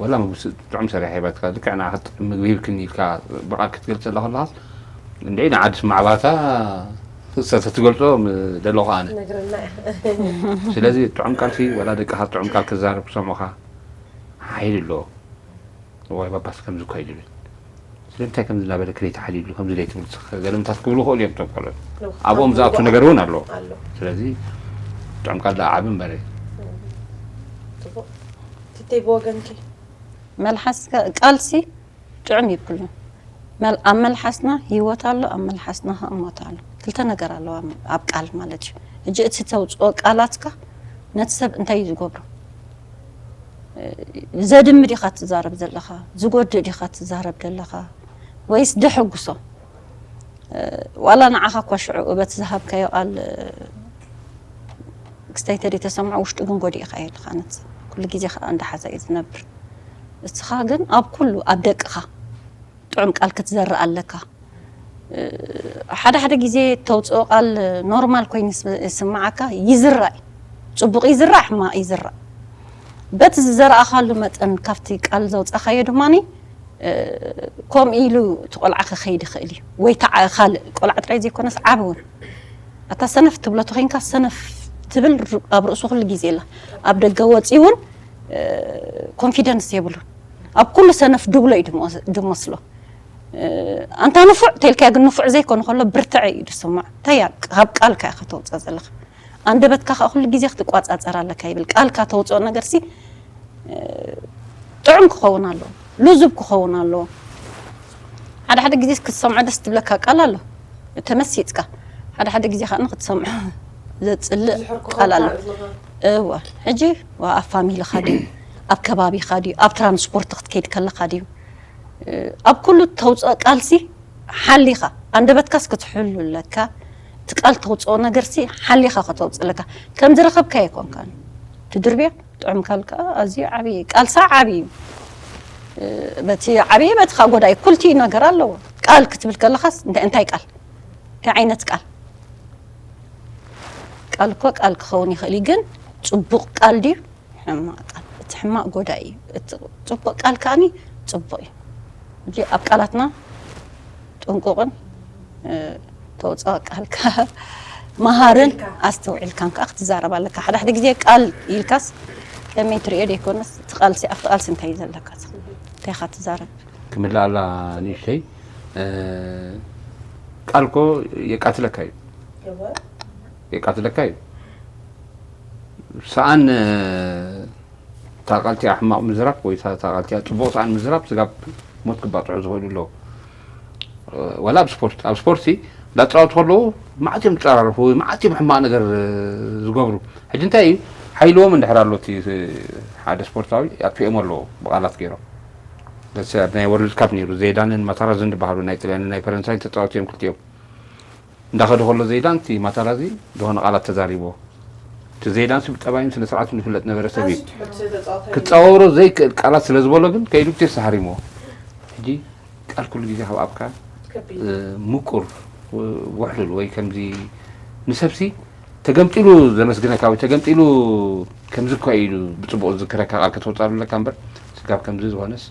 ወላ ምግቢ ስ-፣ ጥዑም ሰሪሓ ሂባትካ፣ ልክዕ ንዓኻ ጥ-፣ ምግቢ ሂብክኒ ኢልካ ብቃል ክትገልጸላ ከለኻስ፣ እንድዒ ንዓ ድስማዕባታ፣ ንሳ ተትገልጾ ም-፣ ደለኹ ኣነ። ነግረና። ስለዚ ጥዑም ቃልሲ፣ ወላ ደቅኻ ጥዑም ቃል ክዛረብ ክሰምዑኻ፣ ሓይሊ ኣለዎ። እዋይ ባባስ ከምዚ እኮ ኢሉኒ። ስለምንታይ ከምዚ እናበለ ክደይ ተሓሊሉ፣ ከምዚ ደይ ትብል፣ ገለምታት ክብሉ ይኽእሉ እዮም እቶም ቆልዑ። ኣብኦም ዝኣቱ ነገር እውን ኣሎ። ኣሎ። ስለዚ ጥዑም ቃል ደኣ ዓቢ እምበር እዩ። ጽቡቕ። ትተይ ብወገንኪ? መልሓስ ከ-፣ ቃልሲ ጥዑም ይብሉ። መል-፣ ኣብ መልሓስና ህይወት ኣሎ፣ ኣብ መልሓስና ከኣ ሞት ኣሎ። ክልተ ነገር ኣለዋ ኣብ ቃል ማለት እዩ። ሕጂ እቲ ተውጽኦ ቃላትካ ነቲ ሰብ እንታይ እዩ ዝገብሮ? እ፣ ዘድሚ ዲኻ ትዛረብ ዘለኻ? ዝጎድእ ዲኻ ትዛረብ ዘለኻ? ወይስ ደሐጉሶ? ዋላ ንዓኻ እኳ ሽዑ እበት ዝሃብካዮ ቃል ክስተይ ተደይ ተሰምዖ ውሽጡ ግን ጎዲእኻ የለኻነት። ኩሉ ግዜ ከዓ እንዳሓዛ እዩ ዝነብር። እስኻ ግን ኣብ ኩሉ ኣብ ደቅኻ ጥዑም ቃል ክትዘርእ ኣለካ። ሓደ ሓደ ግዜ ተውፅኦ ቃል ኖርማል ኮይኑ ይስምዓካ። ይዝራእ እዩ። ፅቡቕ ይዝራእ፣ ሕማቕ ይዝራእ። በቲ ዝዘራእኻሉ መጠን ካብቲ ቃል ዘውፃኻዮ ድማ ከምኡ ኢሉ እቲ ቆልዓ ክኸይድ ይኽእል እዩ። ወይ ከዓ ካልእ ቆልዓ ጥራይ ዘይኮነስ ዓብ እውን ኣታ ሰነፍ ትብሎ ተኮይንካ ሰነፍ ትብል ኣብ ርእሱ ኩሉ ግዜ ኣላ። ኣብ ደገ ወፂ እውን ኮንፊደንስ የብሉን። ኣብ ኩሉ ሰነፍ ድብሎ እዩ ድመስሎ። ኣንታ ንፉዕ ተልካያ ግን ንፉዕ ዘይኮነ ከሎ ብርትዐ እዩ ዝስምዖ። እንታይ እያ ካብ ቃልካ ኢኻ ተውፅኦ ዘለኻ። ኣንደበትካ ከዓ ኩሉ ግዜ ክትቋፃፀር ኣለካ ይብል። ቃልካ ተውፅኦ ነገር ሲ ጥዑም ክኸውን ኣለዎ፣ ልዙብ ክኸውን ኣለዎ። ሓደ ሓደ ግዜ ክትሰምዖ ደስ ትብለካ ቃል ኣሎ ተመሲጥካ፣ ሓደ ሓደ ግዜ ከዓ ክትሰምዖ ዘፅልእ ቃል ኣሎ። እዋ ሕጂ ኣብ ፋሚሊኻ ድዩ፣ ኣብ ከባቢኻ ድዩ፣ ኣብ ትራንስፖርት ክትከይድ ከለኻ ድዩ፣ ኣብ ኩሉ ተውፅኦ ቃልሲ ሓሊኻ ኣንደበትካስ ክትሕሉ ኣለካ። እቲ ቃል ተውፅኦ ነገርሲ ሓሊኻ ከተውፅእ ኣለካ። ከም ዝረኸብካ ኣይኮንካን ትድርብያ ጥዑም ካልካ ኣዝዩ ዓብዪ ቃልሳ ዓብዪ እዩ። በቲ ዓብዪ በትኻ ጎዳይ ኩልቲ ነገር ኣለዎ። ቃል ክትብል ከለኻስ እንታይ እንታይ ቃል እንታይ ዓይነት ቃል ቃል እኮ ቃል ክኸውን ይኽእል እዩ፣ ግን ፅቡቕ ቃል ድዩ ሕማቕ ቃል? እቲ ሕማቕ ጎዳኢ እዩ። እቲ ፅቡቕ ቃል ከዓኒ ፅቡቕ እዩ። ሕጂ ኣብ ቃላትና ጥንቁቕን ተውፅኦ ቃልካ መሃርን ኣስተውዒልካን ከዓ ክትዛረብ ኣለካ። ሓደ ሓደ ግዜ ቃል ኢልካስ ከመይ ትሪኦ ዘይኮነስ እቲ ቃልሲ ኣብቲ ቃልሲ እንታይ እዩ ዘለካ እንታይ ኢኻ ትዛረብ? ክምልኣላ ንእሽተይ ቃልኮ የቃትለካ እዩ የቃትለካ እዩ። ሰኣን እታ ቃልቲኣ ሕማቕ ምዝራብ ወይ እታ ቃልቲኣ ፅቡቕ ሰኣን ምዝራብ ስጋብ ሞት ክባፅሑ ዝኽእሉ ኣለዉ። ዋላ ኣብ ስፖርት ኣብ ስፖርት እንዳተፃወቱ ከለዉ መዓት እዮም ዝፀራረፉ ወይ መዓት እዮም ሕማቕ ነገር ዝገብሩ። ሕጂ እንታይ እዩ ሓይልዎም እንድሕር ኣሎ እቲ ሓደ ስፖርታዊ ኣጥፊኦም ኣለዎ ብቃላት ገይሮም። ናይ ወርልድ ካፕ ነይሩ ዜዳንን ማታራዝን ዝበሃሉ ናይ ጥልያንን ናይ ፈረንሳይን ተፃወቲ እዮም ክልቲኦም። እንዳኸደ ከሎ ዘይዳን እቲ ማታራዚ ዝኾነ ቃላት ተዛሪብዎ። እቲ ዘይዳን ሲ ብጠባዩን ስነ ስርዓቱን ዝፍለጥ ነበረ ሰብ እዩ። ኣዝዩ ትሑት ተጻዋታይ እዩ። ክጻወሮ ዘይክእል ቃላት ስለ ዝበሎ ግን ከይዱ ብቴስታ ሃሪምዎ። ሕጂ ቃል ኩሉ ግዜ ካብ ኣፍካ ከቢድ። እ፣ ምቁር ው- ውሕሉል ወይ ከምዚ ንሰብሲ ተገምጢሉ ዘመስግነካ ወይ ተገምጢሉ ከምዚ እኳ ኢሉ ብጽቡቕ ዝዝክረካ ቃል ከተውጻሉ ኣለካ እምበር ስጋብ ከምዚ ዝኾነስ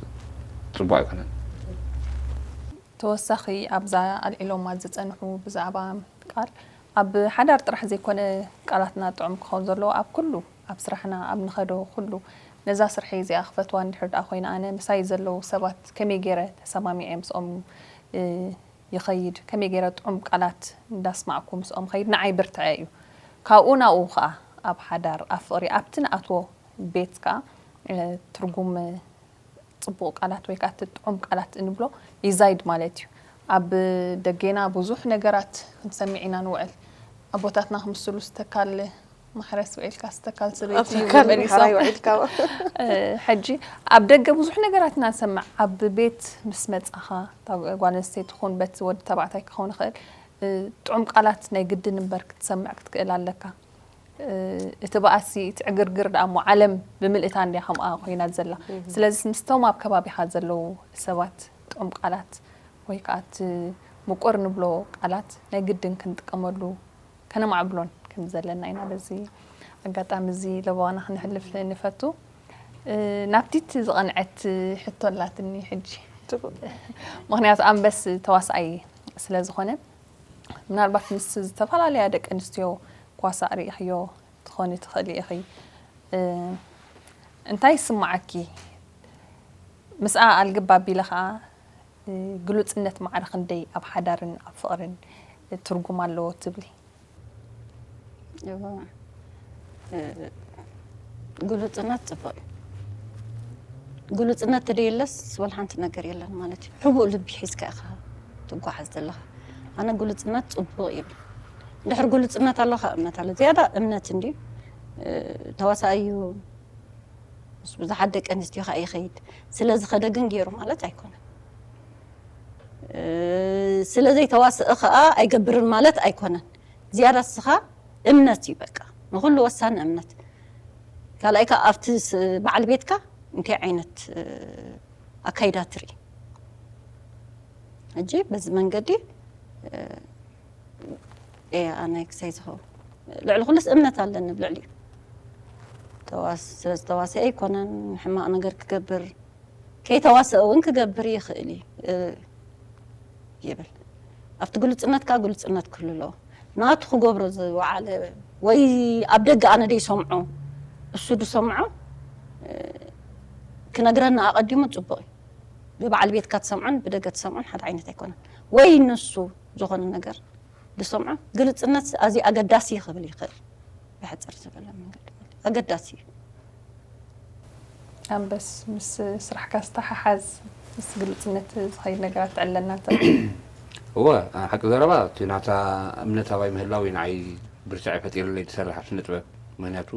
ጽቡቕ ኣይኮነን። ተወሳኺ ኣብዛ ኣልዒሎማ ዝጸንሑ ብዛዕባ ቃል ኣብ ሓዳር ጥራሕ ዘይኮነ ቃላትና ጥዑም ክኸውን ዘለዎ ኣብ ኩሉ ኣብ ስራሕና ኣብ ንኸዶ ኩሉ ነዛ ስርሐይ እዚኣ ክፈትዋ እንድሕር ደኣ ኮይነ ኣነ ምሳይ ዘለዉ ሰባት ከመይ ገይረ ተሰማሚዐ ምስኦም ይኸይድ ከመይ ገይረ ጥዑም ቃላት እንዳስማዕኩ ምስኦም ኸይድ ንዓይ ብርትዐ እዩ። ካብኡ ናብኡ ኸዓ ኣብ ሓዳር ኣብ ፍቕሪ ኣብቲ ንኣትዎ ቤት ከኣ ትርጉም ፅቡቕ ቃላት ወይ ከዓ እቲ ጥዑም ቃላት እንብሎ ይዛይድ ማለት እዩ። ኣብ ደጌና ብዙሕ ነገራት ክንሰምዕ ኢና ንውዕል። ኣቦታትና ክምስሉ ዝተካል ማሕረስ ውዒልካ ዝተካል ሰበይቲ ይብሉ መሊሶም። ሕጂ ኣብ ደገ ብዙሕ ነገራት ኢና ንሰምዕ። ኣብ ቤት ምስ መፃኻ እታ ጓል ኣንስተይቲ ትኹን በቲ ወዲ ተባዕታይ ክኸውን ይኽእል ጥዑም ቃላት ናይ ግድን እምበር ክትሰምዕ ክትክእል ኣለካ። እቲ በኣሲ እቲ ዕግርግር ደኣ እሞ ዓለም ብምልእታ እንድያ ከምኣ ኮይና ዘላ። ስለዚ ምስቶም ኣብ ከባቢኻ ዘለዉ ሰባት ጥዑም ቃላት ወይ ከዓ እቲ ምቁር ንብሎ ቃላት ናይ ግድን ክንጥቀመሉ ከነማዕብሎን ከም ዘለና ኢና በዚ ኣጋጣሚ እዚ ለበዋና ክንሕልፍ ንፈቱ። ናብቲት ዝቐንዐት ሕቶ ኣላትኒ ሕጂ። ምክንያቱ ኣንበስ ተዋስኣይ ስለ ዝኾነ ምናልባት ምስ ዝተፈላለያ ደቂ ኣንስትዮ ኳሳእ ርኢኽዮ ትኾኒ ትኽእሊ ኢኺ። እንታይ ይስምዓኪ? ምስኣ ኣልግብ ኣቢለ ኸዓ ግሉጽነት ማዕረ ክንደይ ኣብ ሓዳርን ኣብ ፍቕርን ትርጉም ኣለዎ ትብሊ? ግሉጽነት ጽቡቕ እዩ። ግሉጽነት ተደየለስ ወላ ሓንቲ ነገር የለን ማለት እዩ። ሕቡእ ልቢ ሒዝካ ኢኻ ትጓዓዝ ዘለኻ። ኣነ ግሉጽነት ጽቡቕ እዩ። እንድሕር ግሉጽነት ኣለካ እምነት ኣሎ። ዝያዳ እምነት እንድዩ ተዋሳኣዩ ምስ ብዙሓት ደቂ ኣንስትዮ ከዓ ይኸይድ። ስለ ዝኸደ ግን ገይሩ ማለት ኣይኮነን። ስለ ዘይተዋስእ ከዓ ኣይገብርን ማለት ኣይኮነን። ዝያዳ እስኻ እምነት እዩ በቃ፣ ንኹሉ ወሳኒ እምነት። ካልኣይ ከዓ ኣብቲ በዓል ቤትካ እንታይ ዓይነት ኣካይዳ ትርኢ? ሕጂ በዚ መንገዲ ኣነ ክሳይ ዝኸውን ልዕሊ ኩሉስ እምነት ኣለኒ ብልዕሊኡ። ስለ ዝተዋሰ ኣይኮነን ሕማቕ ነገር ክገብር፣ ከይተዋሰ እውን ክገብር ይኽእል እዩ ይብል። ኣብቲ ግልፅነት ከዓ ግልፅነት ክህሉ ኣለዎ። ናቱ ክገብሮ ዝወዓለ ወይ ኣብ ደገ ኣነ ደይሰምዖ እሱ ድሰምዖ ክነግረና ኣቐዲሙ ፅቡቕ እዩ። ብበዓል ቤትካ ትሰምዖን ብደገ ትሰምዖን ሓደ ዓይነት ኣይኮነን። ወይ ንሱ ዝኾነ ነገር ዝሰምዖ ግልፅነት ኣዝዩ ኣገዳሲ ክብል ይኽእል። ብሕፅር ዝበለ መንገዲ ማለት ኣገዳሲ እዩ። ኣንበስ ምስ ስራሕካ ዝተሓሓዝ ምስ ግልፅነት ዝኸይድ ነገራት ትዕለና እንተ እወ ሓቂ ዘረባ እቲ ናታ እምነት ኣባይ ምህላው እዩ ንዓይ ብርትዐ ፈጢርለይ ዝሰርሕ ኣብ ስነ ጥበብ። ምክንያቱ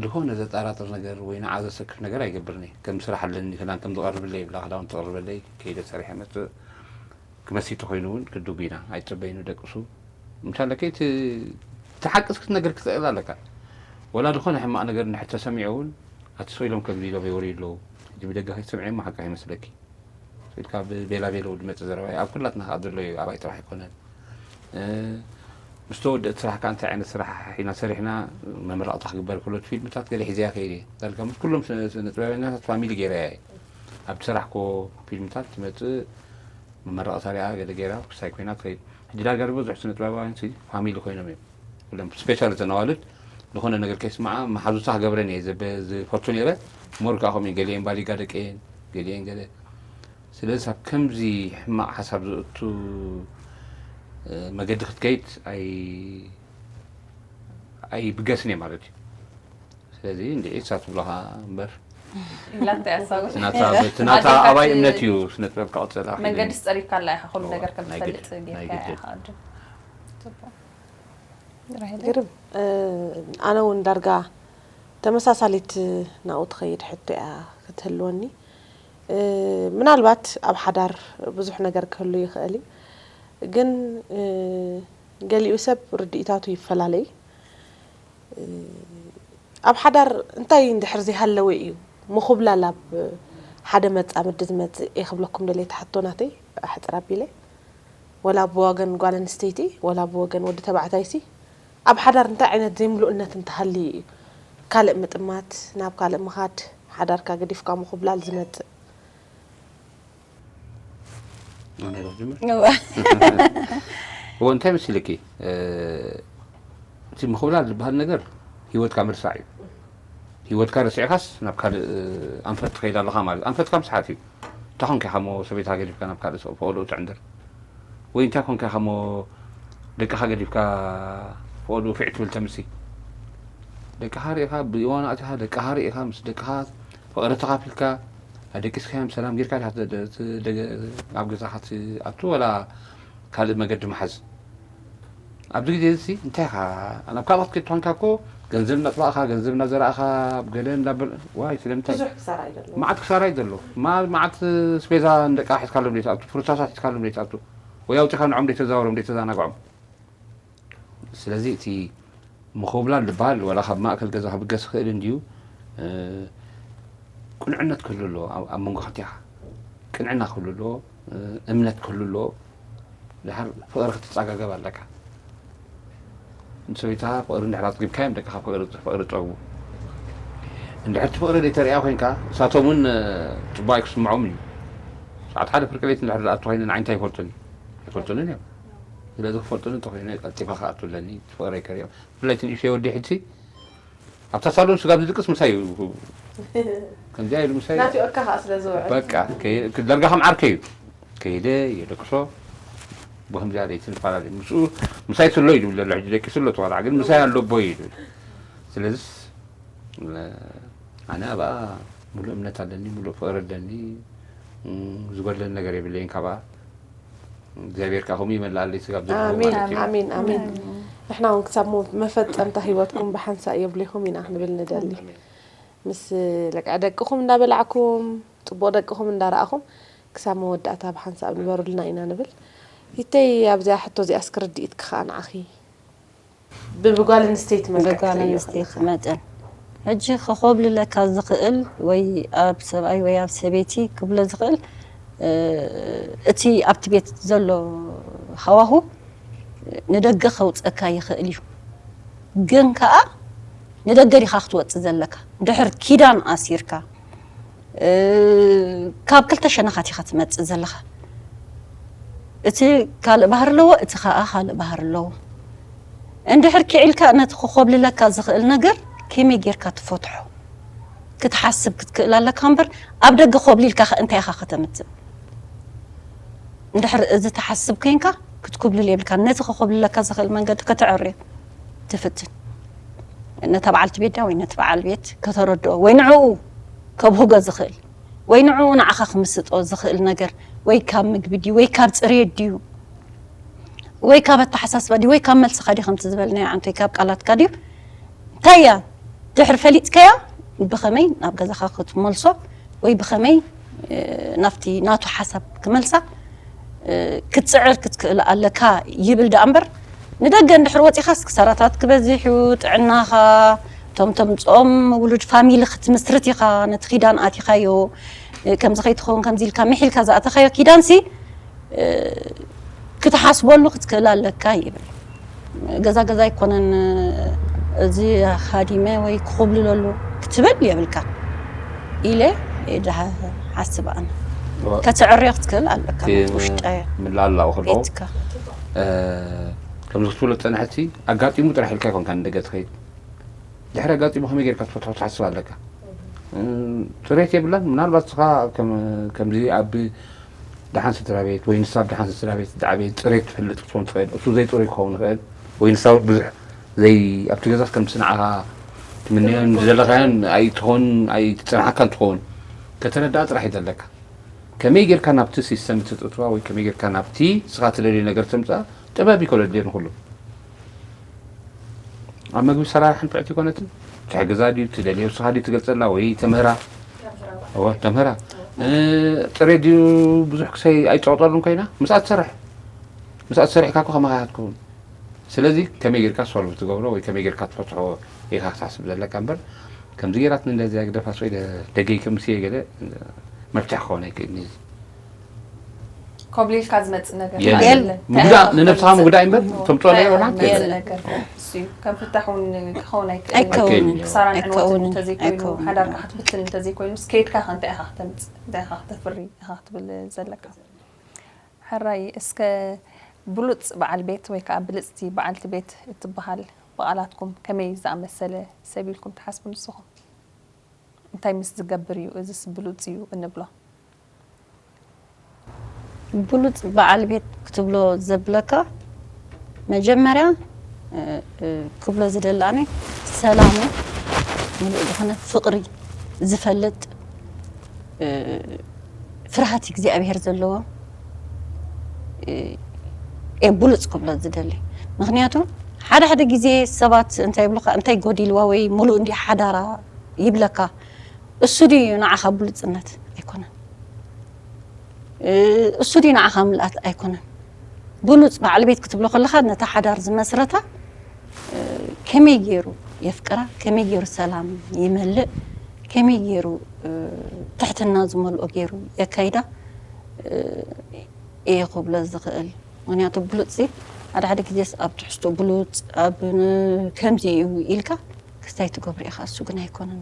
ዝኾነ ዘጠራጥር ነገር ወይ ንዓ ዘሰክፍ ነገር ኣይገብርን እየ። ከም ስራሕ ኣለኒ ክዳን ከም ዝቐርብለይ ይብላ ክዳውንቲ ትቕርበለይ ከይደ ሰሪሐ መፅእ ክመሲ ተኮይኑ እውን ክድጉ ኢና ኣይፀበይኑ ደቅሱ ምሻለከ እቲ እቲ ሓቂ ክትነገር ክትኽእል ኣለካ። ወላ ዝኾነ ሕማቕ ነገር እንድሕር ተሰሚዑ እውን ኣቲ ሰው ኢሎም ከምዚ ኢሎም የውርዩ ኣለዉ። ሕጂ ብደገ ከይትሰምዒ እሞ ሓቂ ኣይመስለኪ ኢልካ ብቤላ ቤሎ ዝመፅእ ዘረባ እዩ። ኣብ ኩላትና ከዓ ዘሎ እዩ፣ ኣባይ ጥራሕ ኣይኮነን። ምስ ተወደእት ስራሕ ከዓ እንታይ ዓይነት ስራሕ ኢና ሰሪሕና መመረቕታ ክግበር ከሎ እቲ ፊልምታት ገለ ሒዘያ ከይደ ዳልካ ምስ ኩሎም ስነ ጥበበኛታት ፋሚሊ ገይረያ እየ። ኣብቲ ስራሕ ኮ ፊልምታት ትመፅእ መመረቕታ ሪኣ ገለ ገይራ ክሳይ ኮይና ትኸይድ። ሕጂ ዳርጋ ዝበዝሑ ስነ ጥበባውያን ሲ ፋሚሊ ኮይኖም እዮም። ኩሎም ስፔሻል እተን ኣዋልድ ዝኾነ ነገር ከይስምዓ መሓዙታ ክገብረን እየ ዘበ- ዝፈቱ ነይረ። ሞር ከዓ ከምኡ እየን። ገሊአን ባሊጋ ደቂ እየን፣ ገሊአን ገለ። ስለዚ ኣብ ከምዚ ሕማቕ ሓሳብ ዘእቱ መገዲ ክትከይድ ኣይ ኣይብገስን እየ ማለት እዩ። ስለዚ እንድዒ እሳ ትብሎ ከዓ እምበር ኢላ እንታይ ኣሳብ ናታ በቲ ናታ ኣባይ እምነት እዩ ስነ ጥበብ ክቐፅል ኣኽኢሉ። መንገዲ ዝፀሪፍካላ ኢኻ ኩሉ ነገር ከም ናይ ትፈልጥ ግድን፣ ናይ ጌርካ ግድን። ኢኻ ቅድም። ጽቡቕ። ግርም ኣነ እውን ዳርጋ ተመሳሳሊት ናብኡ ትኸይድ ሕቶ እያ ክትህልወኒ። ምናልባት ኣብ ሓዳር ብዙሕ ነገር ክህሉ ይኽእል እዩ፣ ግን ገሊኡ ሰብ ርድኢታቱ ይፈላለ እዩ። ኣብ ሓዳር እንታይ እንድሕር ዘይሃለወ እዩ ምኹብላል ኣብ ሓደ መጻምዲ ዝመጽእ እየ ክብለኩም ደልየ። እቲ ሕቶ ናተይ ኣሕጽር ኣቢለ፣ ወላ ብወገን ጓል ኣንስተይቲ ወላ ብወገን ወዲ ተባዕታይሲ ኣብ ሓዳር እንታይ ዓይነት ዘይምሉእነት እንተሃልዩ እዩ ካልእ ምጥማት፣ ናብ ካልእ ምኻድ፣ ሓዳርካ ገዲፍካ ምኹብላል ዝመጽእ? ኣነ ዶ ክጅምር? እወ። እዎ እንታይ መሲልኪ እቲ ምኹብላል ዝበሃል ነገር ህይወትካ ምርሳዕ እዩ። ህይወትካ ረሲዕካስ ናብ ካልእ ኣንፈት ትኸይድ ኣለኻ ማለት እዩ። ኣንፈትካ ምስሓት እዩ። እንታይ ኮንካ ኢኻ እሞ ሰበይትኻ ገዲፍካ ናብ ካልእ ሰብ ፈቐድኡ ትዕንድር? ወይ እንታይ ኮንካ ኢኻ እሞ ደቅኻ ገዲፍካ ፈቐድኡ ፊዕ ትብል ተምሲ? ደቅኻ ርኢኻ ብእዋኑ ኣቲኻ ደቅኻ ርኢኻ ምስ ደቅኻ ፍቕሪ ተኻፊልካ ኣደቂስካዮም ሰላም ጌርካ ዲኻ ደ- ደ- ደ- ኣብ ገዛኻ ትኣቱ ወላ ካልእ መገዲ ምሓዝ? ኣብዚ ግዜ እዚ እንታይ ኢኻ ናብ ካልኦት ክትኮንካ እኮ ገንዘብ እናጥፋእኻ ገንዘብ እናዘራእኻ ኣብ ገለ እንዳበል ዋይ ስለምንታይ ብዙሕ ክሳራ እዩ ዘሎ። መዓት ክሳራ እዩ ዘሎ። ማ- መዓት ስፔዛ ንደቃ ሒዝካሎም ዘይትኣቱ ፍሩታታት ሒዝካሎም ዘይትኣቱ ወይ ኣውፂኻ ንዖም ዘይተዛወሮም ዘይተዛናግዖም። ስለዚ እቲ ምኹብላል ዝበሃል ዋላ ካብ ማእከል ገዛ ክብገስ ይኽእል እንድዩ። ቅንዕነት ክህሉ ኣለዎ ኣብ መንጎ ክልቲኻ ቅንዕና ክህሉ ኣለዎ። እምነት ክህሉ ኣለዎ። ድሓር ፍቕሪ ክትጸጋገብ ኣለካ። ንሰበይትኻ ፍቕሪ እንድሕር ኣጽጊብካዮም ደቅኻ ፍቕሪ ፍቕሪ ይጸግቡ። እንድሕር እቲ ፍቕሪ ዘይተርእያ ኮይንካ እሳቶም እውን ጽቡቕ ኣይክስምዖም እዩ። ሰዓት ሓደ ፍርቂ ለይቲ እንድሕር ዝኣቱ ኮይነ ንዓይ እንታይ ይፈልጡኒ? ኣይፈልጡንን እዮም። ስለዚ ክፈልጡኒ እንተኮይነ ቀልጢፈ ክኣቱ ኣለኒ እቲ ፍቕረይ ከርእዮም። ብፍላይ እቲ ንእሽተይ ወዲ ሕጂ ኣብታ ሳሎን ስጋብ ዝድቅስ ምሳይ እዩ። ከምዚኣ ኢሉ ምሳይ ናፊቕካ ከዓ ስለ ዝውዕል በቃ ከይ- ዳርጋ ከም ዓርከይ እዩ። ከይደ የደቅሶ ብከምዚኣ ለይቲ ንፈላለዩ ምስኡ ምሳይ ስሎ እዩ ዝብል ዘሎ ሕጂ ደቂሱ ኣሎ ተዋላ ግን ምሳይ ኣሎ ኣቦይ እዩ ዝብል። ስለዚስ ኣነ ኣብኣ ሙሉእ እምነት ኣለኒ፣ ሙሉእ ፍቕሪ ኣለኒ። ዝጎድለኒ ነገር የብለይን ካብኣ። እግዚኣብሔር ከዓ ከምኡ ይመልኣለይ ስጋብ ዘለዎ ኣሜን ማለት እዩ። ኣሜን ኣሜን። ንሕና እውን ክሳብ ሞ- መፈጸምታ ህይወትኩም ብሓንሳእ የብሊኹም ኢና ክንብል ንደሊ። ምስ ለቃ ደቅኹም እንዳበላዕኩም፣ ጽቡቕ ደቅኹም እንዳረኣኹም፣ ክሳብ መወዳእታ ብሓንሳብ ንበሩልና ኢና ንብል። ሂተይ ኣብዚኣ ሕቶ እዚኣ እስኪ ርድኢትኪ ከኣ ንዓኺ። ብጓል ኣንስተይቲ መልክዕ ብጓል ትርእዮ ኣንስተይቲ ከለኻ። መጠን። ሕጂ ከኾብልለካ ዝኽእል ወይ ኣብ ሰብኣይ ወይ ኣብ ሰበይቲ ክብሎ ዝኽእል፣ እ፣ እቲ ኣብቲ ቤት ዘሎ ሃዋሁ ንደገ ከውጸካ ይኽእል እዩ። ግን ከኣ ንደገ ዲኻ ክትወጽእ ዘለካ። ድሕር ኪዳን ኣሲርካ፣ እ፣ ካብ ክልተ ሸነኻት ኢኻ ትመጽእ ዘለኻ። እቲ ካልእ ባህሪ ኣለዎ፣ እቲ ከኣ ካልእ ባህሪ ኣለዎ። እንድሕር ኪዒልካ ነቲ ክኾብልለካ ዝኽእል ነገር ከመይ ጌርካ ትፈትሖ? ክትሓስብ ክትክእል ኣለካ እምበር፣ ኣብ ደገ ኮብሊልካ ከ እንታይ ኢኻ ከተምጽእ? እንድሕር እዚ ትሓስብ ኮይንካ፣ ክትኩብልል የብልካን። ነቲ ከኮብልለካ ዝኽእል መንገዲ ከተዕርዮ ትፍትን። ነታ በዓልቲ ቤት ድያ ወይ ነቲ በዓል ቤት ከተረድኦ ወይ ንዕኡ ከብህጎ ዝኽእል ወይ ንዕኡ ንዓኻ ክምስጦ ዝኽእል ነገር ወይ ካብ ምግቢ ድዩ ወይ ካብ ጽሬት ድዩ ወይ ካብ ኣተሓሳስባ ድዩ ወይ ካብ መልስኻ ድዩ ከምቲ ዝበልናዮ ዓንቶይ ካብ ቃላትካ ድዩ እንታይ እያ ድሕሪ ፈሊጥካያ ብኸመይ ናብ ገዛኻ ክትመልሶ ወይ ብኸመይ ናብቲ ናቱ ሓሳብ ክመልሳ ክትፅዕር ክትክእል ኣለካ ይብል ደኣ እምበር ንደገ እንድሕር ወፂኻስ ክሳራታት ክበዝሕ እዩ ጥዕናኻ እቶም ተምፅኦም ውሉድ ፋሚሊ ክትምስርት ኢኻ ነቲ ኪዳን ኣቲኻዮ ከምዚ ከይትኸውን ከምዚ ኢልካ ምሒልካ ዝኣተኻዮ ኪዳንሲ ክትሓስበሉ ክትክእል ኣለካ ይብል። ገዛ ገዛ ኣይኮነን እዚ ሃዲመ ወይ ክኹብልለሉ ክትብል የብልካ ኢለ ድሓ ሓስብ ኣነ ከተዕርዮ ክትክእል ኣለካ ውሽጠ ምላላው ከሎ ቤትካ ከምዚ ክትብሎ ዝፀንሐቲ ኣጋጢሙ ጥራሕ ኢልካ ይኮንካ ንደገ ትኸይድ ድሕሪ ኣጋጢሙ ከመይ ጌርካ ትፈትሖ ትሓስብ ኣለካ ፅሬት የብላን ምናልባት ስኻ ከምዚ ኣብ ደሓን ስድራ ቤት ወይ ንሳ ኣብ ደሓን ስድራ ቤት ዝዓበየ ፅሬት ትፈልጥ ክትኮን ትኽእል እሱ ዘይፅሩይ ክኸውን ይኽእል ወይ ንሳ እውን ብዙሕ ዘይ ኣብቲ ገዛስ ከምቲ ንዓኻ ትምነዮን ዝደለኻዮን ኣይትኸውን ኣይትፀንሓካን ትኸውን ከተረድኣ ጥራሕ እዩ ዘለካ ከመይ ጌርካ ናብቲ ሲስተም ትጥትዋ ወይ ከመይ ጌርካ ናብቲ ስኻ ትደልዮ ነገር ተምፅኣ ጥበብ ይኮነ ድልዮ ንኩሉ ኣብ መግቢ ሰራርሓ ንፍዕቲ ይኮነትን ትሕግዛ ድዩ ትደልዮ ስኻ ድዩ ትገልፀላ ወይ ተምህራ እወ ተምህራ ጥሬ ድዩ ብዙሕ ክሰይ ኣይፀቕጠሉን ኮይና ምስኣ ትሰርሕ ምስኣ ትሰርሕ ኢልካ እኮ ከማኻ ትኸውን ስለዚ ከመይ ጌርካ ሶልቭ ትገብሮ ወይ ከመይ ጌርካ ትፈትሖ ኢኻ ክትሓስብ ዘለካ እምበር ከምዚ ጌራትኒ እንደዚያ ግደፋስ ወይ ደገይ ከምስየ ገለ መፍትሒ ክኸውን ኣይክእልን እዩ ኮብሊልካ ዝመፅእ ነገር የለን። የለን። ምጉዳእ ንነብስኻ ምጉዳእ እምበር ተምፅኦ ነገር ወላ መፅእ ነገር እሱ እዩ። ከም ፍታሕ እውን ክኸውን ኣይክእልን ኣይከውንን። ክሳራን ዕንወትን ኣይከውንን። እንተዘይኮይኑ ኣይከውንን። ሓዳርካ ክትብትን እንተዘይኮይኑ እስከ ኢድካ ከ እንታይ ኢኻ ክተምፅእ እንታይ ኢኻ ክተፍሪ ኢኻ ክትብል ዘለካ ሕራይ እስከ ብሉፅ በዓል ቤት ወይ ከዓ ብልፅቲ በዓልቲ ቤት እትበሃል ብቓላትኩም ከመይ ዝኣመሰለ ሰብ ኢልኩም ትሓስቡ ንስኹም እንታይ ምስ ዝገብር እዩ እዝስ ብሉፅ እዩ እንብሎ ብሉፅ በዓል ቤት ክትብሎ ዘብለካ መጀመርያ ክብሎ ዝደሊ ኣነ ሰላሙ ምሉእ ዝኾነ ፍቕሪ ዝፈልጥ ፍርሃት እግዚኣብሔር ዘለዎ እየ ብሉፅ ክብሎ ዝደሊ ምክንያቱ ሓደ ሓደ ግዜ ሰባት እንታይ ይብሉካ እንታይ ጎዲልዋ ወይ ሙሉእ እንዲ ሓዳራ ይብለካ እሱ ድዩ ንዓኻ ብሉፅነት ኣይኮነን እሱ ድዩ ንዓኻ ምልኣት ኣይኮነን ብሉፅ በዓል ቤት ክትብሎ ከለኻ ነታ ሓዳር ዝመስረታ ከመይ ገይሩ የፍቅራ ከመይ ገይሩ ሰላም ይመልእ ከመይ ገይሩ ትሕትና ዝመልኦ ገይሩ የካይዳ እየ ክብሎ ዝኽእል ምክንያቱ ብሉፅ ሓደ ሓደ ግዜስ ኣብ ትሕዝቶ ብሉፅ ኣብ ከምዚ እዩ ኢልካ ክስታይ ትገብሮ ኢኻ እሱ ግን ኣይኮነን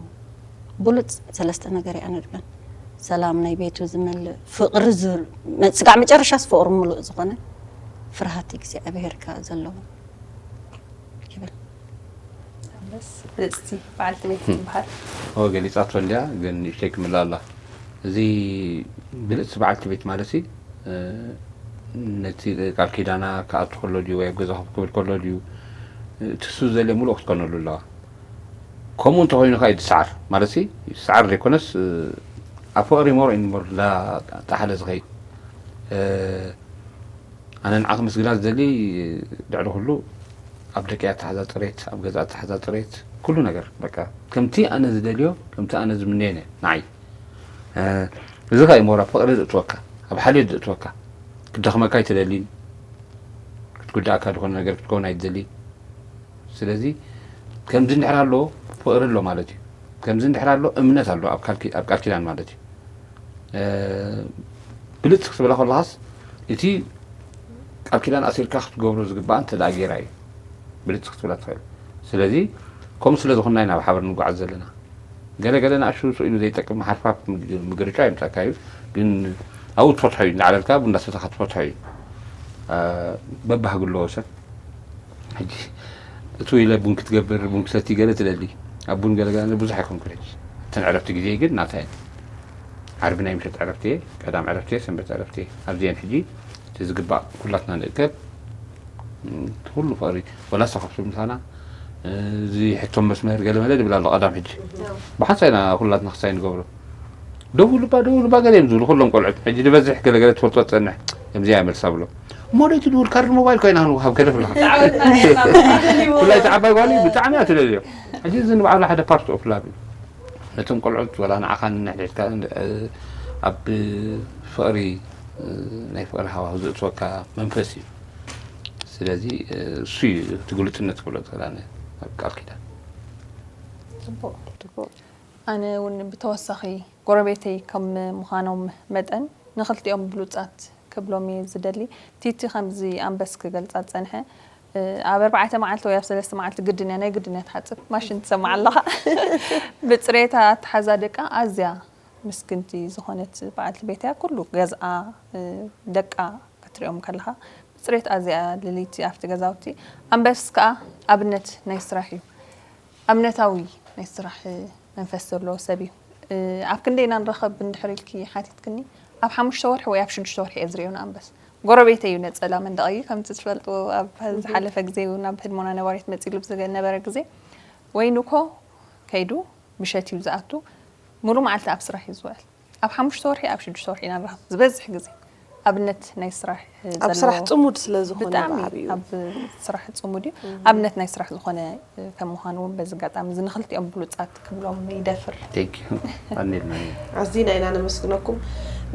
ብሉፅ ሰለስተ ነገር እያ ንድበን ሰላም ናይ ቤቱ ዝመልእ ፍቕሪ ስጋዕ መጨረሻስ ፍቕሪ ምሉእ ዝኾነ ፍርሃት እግዚኣብሄርካ ዘለዎ ይብል ብልፅቲ በዓልቲ ቤት ትበሃል ኦ ገሊፃቶ እንዲያ ግን ንእሽተይ ክምላ ኣላ እዚ ብልፅቲ በዓልቲ ቤት ማለት ነቲ ቃል ኪዳና ክኣቱ ከሎ ድዩ ወይ ኣብ ገዛ ክብል ከሎ ድዩ እቲ ሱ ዘለ ሙሉእ ክትኮነሉ ኣለዋ ከምኡ እንተኮይኑ ከዓ ይትሰዓር ማለት ይትሰዓር ዘይኮነስ ኣብ ፍቅሪ ሞር ኢንሞር ላጣሓለ ዝኸይድ ኣነ ንዓኺ ምስግና ዝደሊ ልዕሊ ኩሉ ኣብ ደቂ ኣተሓዛ ጥሬት ኣብ ገዛ ኣተሓዛ ጥሬት ኩሉ ነገር በቃ ከምቲ ኣነ ዝደልዮ፣ ከምቲ ኣነ ዝምነዮ ነ-፣ ንዓይ። እ፣ እዚ ኸኣ እዩ ሞራ ፍቕሪ ዘእትወካ፣ ኣብ ሓልዮት ዘእትወካ። ክደኽመካ ኣይትደሊን፣ ክትጉዳእካ ዝኾነ ነገር ክትከውን ኣይትደሊን። ስለዚ ከምዚ እንድሕር ኣሎ ፍቕሪ ኣሎ ማለት እዩ። ከምዚ እንድሕር ኣሎ እምነት ኣሎ ኣብ ካልኪ-፣ ኣብ ቃል ኪዳን ማለት እዩ። እ፣ ብልጽ ክትብላ ከለኻስ እቲ ቃል ኪዳን ኣሲርካ ክትገብሮ ዝግባእ እንተ ደኣ ጌራ እዩ ብልጽ ክትብላ ትኽእል። ስለዚ ከምኡ ስለ ዝኾንና ኢና ብሓባር ንጓዓዝ ዘለና። ገለ ገለ ንኣሽቱ ስኢሉ ዘይጠቅም ሓርፋፍ ምግ-፣ ምግርጫ የምጻካ እዩ። ግን ኣብኡ ትፈትሖ እዩ፣ እንዳዕለልካ ቡና ሰተኻ ትፈትሖ እዩ። እ፣ በባህጊ ኣለዎ ሰብ። ሕጂ እቱ ኢለ ቡን ክትገብር፣ ቡን ክሰቲ ገለ ትደሊ። ኣብ ቡን ገለ ገለ ብዙሕ ኣይኮንኩን ሕጂ። እተን ዕረፍቲ ግዜ ግን ናታ እየን። ዓርቢ ናይ ምሸት ዕረፍቲ እየ፣ ቀዳም ዕረፍቲ እየ፣ ሰንበት ዕረፍቲ እየ። ኣብዚአን ሕጂ እቲ ዝግባእ ኩላትና ንእከብ። እም፣ ኩሉ ፍቕሪ፣ ወላ እሳ ካብሱ ምሳና፣ እ፣ እዚ ሕቶ መስመር ገለ መለ ድብል ኣሎ ቀዳም ሕጂ። ብሓንሳእ ኢና ኩላትና ክሳይ ንገብሮ። ደው ልባ፣ ደው ልባ ገለ እዮም ዝብሉ ኩሎም ቆልዑት። ሕጂ ዝበዝሕ ገለ ገለ ትፈልጦ ትጸንሕ። ከምዚኣ እያ መልሳ ብሎ። እሞ ደይቲ ድውል ካርድ ሞባይል ኮይና ክንወሃብ ገለ ብላ። ኩላይ እቲ ዓባይ ጓል እዩ፣ ብጣዕሚ እያ ትደልዮ። ሕጂ እዚ ንባዕሉ ሓደ ፓርት ኦፍ ላቭ እዩ። ነቶም ቆልዑት ወላ ንዓኻ ንንሕድሕድካ፣ እ፣ ኣብ ፍቕሪ፣ እ፣ ናይ ፍቕሪ ሃዋሁ ዘእትወካ መንፈስ እዩ። ስለዚ፣ እ፣ እሱ እዩ እቲ ግሉጽነት ክብሎ ዝኽእል ኣነ ኣብ ቃል ኪዳን። ጽቡቕ፣ ጽቡቕ። ኣነ እውን ብተወሳኺ ጎረቤተይ ከም ምዃኖም መጠን ንኽልቲኦም ብሉጻት ክብሎም እየ ዝደሊ። ቲቲ ከምዚ ኣንበስ ክገልጻ ዝጸንሐ፣ እ፣ ኣብ ኣርባዕተ መዓልቲ ወይ ኣብ ሰለስተ መዓልቲ ግድን እያ፣ ናይ ግድን እያ ትሓጽብ። ማሽን ትሰምዕ ኣለኻ። ብጽሬታ ኣተሓዛ ደቃ ኣዝያ ምስግንቲ ዝኾነት በዓልቲ ቤት እያ። ኩሉ ገዝኣ፣ እ፣ ደቃ ክትሪኦም ከለኻ ብጽሬት ኣዝያ ልልይቲ ኣብቲ ገዛውቲ። ኣንበስ ከኣ ኣብነት ናይ ስራሕ እዩ። ኣብነታዊ ናይ ስራሕ መንፈስ ዘለዎ ሰብ እዩ። እ፣ ኣብ ክንደይ ኢና ንራኸብ እንድሕር ኢልኪ ሓቲትክኒ፣ ኣብ ሓሙሽተ ወርሒ ወይ ኣብ ሽዱሽተ ወርሒ እየ ዝርእዮ ንኣንበስ። ጎረቤተይ እዩ፣ ነጸላ መንደቐይ እዩ። ከምቲ ትፈልጥዎ ኣብ ዝሓለፈ ግዜ እውን ኣብ ህድሞና ነባሪት መጺሉ ብዝነበረ ግዜ ወይ ንኮ ከይዱ ምሸት እዩ ዝኣቱ፣ ሙሉእ መዓልቲ ኣብ ስራሕ እዩ ዝውዕል። ኣብ ሓሙሽተ ወርሒ፣ ኣብ ሽዱሽተ ወርሒ ኢና ንራኸብ ዝበዝሕ ግዜ። ኣብነት ናይ ስራሕ ኣብ ስራሕ ዘለዎ ጽሙድ ስለ ዝኾነ ብጣዕሚ ብዓብዩ። ኣብ ስራሕ ጽሙድ እዩ። ኣብነት ናይ ስራሕ ዝኾነ ከም ምዃኑ እውን በዚ ኣጋጣሚ እዚ ንኽልቲኦም ብሉጻት ክብሎም ይደፍር። Thank you። ኣኒልና እዩ። ኣዚና ኢና ነመስግነኩም።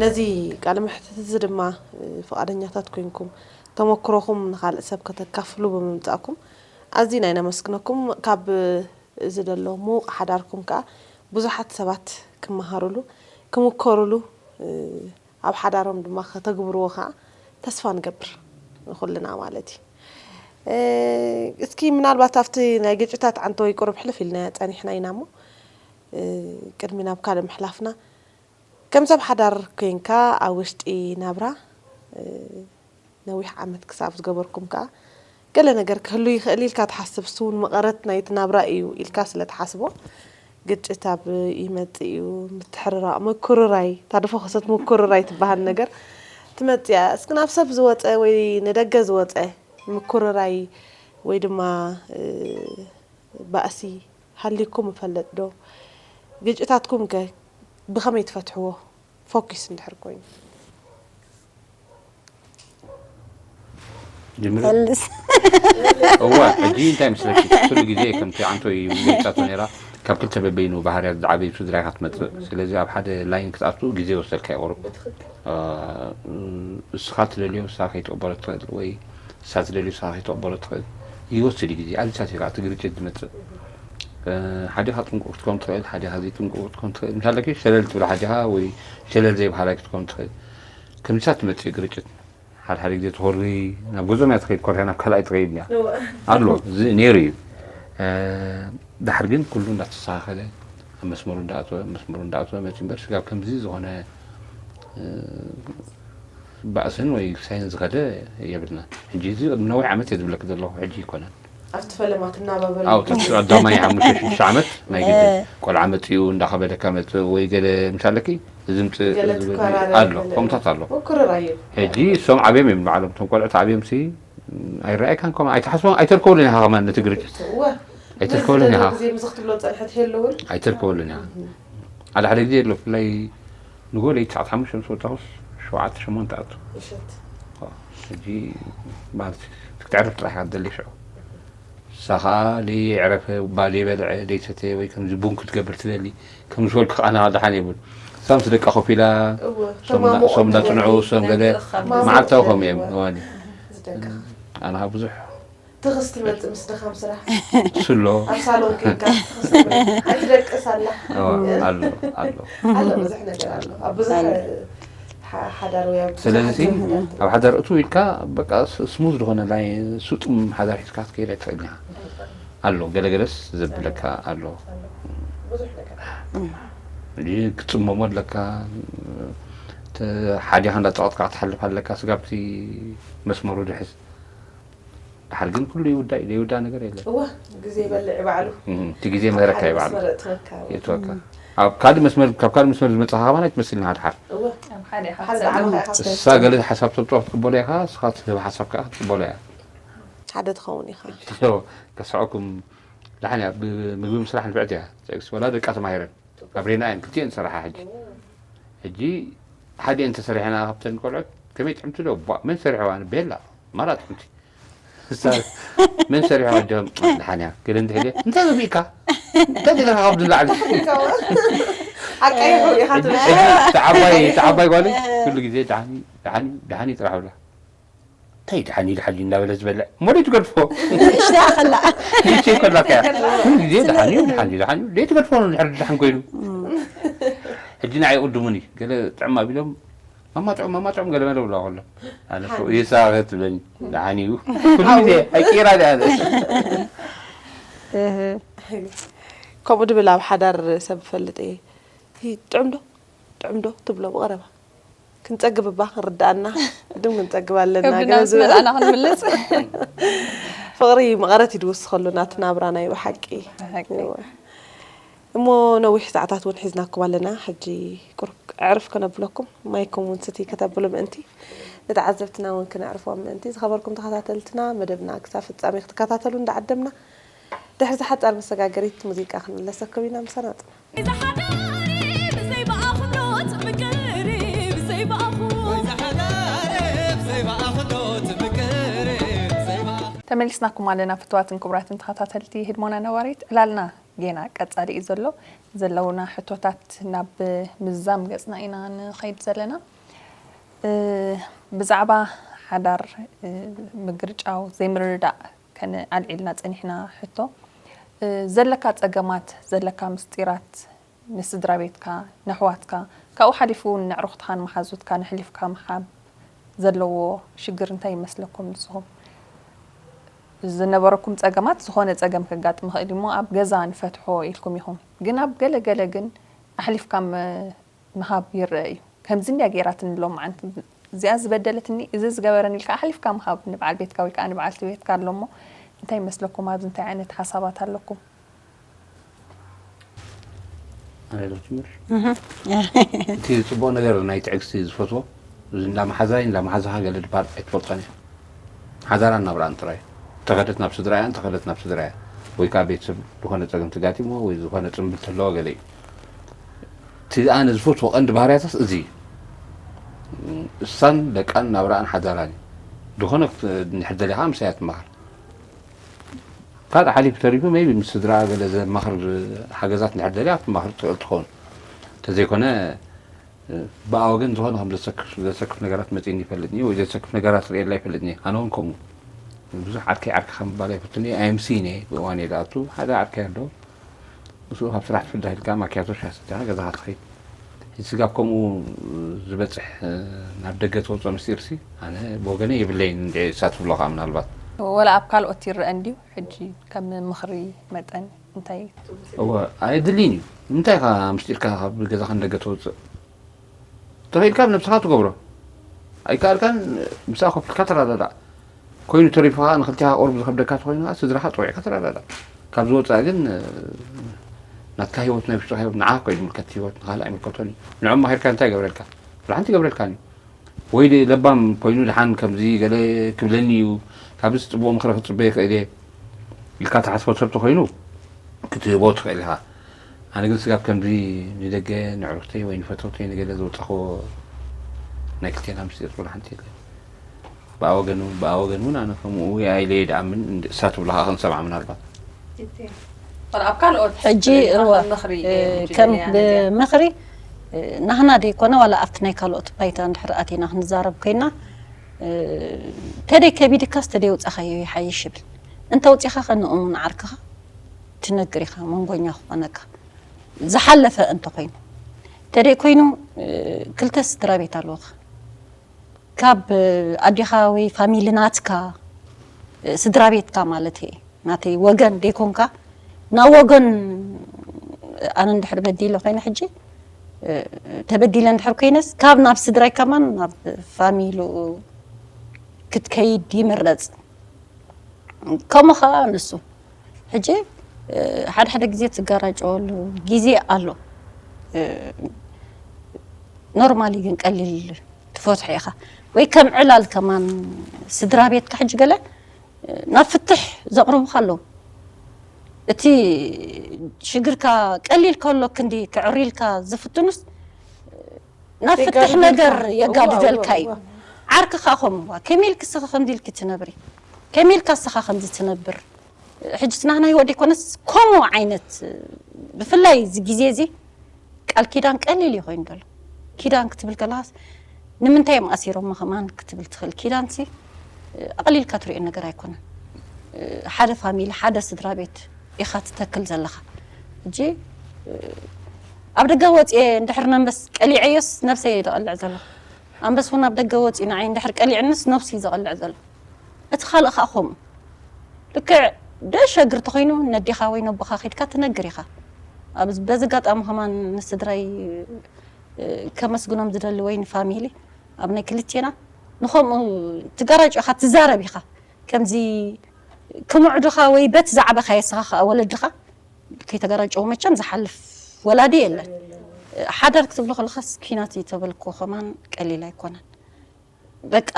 ነዚ ቃለ መሕትት እዚ ድማ፣ እ፣ ፍቓደኛታት ኮይንኩም ተመክሮኹም ንኻልእ ሰብ ከተካፍሉ ብምምጻእኩም ኣዚና ኢና ነመስግነኩም። ካብ እዚ ዘሎ ምዉቕ ሓዳርኩም ከኣ ብዙሓት ሰባት ክመሃሩሉ፣ ክምከሩሉ፣ እ፣ ኣብ ሓዳሮም ድማ ከተግብርዎ ከኣ ተስፋ ንገብር ንኹልና ማለት እዩ። እ፣ እስኪ ምናልባት ኣብቲ ናይ ግጭታት ዓንተወይ ቁሩብ ሕልፍ ኢልናዮ ጸኒሕና ኢና እሞ፣ እ፣ ቅድሚ ናብ ካልእ ምሕላፍና፣ ከም ሰብ ሓዳር ኮይንካ ኣብ ውሽጢ ናብራ፣ እ፣ ነዊሕ ዓመት ክሳብ ዝገበርኩም ከኣ፣ ገለ ነገር ክህሉ ይኽእል ኢልካ ትሓስብ፣ እሱ እውን መቐረት ናይቲ ናብራ እዩ ኢልካ ስለ ትሓስቦ፣ ግጭት ኣብ ይመጽእ እዩ፣ ምትሕርራቕ፣ ምኩርራይ፣ እታ ድፎኸሰት ምኩርራይ ትበሃል ነገር ትመጽእ እያ። እስኪ ናብ ሰብ ዝወጸ ወይ ንደገ ዝወጸ ምኩርራይ ወይ ድማ፣ እ፣ ባእሲ ሃልዩኩም ይፈልጥ ዶ? ግጭታትኩም ከ ብኸመይ ትፈትሕዎ? ፎኪስ እንድሕር ኮይኑ። ጀምሪ። መልስ። እዋ፣ ሕጂ እንታይ መስለኪ? ኩሉ ግዜ ከምቲ ዓንቶ ይገልጻቶ ነይራ፣ ካብ ክልተ በበይኑ ባህርያት ዝዓበዩ ስድራ ኢኻ ትመጽእ። ስለዚ ኣብ ሓደ ላይን ክትኣቱ ግዜ ይወስደልካ እዩ ቁሩብ። እ፣ እስኻ ትደልዮ ንሳ ከይትቕበሎ ትኽእል ወይ ንሳ ትደልዮ ንሳ ከይትቕበሎ ትኽእል። ይወስድ እዩ ግዜ። ኣብዚ ሳት እዩ ከዓ እቲ ግርጭት ዝመጽእ። እ፣ ሓዲኻ ጥንቁቕ ክትከውን ትኽእል፣ ሓዲኻ ዘይጥንቁቕ ክትከውን ትኽእል። ምስ ኣለኪ ሸለል ትብል ሓዲኻ ወይ ሸለል ዘይበሃላይ ክትከውን ትኽእል። ከምዚታት ትመጽእ ግርጭት። ሓደ ሓደ ግዜ ትኾሪ፣ ናብ ገዝኦም እያ ትኸይድ፣ ኮርያ ናብ ካልኣይ ትኸይድ እያ። እወ። ኣሎ፣ እዚ ነይሩ እዩ። እ፣ ድሓር ግን ኩሉ እንዳተስተኻኸለ፣ ኣብ መስመሩ እንዳኣተወ፣ ኣብ መስመሩ እንዳኣተወ መጺኡ እምበር፣ ስጋብ ከምዚ ዝኾነ፣ እ፣ ባእስን ወይ ሳይን ዝኸደ የብልና። ሕጂ እዚ ቅድሚ ነዊሕ ዓመት እየ ዝብለኪ ዘለኹ፣ ሕጂ ኣይኮነን። ኣብቲ ፈለማ ትናባበሉ። ኣው፣ ተስፋ ቀዳማይ ሓሙሽተ ሽዱሽተ ዓመት ናይ ግድን እ። ቆልዓ መጺኡ እንዳኸበደካ መጽእ ወይ ገለ ምስ ኣለኪ፣ እዚ ምጽእ ገለ እዚ ትኮራረፍ ኣሎ፣ ገለ ከምታት ኣሎ። ምኩርራይ እዩ። ሕጂ እሶም ዓብዮም እዮም ንባዕሎም፣ እቶም ቆልዑት ዓብዮም ሲ፣ ኣይረኣይካን ከማ-፣ ኣይትሓስቦን፣ ኣይተርከበሉን ኢኻ ከማን ነቲ ግርጭት። እወ። ኣይተርከበሉን ኢኻ። በዚ ግዜ ምዚ ክትብሎ ዝጸንሐት ሄሉ እውን። ኣይተርከበሉን ኢኻ። ሓደ ሓደ ግዜ ኣሎ፣ ብፍላይ ንጎ ለይቲ ሰዓት ሓሙሽተ ምስ ወጣኹስ ሸውዓተ ሸሞንተ ኣቱ። ምሸት። ዋ፣ ሕጂ ማለት ክትዕርፍ ጥራሕ ኢኻ ትደሊ ሽዑ። ንሳ ኸዓ ለይዕረፈ ባ ለይበልዐ ለይሰተየ ወይ ከምዚ ቡን ክትገብር ትደሊ ከም ዝበልኩ ኸዓ ንዓ ደሓን የብል። ንሳ ምስ ደቃ ኮፍ ኢላ እወ፣ ሶም እና- ተማሙቑ ሶም እናጽንዑ ትደሊ፣ ሶም ገለ ናይ ምትእኽኻብ መዓልታዊ ነገር ከምኡ እዮም እወ። እዋን እዩ። ዝደቅኻ። ኣነ ኸዓ ብዙሕ ትኽስ ትመጽእ ምስ ድኻም ስራሕ። ስሎ ኣብ ሳሎን ኬንካ ትኽስ ትብል። ኣይትደቅስ ኣላ። እዋ፣ ኣሎ ኣሎ ኣሎ ብዙሕ ነገር ኣሎ ኣብ ብዙሕ ሓ- ሓዳር ወይ ኣብ ብዙሕ ስለዚ ሓዳር ኣብ ሓዳር እቱ ኢልካ በቃ ስ- ስሙዝ ዝኾነ ናይ ስጡም ሓዳር ሒዝካ ክትከይድ ኣይትኽእልን ኢኻ ኣሎ ገለገለስ ዘብለካ ኣሎ ብዙሕ ነገር ሕጂ ክትፅመሞ ኣለካ ተ- ሓዲኻ እንዳፀቐጥካ ክትሓልፍ ኣለካ ስጋብቲ መስመሩ ድሕዝ ድሓር ግን ኩሉ ይውዳእ እዩ ዘይውዳእ ነገር የለን እወ ግዜ ይበልዕ ባዕሉ እም፣ እቲ ግዜ መረካ እዩ ባዕሉ መስመር እትወካ የእትወካ ኣብ ካልእ መስመር ካብ ካልእ መስመር ዝመፅኻ ከማን ኣይትመስልን ኢኻ ድሓር እወ ኣብ ሓደ ኢኻ ሓደ ትሰምዕ። ጣዕሚ ኢኻ ትሰምዕ። እሳ ገለ ሓሳብ ተምፅኦ ክትቅበሎ ኢኻ እስኻ ትህብ ሓሳብ ከዓ ክትቅበሎ እያ ሓደ ትኸውን ኢኻ ከስሐኩም ደሓን እያ ምግቢ ምስራሕ ንፍዕቲ እያ ጨቅስ ወላ ደቃ ተማሂረን ኣብ ሬና እየን ክልቲኤን ዝሰርሓ ሕጂ ሕጂ ሓዲኤን ተሰሪሐና ካብተን ቆልዑት ከመይ ጥዕምቲ ዶ ቧ መን ሰሪሕዋ ቤላ ማራ ጥዕምቲ እሳ መን ሰሪሖ ጆም ደሓን እያ ገለ እንድሕር እንታይ ገቢእካ እንታይ ገለካ ካብ ንላዕሊ ኣቀይሑ ኢኻ ትብል ተዓባይ ተዓባይ ጓል ኩሉ ግዜ ደሓን ደሓን ደሓን ጥራሕ ብላ እንታይ ደሓን እዩ ደሓን እዩ እናበለ ዝበልዕ እሞ ደይ ትገድፎ እሽትያ ከላ ይቼ ከላካ እያ ኩሉ ግዜ ደሓን እዩ ደሓን እዩ ደሓን እዩ ደይ ትገድፎ ነው ድሕር ደሓን ኮይኑ ሕጂ ንዓይ ቅድሙኒ ገለ ጥዕም ኣቢሎም ማማ ጥዑም ማማ ጥዑም ገለ መለ ብላ ከሎ ኣነ ፎ- ይሳኸ ትብለኒ ደሓን እዩ ኩሉ ግዜ ኣይቂራ ድኣ ከምኡ ድብል ኣብ ሓዳር ሰብ ፈልጥ እየ ጥዑም ዶ ጥዑም ዶ ትብሎ ብቐረባ ክንጸግብ እባ ክንርዳኣና ቅድም ክንጸግብ ኣለና ከብድና ገለ ምስ ዝብል መላእና ክንምልስ ፍቕሪ መቐረት እዩ ድውስኸሉ ናቲ ናብራ ናይ ብሓቂ ብሓቂ። እሞ ነዊሕ ሰዓታት እውን ሒዝናኩም ኣለና ሕጂ ቁሩብ ኣዕርፍ ከነብለኩም ማይኩም እውን ስቲ ከተብሉ ምእንቲ ንተዓዘብትና እውን ክነዕርፎም ምእንቲ ዝኸበርኩም ተኸታተልትና መደብና ክሳብ ፍጻሜ ክትከታተሉ እንዳዓደምና ድሕሪ ዝሓጻር መሰጋገሪት ሙዚቃ ክንምለሰኩም ኢና ምሳና ጽና ተመሊስናኩም ኣለና ፍትዋትን ክቡራትን ተኸታተልቲ ህድሞና ነባሪት ዕላልና ጌና ቀጻሊ እዩ ዘሎ ዘለውና ሕቶታት ናብ ምዝዛም ገጽና ኢና ንኸይድ ዘለና ብዛዕባ ሓዳር ምግርጫው ዘይምርድዳእ ከነኣልዒልና ጸኒሕና ሕቶ ዘለካ ጸገማት ዘለካ ምስጢራት ንስድራ ቤትካ፣ ነሕዋትካ፣ ካብኡ ሓሊፉ እውን ነዕሩኽትኻን መሓዙትካን ኣሕሊፍካ ምሃብ ዘለዎ ሽግር እንታይ ይመስለኩም ንስኹም? ዝነበረኩም ጸገማት ዝኾነ ጸገም ከጋጥም ይኽእል እዩ እሞ ኣብ ገዛ ንፈትሖ ኢልኩም ኢኹም። ግን ኣብ ገለ ገለ ግን ኣሕሊፍካ ምሃብ ይረአ እዩ። ከምዚ እንድያ ገይራትኒ ሎምዓንቲ እዚኣ ዝበደለትኒ እዚ ዝገበረኒ ኢልካ ኣሕሊፍካ ምሃብ ንበዓል ቤትካ ወይ ከዓ ንበዓልቲ ቤትካ ኣሎ እሞ እንታይ ይመስለኩም ኣብዚ እንታይ ዓይነት ሓሳባት ኣለኩም? ኣነ ዶ ጅምር? እቲ ፅቡቕ ነገር ናይ ትዕግስቲ ዝፈትዎ እዚ እንዳ መሓዛይ እንዳ መሓዛኻ ገለ ድባል ኣይትፈልጦን እያ። ሓዳራን ናብራን ጥራይ። እንተኸደት ናብ ስድራያ እንተኸደት ናብ ስድራያ ወይ ከዓ ቤተሰብ ዝኾነ ፀገም ተጋጢሞ ወይ ዝኾነ ፅምብል ተለዎ ገለ እዩ። እቲ ኣነ ዝፈትዎ ቀንዲ ባህርያታት እዚ እዩ። እሳን ደቃን ናብራኣን ሓዳራን እዩ። ዝኾነ ክትንሕር ደሊኻ ምሳያ ትመሃር። ካልእ ሓሊፉ ተሪፉ maybe ምስ ስድራ ገለ ዘማኽር ሓገዛት እንድሕር ደልያ ክትማኽር ትኽእል ትኸውን። እንተዘይኮነ ብኣ ወገን ዝኾነ ከም ዘሰክፍ ዘሰክፍ ነገራት መፂእኒ ይፈልጥኒ ወይ ዘሰክፍ ነገራት ርእየላ ይፈልጥኒ ኣነ እውን ከምኡ ብዙሕ ዓርከይ ዓርክኻ ምባል ኣይፈቱን እየ ኣይምስይን እየ ብእዋን እየ ዝኣቱ ሓደ ዓርከይ ኣሎ ምስኡ ካብ ስራሕ ትፍዳህ ኢልካ ማኪያቶ ሻሂ ሰቲኻ ገዛኻ ትኸይድ እቲ ስጋብ ከምኡ ዝበፅሕ ናብ ደገ ተውፅኦ ምስጢርሲ ኣነ ብወገነይ የብለይን እንድዒ እሳ ትብሎ ከዓ ምናልባት ወላ ኣብ ካልኦት ይረአ እንድዩ ሕጂ ከም ምኽሪ መጠን እንታይ እወ ኣየድልይን እዩ ንምንታይ ኢኻ ምስጢርካ ካብ ገዛኻ ንደገ ተውፅእ ተኽኢልካ ብነብስኻ ትገብሮ ኣይከኣልካን ምስኣ ኮፍ ኢልካ ተረዳዳእ ኮይኑ ተሪፉ ከዓ ንክልቲኻ ቁሩብ ዝኸብደካ ተኾይኑ ከዓ ስድራኻ ፀዊዕካ ተረዳዳእ ካብ ዝወፃእ ግን ናትካ ህይወት ናይ ውሽጥኻ ህይወት ንዓኻ እኮ እዩ ዝምልከት ህይወት ንኻልእ ኣይምልከቶን እዩ ንዕኦም ማሂርካ እንታይ ይገብረልካ ወላ ሓንቲ ይገብረልካን እዩ ወይ ለባም ኮይኑ ደሓን ከምዚ ገለ ክብለኒ እዩ ካብዚ ፅቡቕ ምኽሪ ክፅበ ይኽእል እየ ኢልካ ትሓስቦ ሰብ ተኾይኑ ክትህቦ ትኽእል ኢኻ ኣነ ግን ስጋብ ከምዚ ንደገ ንዕሩኽተይ ወይ ንፈተውተይ ንገለ ዘውፃኽዎ ናይ ክልቴና ምስጢር ወላ ሓንቲ የለን ብኣ ወገን እውን ብኣ ወገን እውን ኣነ ከምኡ ኢለ እየ ድኣምን። እንድ- እሳ ትብሎ ከዓ ክንሰምዓ ምናልባት ወላ ኣብ ካልኦት ሕጂ ርኢኻ እወ ምኽሪ እ፣ ምንጭ ከም ደልያ ነገር። ብምኽሪ እ፣ ናህና ደይኮነ ዋላ ኣብቲ ናይ ካልኦት ባይታ እንድሕር ኣቲና ክንዛረብ ኮይና እ፣ ተደይ ከቢድካስ ተደይ ውፃኻዮ ይሓይሽ ይብል። እንተ ውፂኻ ከ ንእሙን ዓርክኻ ትነግር ኢኻ መንጎኛ ክኾነካ ዝሓለፈ እንተኮይኑ። ተደይ ኮይኑ እ፣ ክልተ ስድራ ቤት ኣለውኻ። ካብ እ፣ ኣዴኻ ወይ ፋሚሊ ናትካ እ፣ ስድራ ቤትካ ማለት እየ ናተይ ወገን ደይኮንካ ናብ ወገን ኣነ እንድሕር በዲለ ኮይነ ሕጂ እ፣ ተበዲለ እንድሕር ኮይነስ ካብ ናብ ስድራይ ከማን ናብ ፋሚሉ ክትከይድ ይምረፅ። ከምኡ ከዓ ንሱ ሕጂ እ፣ ሓደ ሓደ ግዜ ትጋራጨወሉ ግዜ ኣሎ። እ፣ ኖርማሊ ግን ቀሊል ትፈትሖ ኢኻ ወይ ከም ዕላል ከማን ስድራ ቤትካ ሕጂ ገለ እ፣ ናብ ፍትሕ ዘቕርቡኻ ኣለዉ። እቲ ሽግርካ ቀሊል ከሎ ክንዲ ክዕሪልካ ዝፍትኑስ ናብ ፍትሕ የጋድደልካ። ነገር እዋ፣ የጋድደልካ እዩ። እዋ። ዓርክኻ ከምኡ እዋ ከመይ ኢልክ ስኻ ከምዚ ኢልክ ትነብሪ ከመይ ኢልካ ስኻ ከምዚ ትነብር ሕጂ ናህና ህይወት ደይኮነስ ከምኡ ዓይነት ብፍላይ እዚ ግዜ እዚ ቃል ኪዳን ቀሊል እዩ ኮይኑ ዘሎ። ኪዳን ክትብል ከለኻስ ንምንታይ እዮም ኣሲሮሞ ከማን ክትብል ትኽእል። ኪዳንሲ ኣቕሊልካ ትሪኦ ነገር ኣይኮነን። ሓደ ፋሚሊ ሓደ ስድራ ቤት ኢኻ ትተክል ዘለኻ። ሕጂ ኣብ ደገ ወፂኤ እንድሕር ነንበስ ቀሊዐዮስ ነብሰይ እየ ዘቐልዕ ዘለኹ። ኣንበስ እውን ኣብ ደገ ወፂኡ ንዓይ እንድሕር ቀሊዕንስ ነብሱ እዩ ዘቐልዕ ዘሎ። እቲ ካልእ ከዓ ከምኡ ልክዕ ደሸግር ተኾይኑ ነዴኻ ወይ ነቦኻ ከይድካ ትነግር ኢኻ። ኣብ በዚ ኣጋጣሚ ከማን ንስድራይ ከመስግኖም ዝደሊ ወይ ንፋሚሊ ኣብ ናይ ክልቴና ንኸምኡ ትጋራጭ ኢኻ ትዛረብ ኢኻ ከምዚ ክምዕዱኻ ወይ በቲ ዝዓበኻ የስኻ ከዓ ወለድኻ ከይተጋራጨው መቸም ዝሓልፍ ወላዲ የለን። ሓዳር ክትብሎ ከለኻስ ኪናት እዩ ተበልኮ ከማን ቀሊል ኣይኮነን። በቃ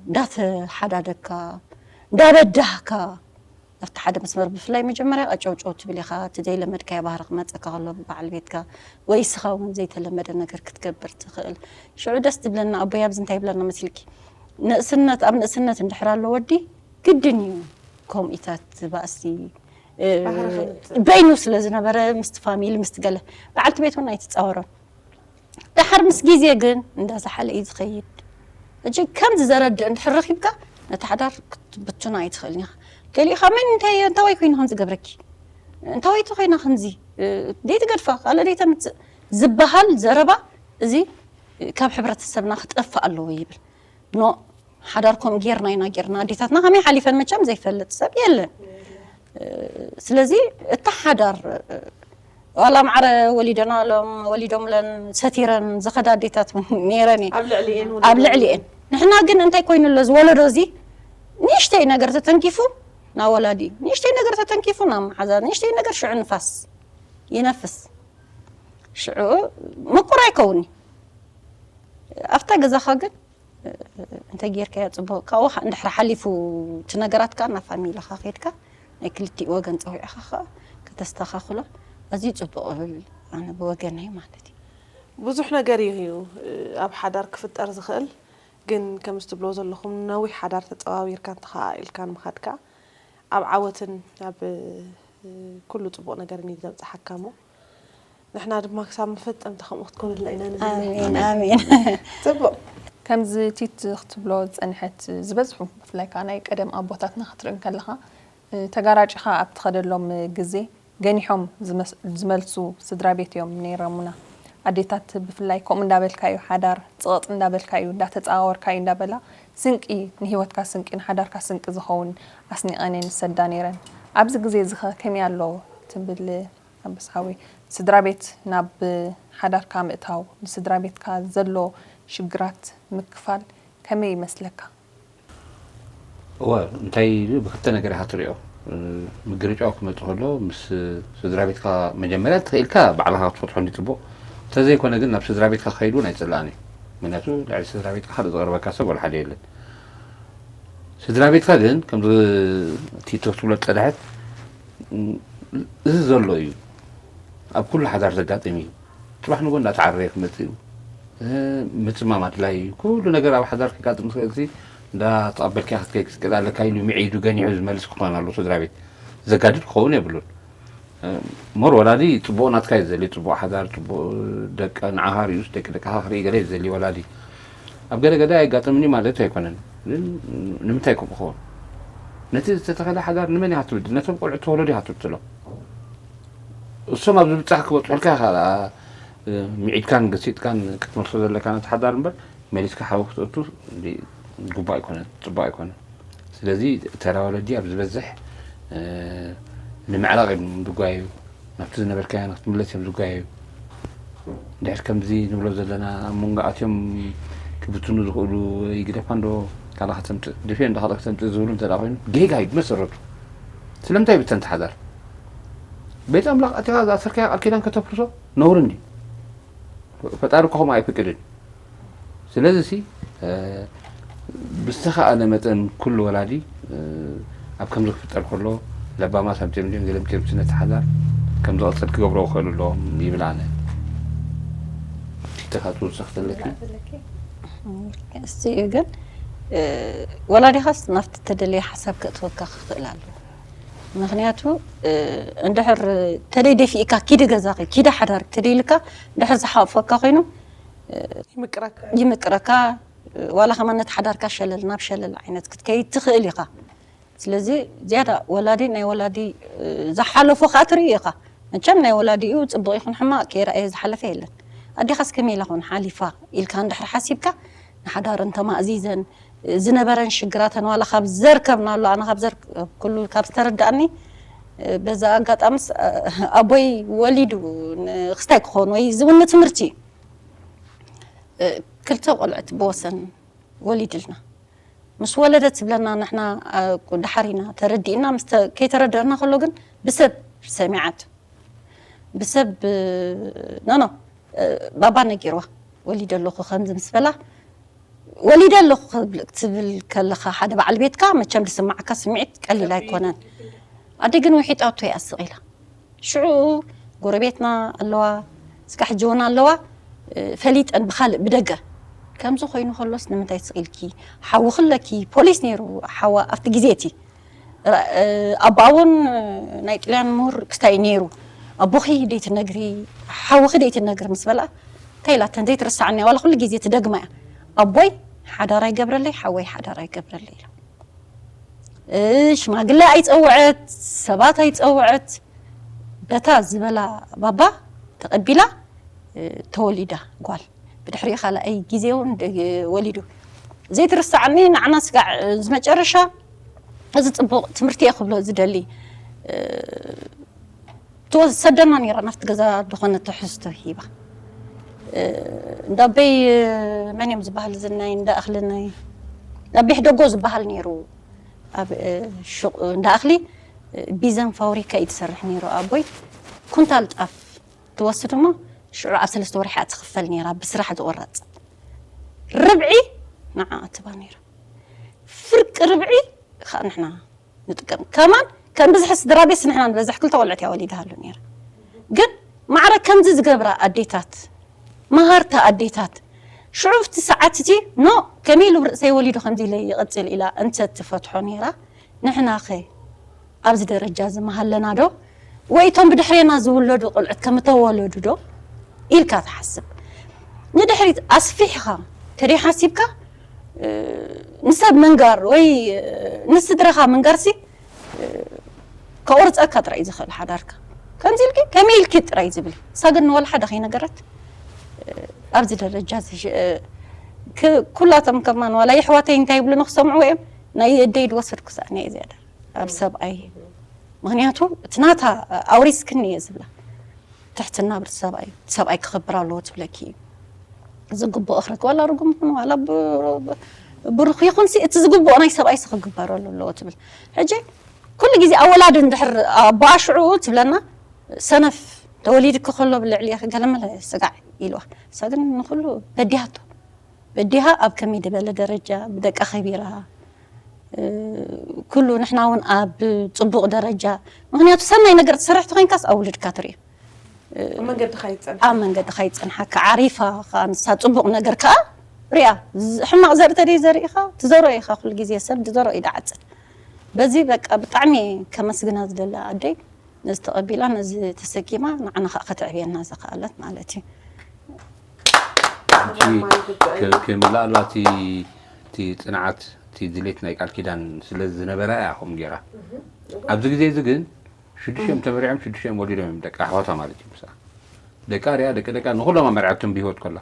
እንዳተሓዳደግካ እንዳበዳህካ ኣብቲ ሓደ መስመር ብፍላይ መጀመርያ ቀጨውጨው ትብል ኢኻ። እቲ ዘይለመድካዮ ባህሪ ክመፀካ ከሎ ብበዓል ቤትካ ወይ እስኻ እውን ዘይተለመደ ነገር ክትገብር ትኽእል። ሽዑ ደስ ትብለና ኣቦይ ኣብዚ እንታይ ይብለና መሲልኪ ንእስነት ኣብ ንእስነት እንድሕር ኣሎ ወዲ ግድን እዩ ከምኢታት ባእሲ በይኑ ስለ ዝነበረ ምስቲ ፋሚሊ ምስቲ ገለ በዓልቲ ቤት እውን ኣይትፃወሮም። ደሓር ምስ ግዜ ግን እንዳዝሓለ እዩ ዝኸይድ። ሕጂ ከምዚ ዘረድእ እንድሕር ረኺብካ ነቲ ሓዳር ክትብትኖ ኣይትኽእልን ኢኻ። ገሊኡ ካብ መን እንታይ እንታዋይ ኮይኑ ከም ዝገብረኪ እንታወይቲ ኮይና ከምዚ ደይትገድፋ ካልእ ደይተምፅእ ዝበሃል ዘረባ እዚ ካብ ሕብረተሰብና ክጠፍእ ኣለዎ ይብል። ኖ ሓዳር ከምኡ ጌርና ኢና ጌርና ኣዴታትና ከመይ ሓሊፈን መቸም ዘይፈልጥ ሰብ የለን። ስለዚ እቲ ሓዳር ዋላ ማዕረ ወሊደናሎም ወሊዶምለን ሰቲረን ዝኸዳ ኣዴታት እውን ነይረን እየን ኣብ ልዕሊኤን ኣብ ልዕሊኤን ንሕና ግን እንታይ ኮይኑ ኣሎ ዝወለዶ እዚ ንእሽተይ ነገር ተተንኪፉ ናብ ወላዲ ንእሽተይ ነገር ተተንኪፉ ናብ መሓዛ ንእሽተይ ነገር ሽዑ ንፋስ ይነፍስ ሽዑ ምቁር ኣይከውን እዩ ኣብታ ገዛኻ ግን እንተ ጌርካዮ ፅቡቅ ካብኡ እንድሕር ሓሊፉ እቲ ነገራት ከዓ ናብ ፋሚልኻ ከይድካ ናይ ክልቲኡ ወገን ፀዊዕኻ ከዓ ከተስተኻኽሎ ኣዝዩ ፅቡቅ እብል ኣነ ብወገነይ ማለት እዩ። ብዙሕ ነገር እዩ ኣብ ሓዳር ክፍጠር ዝኽእል፣ ግን ከምዚ ትብልዎ ዘለኹም ነዊሕ ሓዳር ተፀዋዊርካ እንተኸኣኢልካ ንምኻድ ከዓ ኣብ ዓወትን ኣብ ኩሉ ፅቡቕ ነገርን እዩ ዘብፅሓካ እሞ ንሕና ድማ ክሳብ መፈፀምታ ከምኡ ክትኮነልና ኢና ንምነ። ኣሜን ኣሜን። ፅቡቕ ከምዚ ቲት ክትብሎ ዝፀንሐት ዝበዝሑ ብፍላይ ከዓ ናይ ቀደም ኣቦታትና ክትርኢ እንከለኻ ተጋራጭኻ ኣብ ትኸደሎም ግዜ ገኒሖም ዝመልሱ ስድራ ቤት እዮም ነይረሙና። ኣዴታት ብፍላይ ከምኡ እንዳበልካ እዩ ሓዳር ፅቕጥ እንዳበልካ እዩ እንዳተፀዋወርካ እዩ እንዳበላ ስንቂ ንሂወትካ ስንቂ ንሓዳርካ ስንቂ ዝኸውን ኣስኒቐን እየን ዝሰዳ ነይረን። ኣብዚ ግዜ እዚ ኸ ከመይ ኣሎ ትብል ኣንበሳ ሓወይ? ስድራ ቤት ናብ ሓዳርካ ምእታው ንስድራ ቤትካ ዘሎ ሽግራት ምክፋል ከመይ ይመስለካ? እወ እንታይ ኢሉ ብክልተ ነገር ኢኻ ትሪኦ። ምግርጫው ክመፅእ ከሎ ምስ ስድራ ቤትካ መጀመርያ እንተኽኢልካ ባዕልኻ ክትፈትሖ እንዲ ፅቡቕ። እንተዘይኮነ ግን ናብ ስድራ ቤትካ ክኸይድ እውን ኣይፅላእን እዩ። ምክንያቱ ልዕሊ ስድራ ቤትካ ካልእ ዝቐርበካ ሰብ ወላ ሓደ የለን። ስድራ ቤትካ ግን ከምዚ ቲቶ ክትብሎ ዝፀንሐት እዚ ዘሎ እዩ። ኣብ ኩሉ ሓዳር ዘጋጥም እዩ። ፅባሕ ንጎ እንዳተዓረየ ክመፅእ እዩ። ምፅማም ኣድላይ እዩ። ኩሉ ነገር ኣብ ሓዳር ከጋጥም ዝኽእል ሲ እንዳ ተቐበልካ ክትከይ ክትቀዳ ኣለካ ኢሉ ምዒዱ ገኒሑ ዝመልስ ክኾን ኣለዎ። ስድራ ቤት ዘጋድድ ክኸውን የብሉን። ሞር ወላዲ ጽቡቕ ናትካ እዩ ዘልዩ፣ ጽቡቕ ሓዳር፣ ጽቡቕ ደቀ ንዓኻ ርእዩስ ደቂ ደቅኻ ክርኢ ገለ እዩ ዘልዩ ወላዲ። ኣብ ገለ ገለ ኣየጋጥምኒ ማለት ኣይኮነን፣ ግን ንምንታይ ከምኡ ክኸውን? ነቲ ዝተተኸለ ሓዳር ንመን ኢኻ ትብድል? ነቶም ቆልዑ ተወለዱ ኢኻ ትብትሎም። እሶም ኣብ ዝብጻሕ ክበጽሑልካ ኢኻ። ምዒድካን ገሲጥካን ክትመልሶ ዘለካ ነቲ ሓዳር እምበር፣ መሊስካ ሓዊ ክትእቱ ግቡእ ኣይኮነን፣ ጽቡቕ ኣይኮነን። ስለዚ ተራ ወለዲ ኣብ ዝበዝሕ ንምዕራቕ እዮም ዝጓየዩ፣ ናብቲ ዝነበርካዮ ንክትምለስ እዮም ዝጓየዩ። ድሕር ከምዚ ንብሎ ዘለና ኣብ መንጎ ኣትዮም ክብትኑ ዝኽእሉ ይግደፋ እንዶ ካልእ ከተምፅእ ድፍዮ እንዶ ካልእ ከተምፅእ ዝብሉ እንተ ኮይኑ ጌጋ እዩ ብመሰረቱ። ስለምንታይ ብተን ተሓዳር ቤት ኣምላኽ ኣትኻ ዝኣሰርካዮ ቃል ኪዳን ከተፍርሶ ነውሪ እንዲ ፈጣሪ እኮ ከምኡ ኣይፈቅድን። ስለዚ ሲ ብዝተኻእለ መጠን ኩሉ ወላዲ ኣብ ከምዚ ክፍጠር ከሎ ለባማት ኣምፅኦም ድዮም ገለ ኣምፅኦም ነቲ ሓዳር ከም ዝቐፅል ክገብሮ ክኽእሉ ኣለዎም ይብል ኣነ። ቲተኻ ትውስኽ ዘለኪ እሱ እዩ ግን ወላዲኻስ ናብቲ ተደለየ ሓሳብ ከእትወካ ክኽእል ኣለዎ። ምክንያቱ እንድሕር ተደይ ደፊእካ ኪዲ ገዛኺ ኪዲ ሓዳር ተደይልካ እንድሕር ዝሓፍወካ ኮይኑ ይምቅረካ ይምቅረካ ዋላ ከማን ነቲ ሓዳርካ ሸለል ናብ ሸለል ዓይነት ክትከይድ ትኽእል ኢኻ። ስለዚ ዝያዳ ወላዲ ናይ ወላዲ ዝሓለፎ ከዓ ትርኢ ኢኻ። መቸም ናይ ወላዲኡ ፅቡቕ ይኹን ሕማቕ ከይረኣየ ዝሓለፈ የለን። ኣዴኻስ ከመይ ኢላ ኾን ሓሊፋ ኢልካ እንድሕር ሓሲብካ ንሓዳር እንተማእዚዘን ዝነበረን ሽግራተን ዋላ ካብ ዘር ከብናሉ ኣነ ካብ ዘር ኩሉ ካብ ዝተረዳእኒ በዛ ኣጋጣምስ ኣቦይ ወሊዱ ንክስታይ ክኾን ወይ ዝውን ትምህርቲ ክልተ ቆልዑት ብወሰን ወሊድልና ምስ ወለደት ዝብለና ንሕና ድሓር ኢና ተረዲእና ምስ ከይተረደእና ከሎ ግን ብሰብ ሰሚዓት ብሰብ ኖኖ ባባ ነጊርዋ ወሊደ ኣለኹ ከምዚ ምስ በላ ወሊደ ኣለኹ ትብል ከለኻ ሓደ በዓል ቤትካ መቸም ዝስማዓካ ስምዒት ቀሊል ኣይኮነን። ኣደ ግን ውሒጣቶ እያ ስቕ ኢላ። ሽዑ ጎረቤትና ኣለዋ ስጋሕ ጆና ኣለዋ ፈሊጠን ብኻልእ ብደገ ከምዚ ኮይኑ ከሎስ ንምንታይ ስቕ ኢልኪ ሓውኺ ኣለኪ ፖሊስ ነይሩ ሓዋ ኣብቲ ግዜ እቲ ኣቦኣ እውን ናይ ጥልያን ምሁር ክስታይ ነይሩ ኣቦኺ ደይትነግሪ ሓውኺ ደይትነግሪ ምስ በልኣ እንታይ ኢላተን ዘይትርሳዓኒ ዋላ ኩሉ ግዜ ትደግማ እያ ኣቦይ ሓዳር ኣይገብረለይ ሓወይ ሓዳር ኣይገብረለይ ኢላ ሽማግለ ኣይፀውዐት ሰባት ኣይፀውዐት በታ ዝበላ ባባ ተቐቢላ ተወሊዳ ጓል ብድሕሪኡ ካልኣይ ግዜ እውን ወሊዱ ዘይትርሳዓኒ ንዓና ስጋዕ ዝመጨረሻ እዚ ፅቡቕ ትምህርቲ እየ ክብሎ ዝደሊ ትወሰደና ነይራ ናብቲ ገዛ ዝኾነ ትሕዝቶ ሂባ እንዳበይ መን እዮም ዝበሃል ዝናይ እንዳእኽልናይ እንዳቤሕ ደጎ ዝበሃል ነይሩ ኣብ ሹቕ እንዳእኽሊ ቢዘን ፋብሪካ እዩ ትሰርሕ ነይሩ ኣቦይ ኩንታል ጣፍ ትወስድ እሞ ሽዑ ኣብ ሰለስተ ወርሒ እያ ትኽፈል ነይራ ብስራሕ ዝቑረፅ ርብዒ ንዓ ትባ ነይራ ፍርቂ ርብዒ ከዓ ንሕና ንጥቀም ከማን ከም ብዝሒ ስድራ ቤት ንሕና ንበዝሕ ክልተ ቆልዑት እያ ወሊዳሃሉ ነይራ ግን ማዕረ ከምዚ ዝገብራ ኣዴታት መሃርታ ኣዴታት ሽዑ ኣብቲ ሰዓት እቲ ኖ ከመይ ኢሉ ርእሰይ ወሊዱ ከምዚ ኢለ ይቕፅል ኢላ እንተ ትፈትሖ ነይራ ንሕናኸ ኣብዚ ደረጃ እዚ መሃለና ዶ ወይ እቶም ብድሕሬና ዝውለዱ ቆልዑት ከም እተወለዱ ዶ ኢልካ ትሓስብ ንድሕሪት ኣስፊሕኻ ተደይ ሓሲብካ ንሰብ ምንጋር ወይ ንስድራኻ ምንጋርሲ ከቑርፀካ ጥራይ ዝኽእል ሓዳርካ ከምዚ ኢልኪ ከመይ ኢልኪ ጥራይ ዝብል እሳ ግን ንወላ ሓደ ከይነገረት ኣብዚ ደረጃ ኩላቶም ከማን ዋላ የሕዋተይ እንታይ ይብሉ ንክሰምዑ እዮም ናይ የደይ ድወሰድኩ ሰኣኒ እየ ዝያዳ ኣብ ሰብኣይ ምክንያቱ እቲ ናታ ኣውሪስክኒ እየ ዝብላ ትሕትና ብር ሰብኣይ ሰብኣይ ክኽብር ኣለዎ ትብለኪ እዩ ዝግብኦ ክረክ ዋላ ርጉም ይኹን ዋላ ብሩኽ ይኹን እቲ ዝግብኦ ናይ ሰብኣይ ክግበረሉ ኣለዎ ትብል ሕጂ ኩሉ ግዜ ኣወላዲ እንድሕር ኣቦኣ ሽዑ ትብለና ሰነፍ ተወሊድኪ ከሎ ብልዕሊ ገለመለ ስጋዕ ኢልዋ እሳ ግን ንኩሉ በዲሃቶ በዲሃ ኣብ ከመይ ዝበለ ደረጃ ብደቃ ከቢራ ኩሉ ንሕና እውን ኣብ ፅቡቕ ደረጃ ምክንያቱ ሰናይ ነገር ትሰርሕ ተኮይንካስ ኣብ ውልድካ ትርኢ መንገድኻ ይፀን ኣብ መንገድኻ ይፀንሓካ ዓሪፋ ከዓ ንሳ ፅቡቕ ነገር ከዓ ሪኣ፣ ዝ- ሕማቕ ዘርኢ ተደይ ዘሪእኻ ትዘሮ ኢኻ። ኩሉ ግዜ ሰብ ዝዘሮ እዩ ዝዓጽድ። በዚ በቃ ብጣዕሚ ከመስግና ዝደሊ ኣደይ፣ ነዚ ተቐቢላ፣ ነዚ ተሰኪማ፣ ንዓና ከዓ ከተዕብየና ዝኸኣለት ማለት እዩ። ከምላ ኣላ እቲ ጽንዓት፣ እቲ ድሌት ናይ ቃል ኪዳን ስለ ዝነበራ እያ ከምኡ ገይራ። ኣብዚ ግዜ እዚ ግን ሽዱሽቲኦም ተመሪዖም ሽዱሽቲኦም ወሊዶም እዮም፣ ደቂ ኣሕዋታ ማለት እዩ። ምሳ ደቃ ሪኣ፣ ደቂ ደቃ ንኹሎም ኣመርዓቶም ብህይወት ከላ፣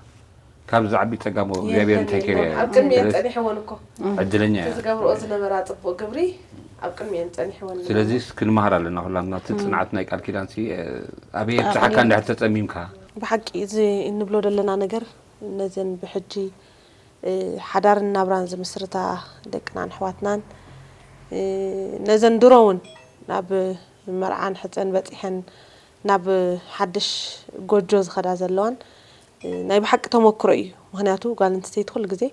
ካብ ዝዓቢ ጸጋሞ እግዚኣብሔር እንታይ ከይርያ እዩ። ኣብ ቅድሚኤን ጸኒሕወን እኮ ዕድለኛ እቲ እያ። ዝገብርኦ ዝነበራ ጽቡቕ ግብሪ ኣብ ቅድሚኤን ጸኒሕወን። ስለዚ ክንመሃር ኣለና ኩላትና። እቲ ጽንዓት ናይ ቃል ኪዳን ሲ ኣበየ ብጽሓካ እንድሕር ተጸሚምካ ብሓቂ እዚ እንብሎ ዘለና ነገር ነዘን ብሕጂ ሓዳርን ናብራን ዝምስርታ ደቅናን ኣሕዋትናን ነዘን ድሮ እውን ናብ መርዓን ሕፀን በፂሐን ናብ ሓድሽ ጎጆ ዝኸዳ ዘለዋን ናይ ብሓቂ ተመክሮ እዩ። ምክንያቱ ጓል ኣንስተይቲ ኩሉ ግዜ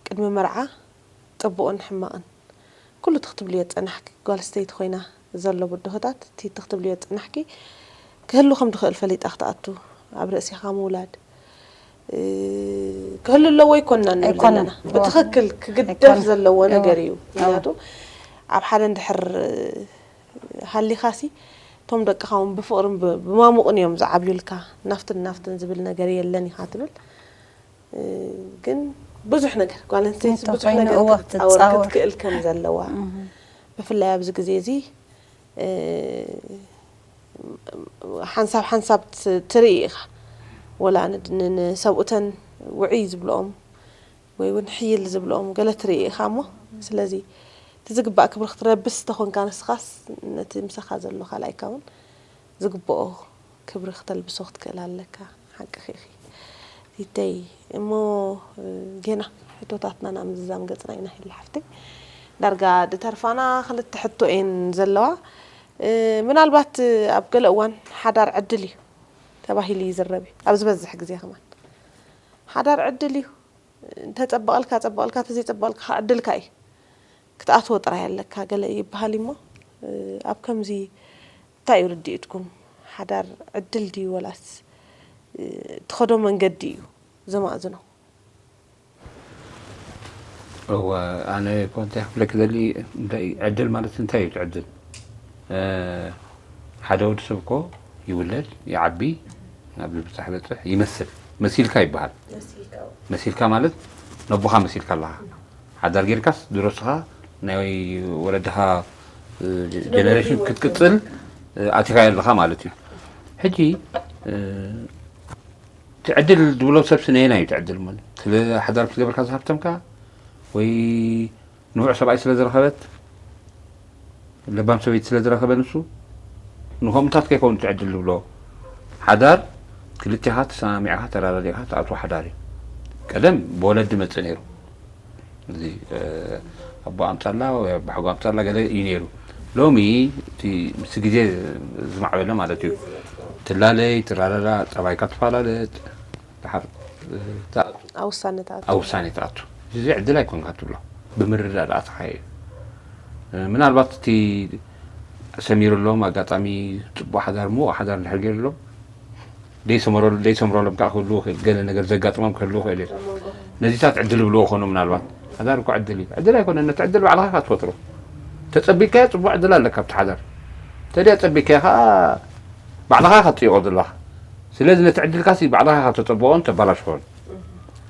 ቅድሚ መርዓ ፅቡቕን ሕማቕን ኩሉ እቲ ክትብልዮ ዝፀናሕኪ፣ ጓል ኣንስተይቲ ኮይና ዘሎ ብድሆታት እቲ እቲ ክትብልዮ ዝፀናሕኪ ክህሉ ከም ዝኽእል ፈሊጣ ክትኣቱ፣ ኣብ ርእሲኻ ምውላድ ክህሉ ኣለዎ ኣይኮንና ንብል ዘለና። ብትኽክል ክግደፍ ዘለዎ ነገር እዩ። ምክንያቱ ኣብ ሓደ እንድሕር ሃሊኻሲ እቶም ደቅኻ እውን ብፍቕርን ብማሙቕን እዮም ዝዓብዩልካ። ናፍትን ናፍትን ዝብል ነገር የለን ኢኻ ትብል። ግን ብዙሕ ነገር ጓል ኣንስተይቲ ብዙሕ ነገር ክትፃወር ክትክእል ከም ዘለዋ ብፍላይ ኣብዚ ግዜ እዚ ሓንሳብ ሓንሳብ ትርኢ ኢኻ። ወላ ንሰብኡተን ውዕይ ዝብልኦም ወይ እውን ሕይል ዝብልኦም ገለ ትርኢ ኢኻ እሞ ስለዚ እቲ ዝግባእ ክብሪ ክትለብስ ተኾንካ ንስኻስ ነቲ ምሳኻ ዘሎ ካልኣይካ እውን ዝግብኦ ክብሪ ክተልብሶ ክትክእል ኣለካ። ሓቅኺ ኢኺ ቲተይ። እሞ ጌና ሕቶታትና ናብ ምዝዛም ገፅና ኢና ሄላ ሓፍተይ። ዳርጋ ድተርፋና ክልተ ሕቶ እየን ዘለዋ። ምናልባት ኣብ ገለ እዋን ሓዳር ዕድል እዩ ተባሂሉ ይዝረብ እዩ ኣብ ዝበዝሕ ግዜ ከማን። ሓዳር ዕድል እዩ፣ እንተፀበቐልካ ፀበቐልካ፣ ተዘይፀበቐልካ ከዓ ዕድልካ እዩ። ክትኣትዎ ጥራይ ኣለካ ገለ ይበሃል እሞ ኣብ ከምዚ እንታይ እዩ ርድኢትኩም? ሓዳር ዕድል ድዩ ወላስ ትኸዶ መንገዲ እዩ ዘማእዝኖ? እወ፣ ኣነ እኮ እንታይ ክብለኪ ደሊ እንታይ ዕድል ማለት እንታይ እዩ? እቲ ዕድል ሓደ ወዲ ሰብ እኮ ይውለድ፣ ይዓቢ፣ ናብ ዝብጻሕ በጽሕ፣ ይመስል፣ መሲልካ ይበሃል። መሲልካ ማለት ነቦኻ መሲልካ ኣለኻ። ሓዳር ጌርካስ ድሮ እስኻ ናይ ወለድኻ ጀነሬሽን ክትቅጽል ኣቲኻዮ ኣለኻ ማለት እዩ። ሕጂ እቲ ዕድል ዝብሎ ሰብሲ ነየናይ እዩ እቲ ዕድል ማለት? ስለ ሓዳር ምስ ገበርካ ዝሃብተምካ ወይ ንፉዕ ሰብኣይ ስለ ዝረኸበት ለባም ሰበይቲ ስለ ዝረኸበ ንሱ ንኸምኡታት ከይከውን እቲ ዕድል ዝብሎ ሓዳር ክልቴኻ ተሰማሚዕኻ ተራዳዲእኻ ትኣትዎ ሓዳር እዩ። ቀደም ብወለዲ መጽእ ነይሩ። እዚ ኣቦ ኣምጻላ ወይ ኣቦሓጎ ኣምጻላ ገለ እዩ ነይሩ። ሎሚ እቲ ምስ ግዜ ዝማዕበለ ማለት እዩ። ትላለይ ትራዳዳ ጸባይካ ትፈላለጥ ድሓር ኣብ ውሳነ ትኣቱ። ኣብ ውሳነ ትኣቱ። እዚ ዕድል ኣይኮንካ ትብሎ ብምርዳእ ደኣ ተኻየ እዩ። ምናልባት እቲ ሰሚሩሎም ኣጋጣሚ ጽቡቕ ሓዳር ምዉቕ ሓዳር እንድሕር ገይሩሎም ደይሰምረሎም ከዓ ክህልዉ ይኽእል፣ ገለ ነገር ዘጋጥሞም ክህልዉ ይኽእል እዩ። ነዚታት ዕድል ይብልዎ ይኾኑ ምናልባት። ሓዳር እኮ ዕድል እዩ። ዕድል ኣይኮነን፣ ነቲ ዕድል ባዕልኻ ኢኻ ትፈጥሮ። ተጸቢካዮ ጽቡቕ ዕድል ኣለካ ኣብቲ ሓዳር። ተደይ ኣጸቢካዮ ከዓ ባዕልኻ ኢኻ ትጥይቖ ዘለኻ። ስለዚ ነቲ ዕድልካሲ ባዕልኻ ኢኻ ተጸብቖን ተባላሽኾን።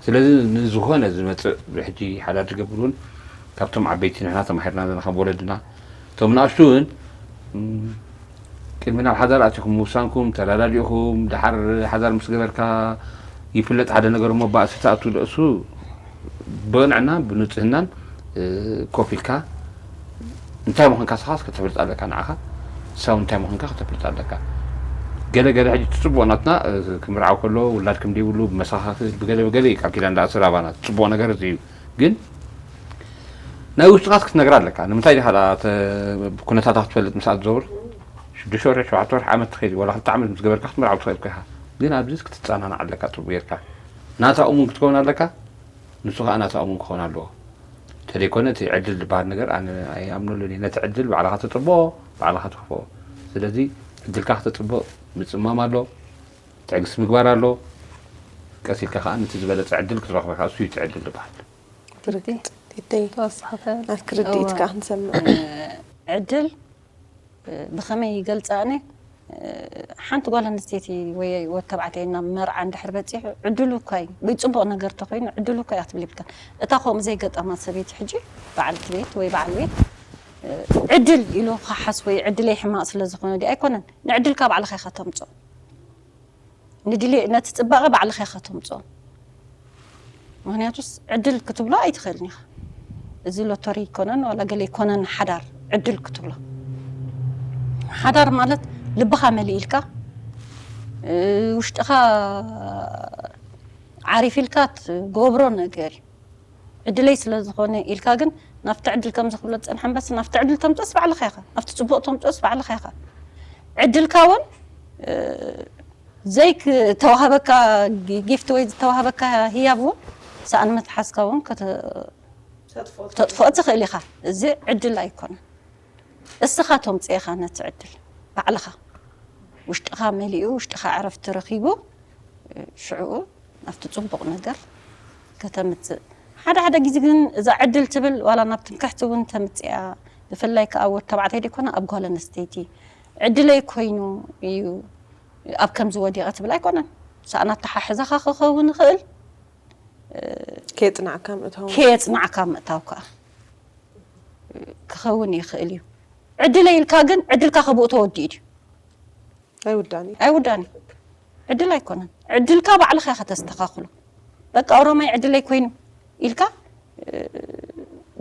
ስለዚ ንዝኾነ ዝመፅእ ብሕጂ ሓዳር ዝገብር እውን ካብቶም ዓበይቲ ንሕና ተማሂርና ዘለና ካብ ወለድና እቶም ንኣሽቱ እውን ቅድሚ ናብ ሓዳር ኣቲኹም ምውሳንኩም ተረዳዲእኹም ድሓር ሓዳር ምስ ገበርካ ይፍለጥ ሓደ ነገር እሞ ባእሲ ተኣቱ ደእሱ ብቕንዕና ብንፅህናን ኮፍ ኢልካ እንታይ ምዃንካ ስኻስ ከተፍልጥ ኣለካ ንዓኻ ንሳ እንታይ ምዃንካ ከተፍልጥ ኣለካ ገለ ገለ ሕጂ ትፅቡቕ ናትና ክምርዓው ከሎ ውላድ ከም ዘይብሉ ብመሰኻኽር ብገለ ብገለ እዩ ቃል ኪዳን ዳኣ ስራባና ትፅቡቕ ነገር እዚ እዩ ግን ናይ ውሽጥኻስ ክትነግራ ኣለካ ንምንታይ ዲኻ ኩነታታ ክትፈልጥ ምስኣ ትዘውር ሽዱሽተ ወርሒ ሸውዓተ ወርሒ ዓመት ትኸይድ ዋላ ክልተ ዓመት ምስ ገበርካ ክትምርዓው ትኽእል እኮ ኢኻ ግን ኣብዚ ክትፀናናዕ ኣለካ ፅቡቕ ጌርካ ናታ እሙን ክትከውን ኣለካ ንሱ ከዓ ናታ እሙን ክኸውን ኣለዎ ተደይኮነ እቲ ዕድል ዝበሃል ነገር ኣነ ኣይኣምነሉን እየ ነቲ ዕድል ባዕልኻ ተፅብኦ ባዕልኻ ትኽፍኦ ስለዚ ዕድልካ ክተፅብቕ ምፅማም ኣሎ ትዕግስቲ ምግባር ኣሎ ቀስ ኢልካ ከዓ ነቲ ዝበለፀ ዕድል ክትረኽቦ ኢኻ። እሱ እዩ እቲ ዕድል ዝበሃል። ብርግጽ ቲተይ ተወሳኺ ናትኪ ርድኢት ከዓ ክንሰምዕ። ዕድል ብኸመይ ይገልፃ? ኣነ ሓንቲ ጓል ኣንስተይቲ ወይ ወዲ ተባዕታይ ናብ መርዓ እንድሕር በፂሑ ዕድሉ እኳ እዩ ብፅቡቕ ነገር ተኮይኑ ዕድሉ እኳ እያ ክትብል ይብልካ። እታ ከምኡ ዘይገጠማ ሰበይቲ ሕጂ በዓልቲ ቤት ወይ በዓል ቤት ዕድል ኢሉ ክሓስ ወይ ዕድለይ ሕማቕ ስለ ዝኾነ ዲ ኣይኮነን። ንዕድልካ ባዕልኻ ኢኻ ተምፅኦ። ንድሌ ነቲ ፅባቐ ባዕልኻ ኢኻ ተምፅኦ። ምክንያቱስ ዕድል ክትብሎ ኣይትኽእልን ኢኻ። እዚ ሎተሪ ይኮነን ዋላ ገለ ይኮነን ሓዳር ዕድል ክትብሎ። ሓዳር ማለት ልብኻ መሊእልካ ውሽጥኻ ዓሪፍ ኢልካ ትገብሮ ነገር እዩ። ዕድለይ ስለ ዝኾነ ኢልካ ግን ናብቲ ዕድል ከም ዝኽብሎ ዝፀንሐ እምበስ ናብቲ ዕድል ተምፅኦስ ባዕልኻ ኢኻ። ናብቲ ፅቡቕ ተምፅኦስ ባዕልኻ ኢኻ። ዕድልካ እውን ዘይተዋህበካ ጊፍት ወይ ዝተዋህበካ ህያብ እውን ሰኣን መትሓዝካ እውን ከተጥፍኦ ትኽእል ኢኻ። እዚ ዕድል ኣይኮነን። እስኻ ተምፅኦ ኢኻ ነቲ ዕድል ባዕልኻ ውሽጥኻ መሊኡ ውሽጥኻ ዕረፍቲ ረኺቡ ሽዕኡ ናብቲ ፅቡቕ ነገር ከተምፅእ። ሓደ ሓደ ግዜ ግን እዛ ዕድል ትብል ዋላ ናብ ትምክሕቲ እውን ተምፅያ። ብፍላይ ከዓ ወድ ተባዕታይ ደይኮነ ኣብ ጓል ኣንስተይቲ ዕድለይ ኮይኑ እዩ ኣብ ከምዚ ወዲቐ ትብል ኣይኮነን። ሰኣን ኣተሓሕዛኻ ክኸውን ይኽእል። ከየፅናዕካ ምእታው ከየፅናዕካ ምእታው ከዓ ክኸውን ይኽእል እዩ። ዕድለይ ኢልካ ግን ዕድልካ ከብኡ ተወዲኡ ድዩ? ኣይውዳን እዩ። ኣይውዳን እዩ። ዕድል ኣይኮነን። ዕድልካ ባዕልኻ ኢኻ ተስተኻኽሎ። በቃ ኦሮማይ ዕድለይ ኮይኑ ኢልካ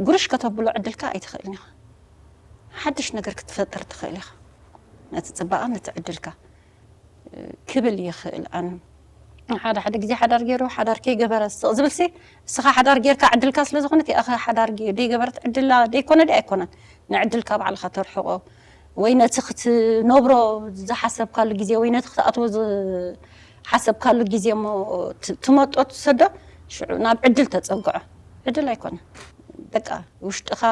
ጉርሽ ከተብሎ ዕድልካ ኣይትኽእልን ኢኻ። ሓድሽ ነገር ክትፈጥር ትኽእል ኢኻ። ነቲ ፅባቐ ነቲ ዕድልካ ክብል ይኽእል። ኣነ ሓደ ሓደ ግዜ ሓዳር ገይሩ ሓዳር ከይገበረ ስቕ ዝብል ሲ እስኻ ሓዳር ጌርካ ዕድልካ ስለ ዝኾነት ያኸ ሓዳር ደይገበረት ዕድላ ደይኮነ ዲ ኣይኮነን። ንዕድልካ ባዕልኻ ተርሕቆ ወይ ነቲ ክትነብሮ ዝሓሰብካሉ ግዜ ወይ ነቲ ክትኣትዎ ዝሓሰብካሉ ግዜ እሞ ትመጦ ትሰዶ ሽዑ ናብ ዕድል ተፀግዖ። ዕድል ኣይኮነን። በቃ ውሽጥኻ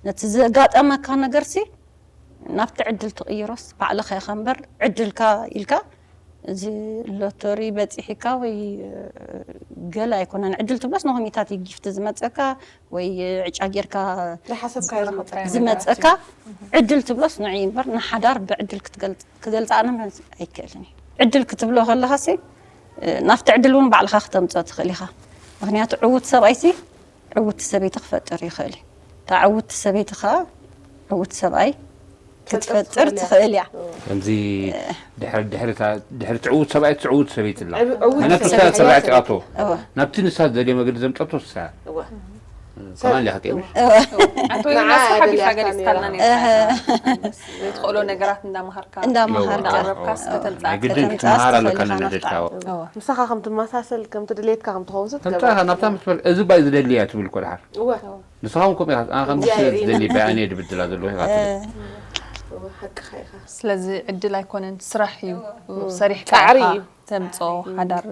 ነቲ ዘጋጠመካ ነገር ሲ ናብቲ ዕድል ትቕይሮስ ባዕልኻ ኢኻ እምበር ዕድልካ ኢልካ እዚ ሎተሪ በፂሒካ ወይ ገለ ኣይኮነን። ዕድል ትብሎስ ንኾሚታት እዩ ጊፍት ዝመፀካ ወይ ዕጫ ጌርካ ዝሓሰብካዮ ዝመፀካ ዝመፀካ ዕድል ትብሎስ ንዒ እምበር ንሓዳር ብዕድል ክትገልፅ ክገልፃ ኣነ ኣይክእልን እዩ። ዕድል ክትብሎ ከለኻ ሲ ናብቲ ዕድል እውን ባዕልኻ ክተምፅኦ ትኽእል ኢኻ። ምክንያቱ ዕውት ሰብኣይ ሲ ዕውቲ ሰበይቲ ክፈጥር ይኽእል እዩ። እታ ዕውቲ ሰበይቲ ከዓ ዕውቲ ሰብኣይ ክትፈጥር ትኽእል እያ። ከምዚ ድሕሪ ድሕሪ እታ- ድሕሪ ትዕውት ሰብኣይ ትዕውት ሰበይቲ ኣላ። ዕውት ምክንያቱ ሰበይቲ እሳ እያ። ተባዕቲኣቶ እወ። ናብቲ ንሳ ዝደልዮ መገዲ ዘምፀቶ እሳ እያ። እወ። ከማን ኢኻ ቀይምሽ? ኣንቶኒ ንዓ ናስካ ሓቢርካ ደልያካ ገሊጽካልና ነይራ። ነይርካ። ዘይትኽእሎ ነገራት እንዳምሃርካ እንዳምሃርካ። እንዳቕረብካስ እወ። ከተምጻእ ናይ ግድን ትኽእል ክትመሃር ኢኻ። ኣለካ ክትምጻእ ነነደድካ። ትኽእል ኢኻ። እወ። ምሳኻ ከም ትመሳሰል ከም ትድልየትካ ከም ትኸውን ሲ ከምታ ትገብር። ናብታ ምትበል እዚ ባይ ዝደሊ እያ ትብል እኮ ድሓር። እወ። ንስኻ እውን ከምኡ ኢኻ ኣነ ከም እግዚኣብሔር እዩ። ዝደሊ ባይ ኣነ ድብድላ ዘለኹ ኢኻ ትብል። እወ፣ ሓቅኻ ኢኻ። ስለዚ ዕድል ኣይኮነን ስራሕ እዩ። ሰሪሕካ ጻዕሪ ኢኻ እዩ። ተምጾ ሓዳር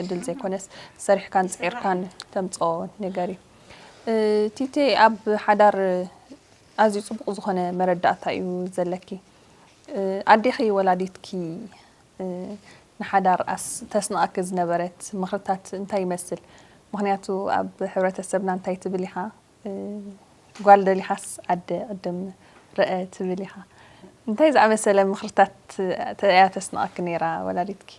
ዕድል ዘይኮነስ ሰሪሕካን ጽዒርካን ተምጾ ነገር እዩ። እ፣ ቲቴ ኣብ ሓዳር ኣዝዩ ጽቡቕ ዝኾነ መረዳእታ እዩ ዘለኪ። እ፣ ኣዴኺ ወላዲትኪ እ፣ ንሓዳር ኣስ ተስንቐኪ ዝነበረት ምኽርታት እንታይ ይመስል? ምኽንያቱ ኣብ ሕብረተሰብና እንታይ ትብል ኢኻ? እ፣ ጓል ደሊኻስ ኣደ ቅድም ርአ ትብል ኢኻ። እንታይ ዝኣመሰለ ምኽርታት እያ ተስንቐኪ ነይራ ወላዲትኪ?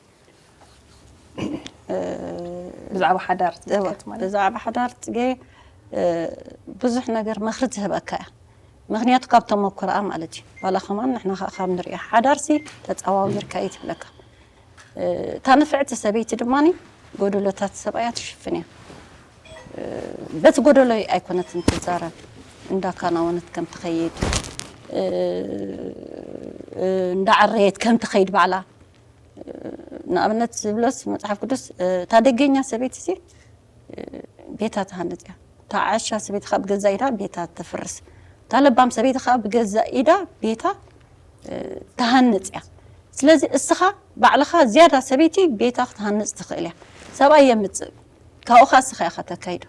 ብዛዕባ ሓዳር ዝምልከት ማለት። ብዛዕባ ሓዳር ፅጌ ብዙሕ ነገር ምኽሪ ትህበካ እያ። ምኽንያቱ ካብ ተመኩሮኣ ማለት እዩ። ዋላ ከማን ንሕና ከዓ ካብ ንሪኦ ሓዳርሲ ተፀዋዊርካ እዩ ትብለካ። እታ ንፍዕቲ ሰበይቲ ድማ ጎደሎታት ሰብኣያ ትሽፍን እያ። በቲ ጎደሎ ኣይኮነትን ትዛረብ፣ እንዳካናወነት ከም ትኸይድ እንዳዓረየት ከም ትኸይድ ባዕላ ንኣብነት ዝብሎስ መፅሓፍ ቅዱስ እታ ደገኛ ሰበይቲ ሲ ቤታ ትሃንፅ እያ። እታ ዓሻ ሰበይቲ ከዓ ብገዛ ኢዳ ቤታ ተፍርስ። እታ ለባም ሰበይቲ ከዓ ብገዛ ኢዳ ቤታ ትሃንፅ እያ። ስለዚ እስኻ ባዕልኻ ዝያዳ ሰበይቲ ቤታ ክትሃንፅ ትኽእል እያ። ሰብኣይ የምፅእ ካብኡኻ እስኻ ኢኻ ተካይዶ።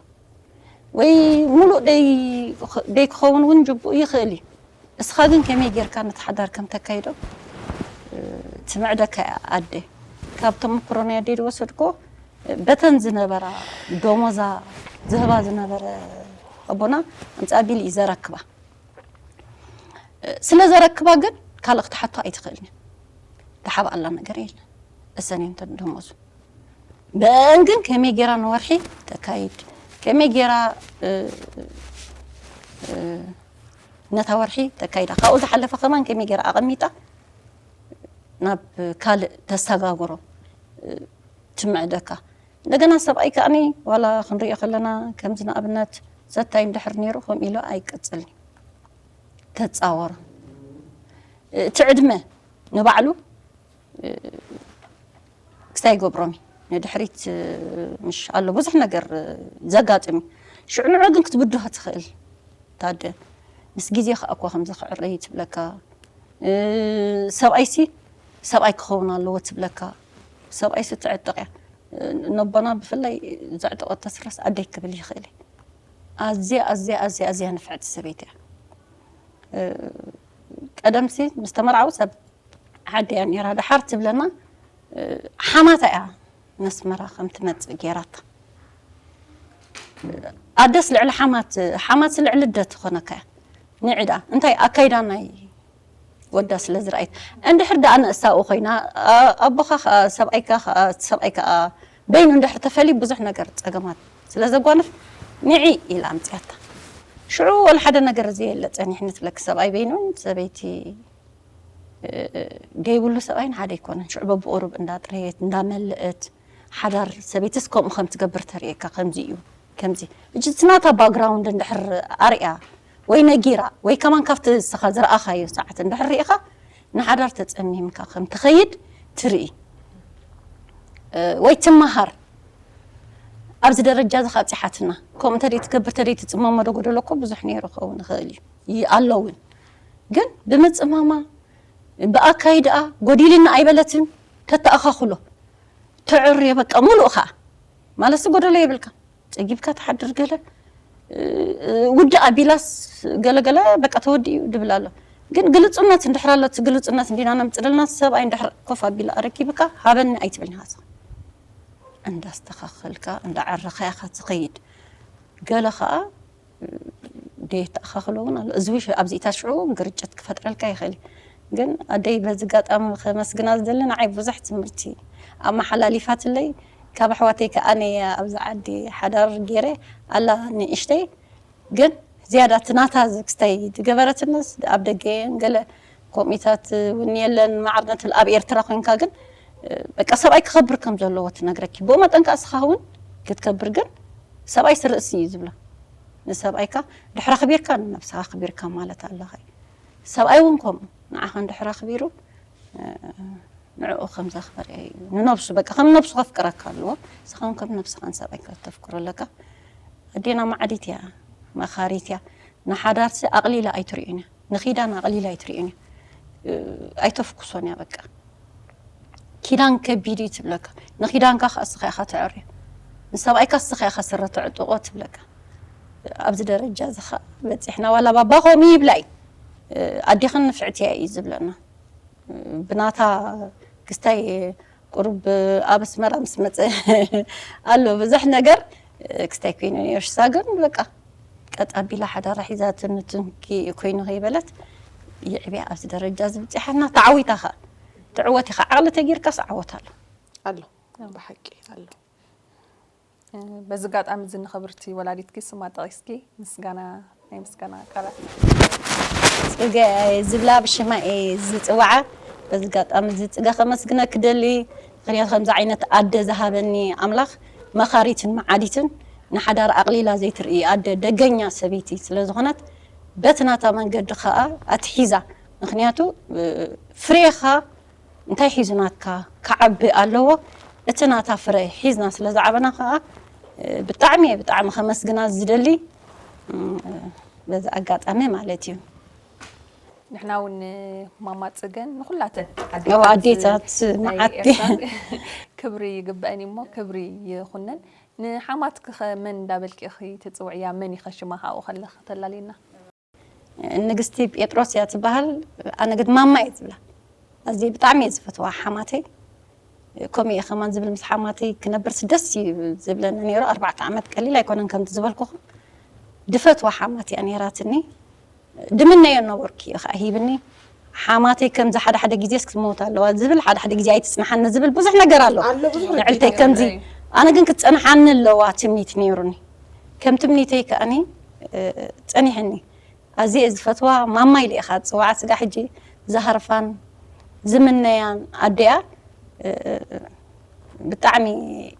ወይ ሙሉእ ደይ ደይ ክኸውን እውን ጅቡእ ይኽእል እዩ። እስኻ ግን ከመይ ጌርካ ነቲ ሓዳር ከም ተካይዶ ትምዕደካ እያ ኣደ። ካብ ተመክሮ ናይ ኣደይ ዝወሰድክዎ በተን ዝነበራ ደሞዛ ዝህባ ዝነበረ ኣቦና ኣምፅኣ ቢል እዩ ዘረክባ። ስለ ዘረክባ ግን ካልእ ክትሓቶ ኣይትኽእልን እያ። ዝሓብኣላ ነገር የለን። እሰን እየን እተን ደሞዙ። ብአን ግን ከመይ ጌራ ንወርሒ ተካይድ፣ ከመይ ጌራ፣ እ፣ እ፣ ነታ ወርሒ ተካይዳ። ካብኡ ዝሓለፈ ከማን ከመይ ጌራ ኣቐሚጣ ናብ ካልእ ተሰጋግሮ፣ እ፣ ትምዕደካ። እንደገና ሰብኣይ ከኣኒ ዋላ ክንሪኦ ከለና ከምዚ ንኣብነት ዘታይ እንድሕር ነይሩ ከምኡ ኢሉ ኣይቅጽልን። ተጻወሮ። እቲ ዕድመ ንባዕሉ፣ እ፣ ክስታይ ይገብሮም እዩ። ንድሕሪት፣ እ፣ ምሽ ኣሎ ብዙሕ ነገር፣ እ፣ ዘጋጥም እዩ። ሽዑ ንዑ ግን ክትብድሆ ትኽእል። ታደ፣ ምስ ግዜ ከኣ እኮ ከምዚ ክዕረ እዩ ትብለካ። እ፣ ሰብኣይሲ ሰብኣይ ክኸውን ኣለዎ ትብለካ። ሰብኣይሲ ትዕጥቕ እያ። እ፣ ነቦና ብፍላይ ዘዕጠቐቶ ስረስ ኣደይ ክብል ይኽእል እየ። ኣዝያ፣ ኣዝያ፣ ኣዝያ፣ ኣዝያ ንፍዕቲ ሰበይቲ እያ። እ፣ ቀደምሲ ምስ ተመርዓዉ ሰብ ዓዲ እያ ነይራ። ደሓር ትብለና፣ እ፣ ሓማታ እያ ነስመራ ከም ትመጽእ ገይራታ። ኣደስ ልዕሊ ሓማት፣ ሓማት ልዕሊ ኣደ ትኾነካ እያ። ንዒ ደኣ እንታይ ኣካይዳ ናይ ወዳ ስለ ዝረኣየት። እንድሕር ደኣ ንእሳኡ ኮይና፣ ኣ-፣ ኣቦኻ ኸኣ፣ ሰብኣይካ ኸኣ፣ ሰብኣይ ከኣ በይኑ እንድሕር ተፈልዩ ብዙሕ ነገር ጸገማት ስለ ዘጓንፍ፣ ንዒ ኢላ ኣምጽኣታ። ሽዑ ወላ ሓደ ነገር ዘየለ ጸኒሕኒ ትብለኪ። ሰብኣይ በይኑን ሰበይቲ፣ እ፣ ደይብሉ ሰብኣይን ሓደ ኣይኮነን። ሽዑ በብቁሩብ እንዳጥረየት፣ እንዳመልአት፣ ሓዳር ሰበይትስ ከምኡ ከም ትገብር ተርእየካ። ከምዚ እዩ፣ ከምዚ። ሕጂ እቲ ናታ ባክግራውንድ እንድሕር ኣርእያ ወይ ነጊራ ወይ ከማን ካብቲ ንስኻ ዝረኣኻዮ ሰዓት እንድሕር ርኢኻ፣ ንሓዳር ተጸሚምካ ከም ትኸይድ ትርኢ፣ እ፣ ወይ ትመሃር። ኣብዚ ደረጃ እዚ ካብ ጺሓትና፣ ከምኡ እንተ ትገብር፣ እንተ ትጽመሞ ዶ ጎደሎ እኮ ብዙሕ ነይሩ ክኸውን ይኽእል እዩ። ይ-፣ ኣሎ እውን። ግን ብምጽማማ፣ ብኣካይድኣ ጎዲልና ኣይበለትን፣ ተተኣኻኽሎ። ተዕርዮ በቃ፣ ምሉእ ኸኣ። ማለትሲ ጎደሎ የብልካ። ጸጊብካ ትሓድር ገለ፣ እ፣ እ፣ ውድእ ኣቢላስ ገለ ገለ በቃ ተወዲኡ ድብል ኣሎ። ግን ግልጹነት እንድሕር ኣሎ፣ እቲ ግልጹነት እንዲና ነምጽእ ዘለና፣ ሰብኣይ እንድሕር ኮፍ ኣቢሉ ኣረኪብካ፣ ሃበኒ ኣይትብልን ኢኻ። እንዳስተኻኸልካ፣ እንዳዓረኻ ኢኻ ትኸይድ። ገለ ኸኣ ደየተኣኻኽሎ እውን ኣሎ። እዚ ውሽ-፣ ኣብዚኢታት ሽዑ ግርጭት ክፈጥረልካ ይኽእል እዩ። ግን ኣደይ በዚ ኣጋጣሚ ከመስግና ዝደሊ፣ ንዓይ ብዙሕ ትምህርቲ ኣመሓላሊፋትለይ። ካብ ኣሕዋተይ ከኣ ኣነ እያ ኣብዚ ዓዲ ሓዳር ገይረ ኣላ ንእሽተይ። ግን ዝያዳ እቲ ናታ ዝ-፣ ክስታይ ዝገበረትንስ ኣብ ደገ እየን ገለ ኮሚታት እውን የለን። ማዕርነት ኣብ ኤርትራ ኮይንካ ግን፣ እ፣ በቃ ሰብኣይ ክኸብር ከም ዘለዎ ትነግረኪ። ብኡ መጠን ከኣ እስኻ እውን ክትከብር ግን ሰብኣይ ስርእሲ እዩ ዝብሎ። ንሰብኣይካ ድሕሪ ኣኽቢርካ ንነብስኻ ኣኽቢርካ ማለት ኣለኻ እዩ። ሰብኣይ እውን ከምኡ ንዓኻ እንድሕር ኣኽቢሩ፣ እ፣ ንዕኡ ከም ዘኽበረ እዩ። ንነብሱ በቃ ከም ነብሱ ከፍቅረካ ኣለዎ። ንስኻ እውን ከም ነብስኻ ንሰብኣይካ ከተፍቅሮ ኣለካ። ኣዴና መዓዲት እያ፣ መኻሪት እያ። ንሓዳርሲ ኣቕሊላ ኣይትርእዮን እያ። ንኺዳን ኣቕሊላ ኣይትርእዮን እያ። እ፣ ኣይተፍኩሶን እያ በቃ። ኪዳን ከቢድ እዩ ትብለካ። ንኺዳንካ ከኣ እስኻ ኢኻ ተዕርዮ። ንሰብኣይካ እስኻ ኢኻ ስረ ተዕጥቖ ትብለካ። ኣብዚ ደረጃ እዚ ኸኣ በጺሕና። ዋላ ባባ ከምኡ ይብላ እዩ። እ፣ ኣዴኽን ንፍዕቲ እያ እዩ ዝብለና። እ፣ ብናታ ክስታይ ቁሩብ ኣብ ኣስመራ ምስ መጸ ኣሎ ብዙሕ ነገር፣ እ፣ ክስታይ ኮይኑ ነይሩ። ንሳ ግን በቃ ቀጥ ኣቢላ ሓዳራ ሒዛ ትንትንኪ ኮይኑ ከይበለት የዕብያ ኣብዚ ደረጃ እዚ በጺሓትና። ተዓዊታ ኸኣ ትዕወት ኢኻ። ዓቕሊ ተጌርካስ ዓወት ኣሎ። ኣሎ፣ ብሓቂ ኣሎ። እ፣ በዚ ኣጋጣሚ እዚ ንኽብርቲ ወላዲትኪ ስማ ጠቒስኪ ምስጋና፣ ናይ ምስጋና ቃላት። ጽገ ዝብላ ብሽማ እየ ዝጽውዓ። በዚ ኣጋጣሚ እዚ ጽገ ከመስግነኪ ደሊ። ምኽንያቱ ከምዚ ዓይነት ኣደ ዝሃበኒ ኣምላኽ መኻሪትን መዓዲትን ንሓዳር ኣቕሊላ ዘይትርኢ ኣደ ደገኛ ሰበይቲ ስለ ዝኾነት በቲ ናታ መንገዲ ኸኣ ኣትሒዛ። ምኽንያቱ፣ እ፣ ፍሬኻ እንታይ ሒዙ ናትካ ክዓቢ ኣለዎ። እቲ ናታ ፍረ ሒዝና ስለ ዝዓበና ኸኣ፣ እ፣ ብጣዕሚ እየ ብጣዕሚ ከመስግና ዝደሊ፣ እ፣ በዚ ኣጋጣሚ ማለት እዩ። ንሕና እውን ማማ ጽገን ንኹላተን ኣዎ፣ ኣዴታት ኣዴታት ናይ መዓት። ኤርትራ ክብሪ ይግበአን እዩ እሞ ክብሪ ይኹነን። ንሓማትኪ ኸ መን እንዳበልኪ ኢኺ ትጽውዕያ? መን ኢኸ ሽማ ካብኡ ከለኺ ተላልይና? ንግስቲ ጴጥሮስ እያ ትበሃል። ኣነ ግን ማማ እየ ዝብላ። ኣዝየ ብጣዕሚ እየ ዝፈትዋ ሓማተይ። ከምኡ እየ ከማን ዝብል ምስ ሓማተይ ክነብርስ ደስ እዩ ዝብለኒ ነይሩ። ኣርባዕተ ዓመት ቀሊል ኣይኮነን ከምቲ ዝበልኩኹም። ድፈትዋ ሓማት እያ ነይራትኒ። ድምነዮ ነበርኩ እዩ ከዓ ሂብኒ። ሓማተይ ከምዚ ሓደ ሓደ ግዜስ ክትመውት ኣለዋ ዝብል፣ ሓደ ሓደ ግዜ ኣይትጽንሓኒ ዝብል ብዙሕ ነገር ኣሎ። ኣሎ፣ ብዙሕ ነገር ንዕልተይ ኣሎ። ከምዚ፣ ኣነ ግን ክትጸንሓኒ ኣለዋ ትምኒት ነይሩኒ። ከም ትምኒተይ ከኣኒ፣ እ፣ ጸኒሕኒ። ኣዝየ ዝፈትዋ ማማ ኢለ ኢኻ ዝጽዋዓ። ስጋ ሕጂ ዝሃርፋን ዝምነያን ኣደያ፣ እ፣ ብጣዕሚ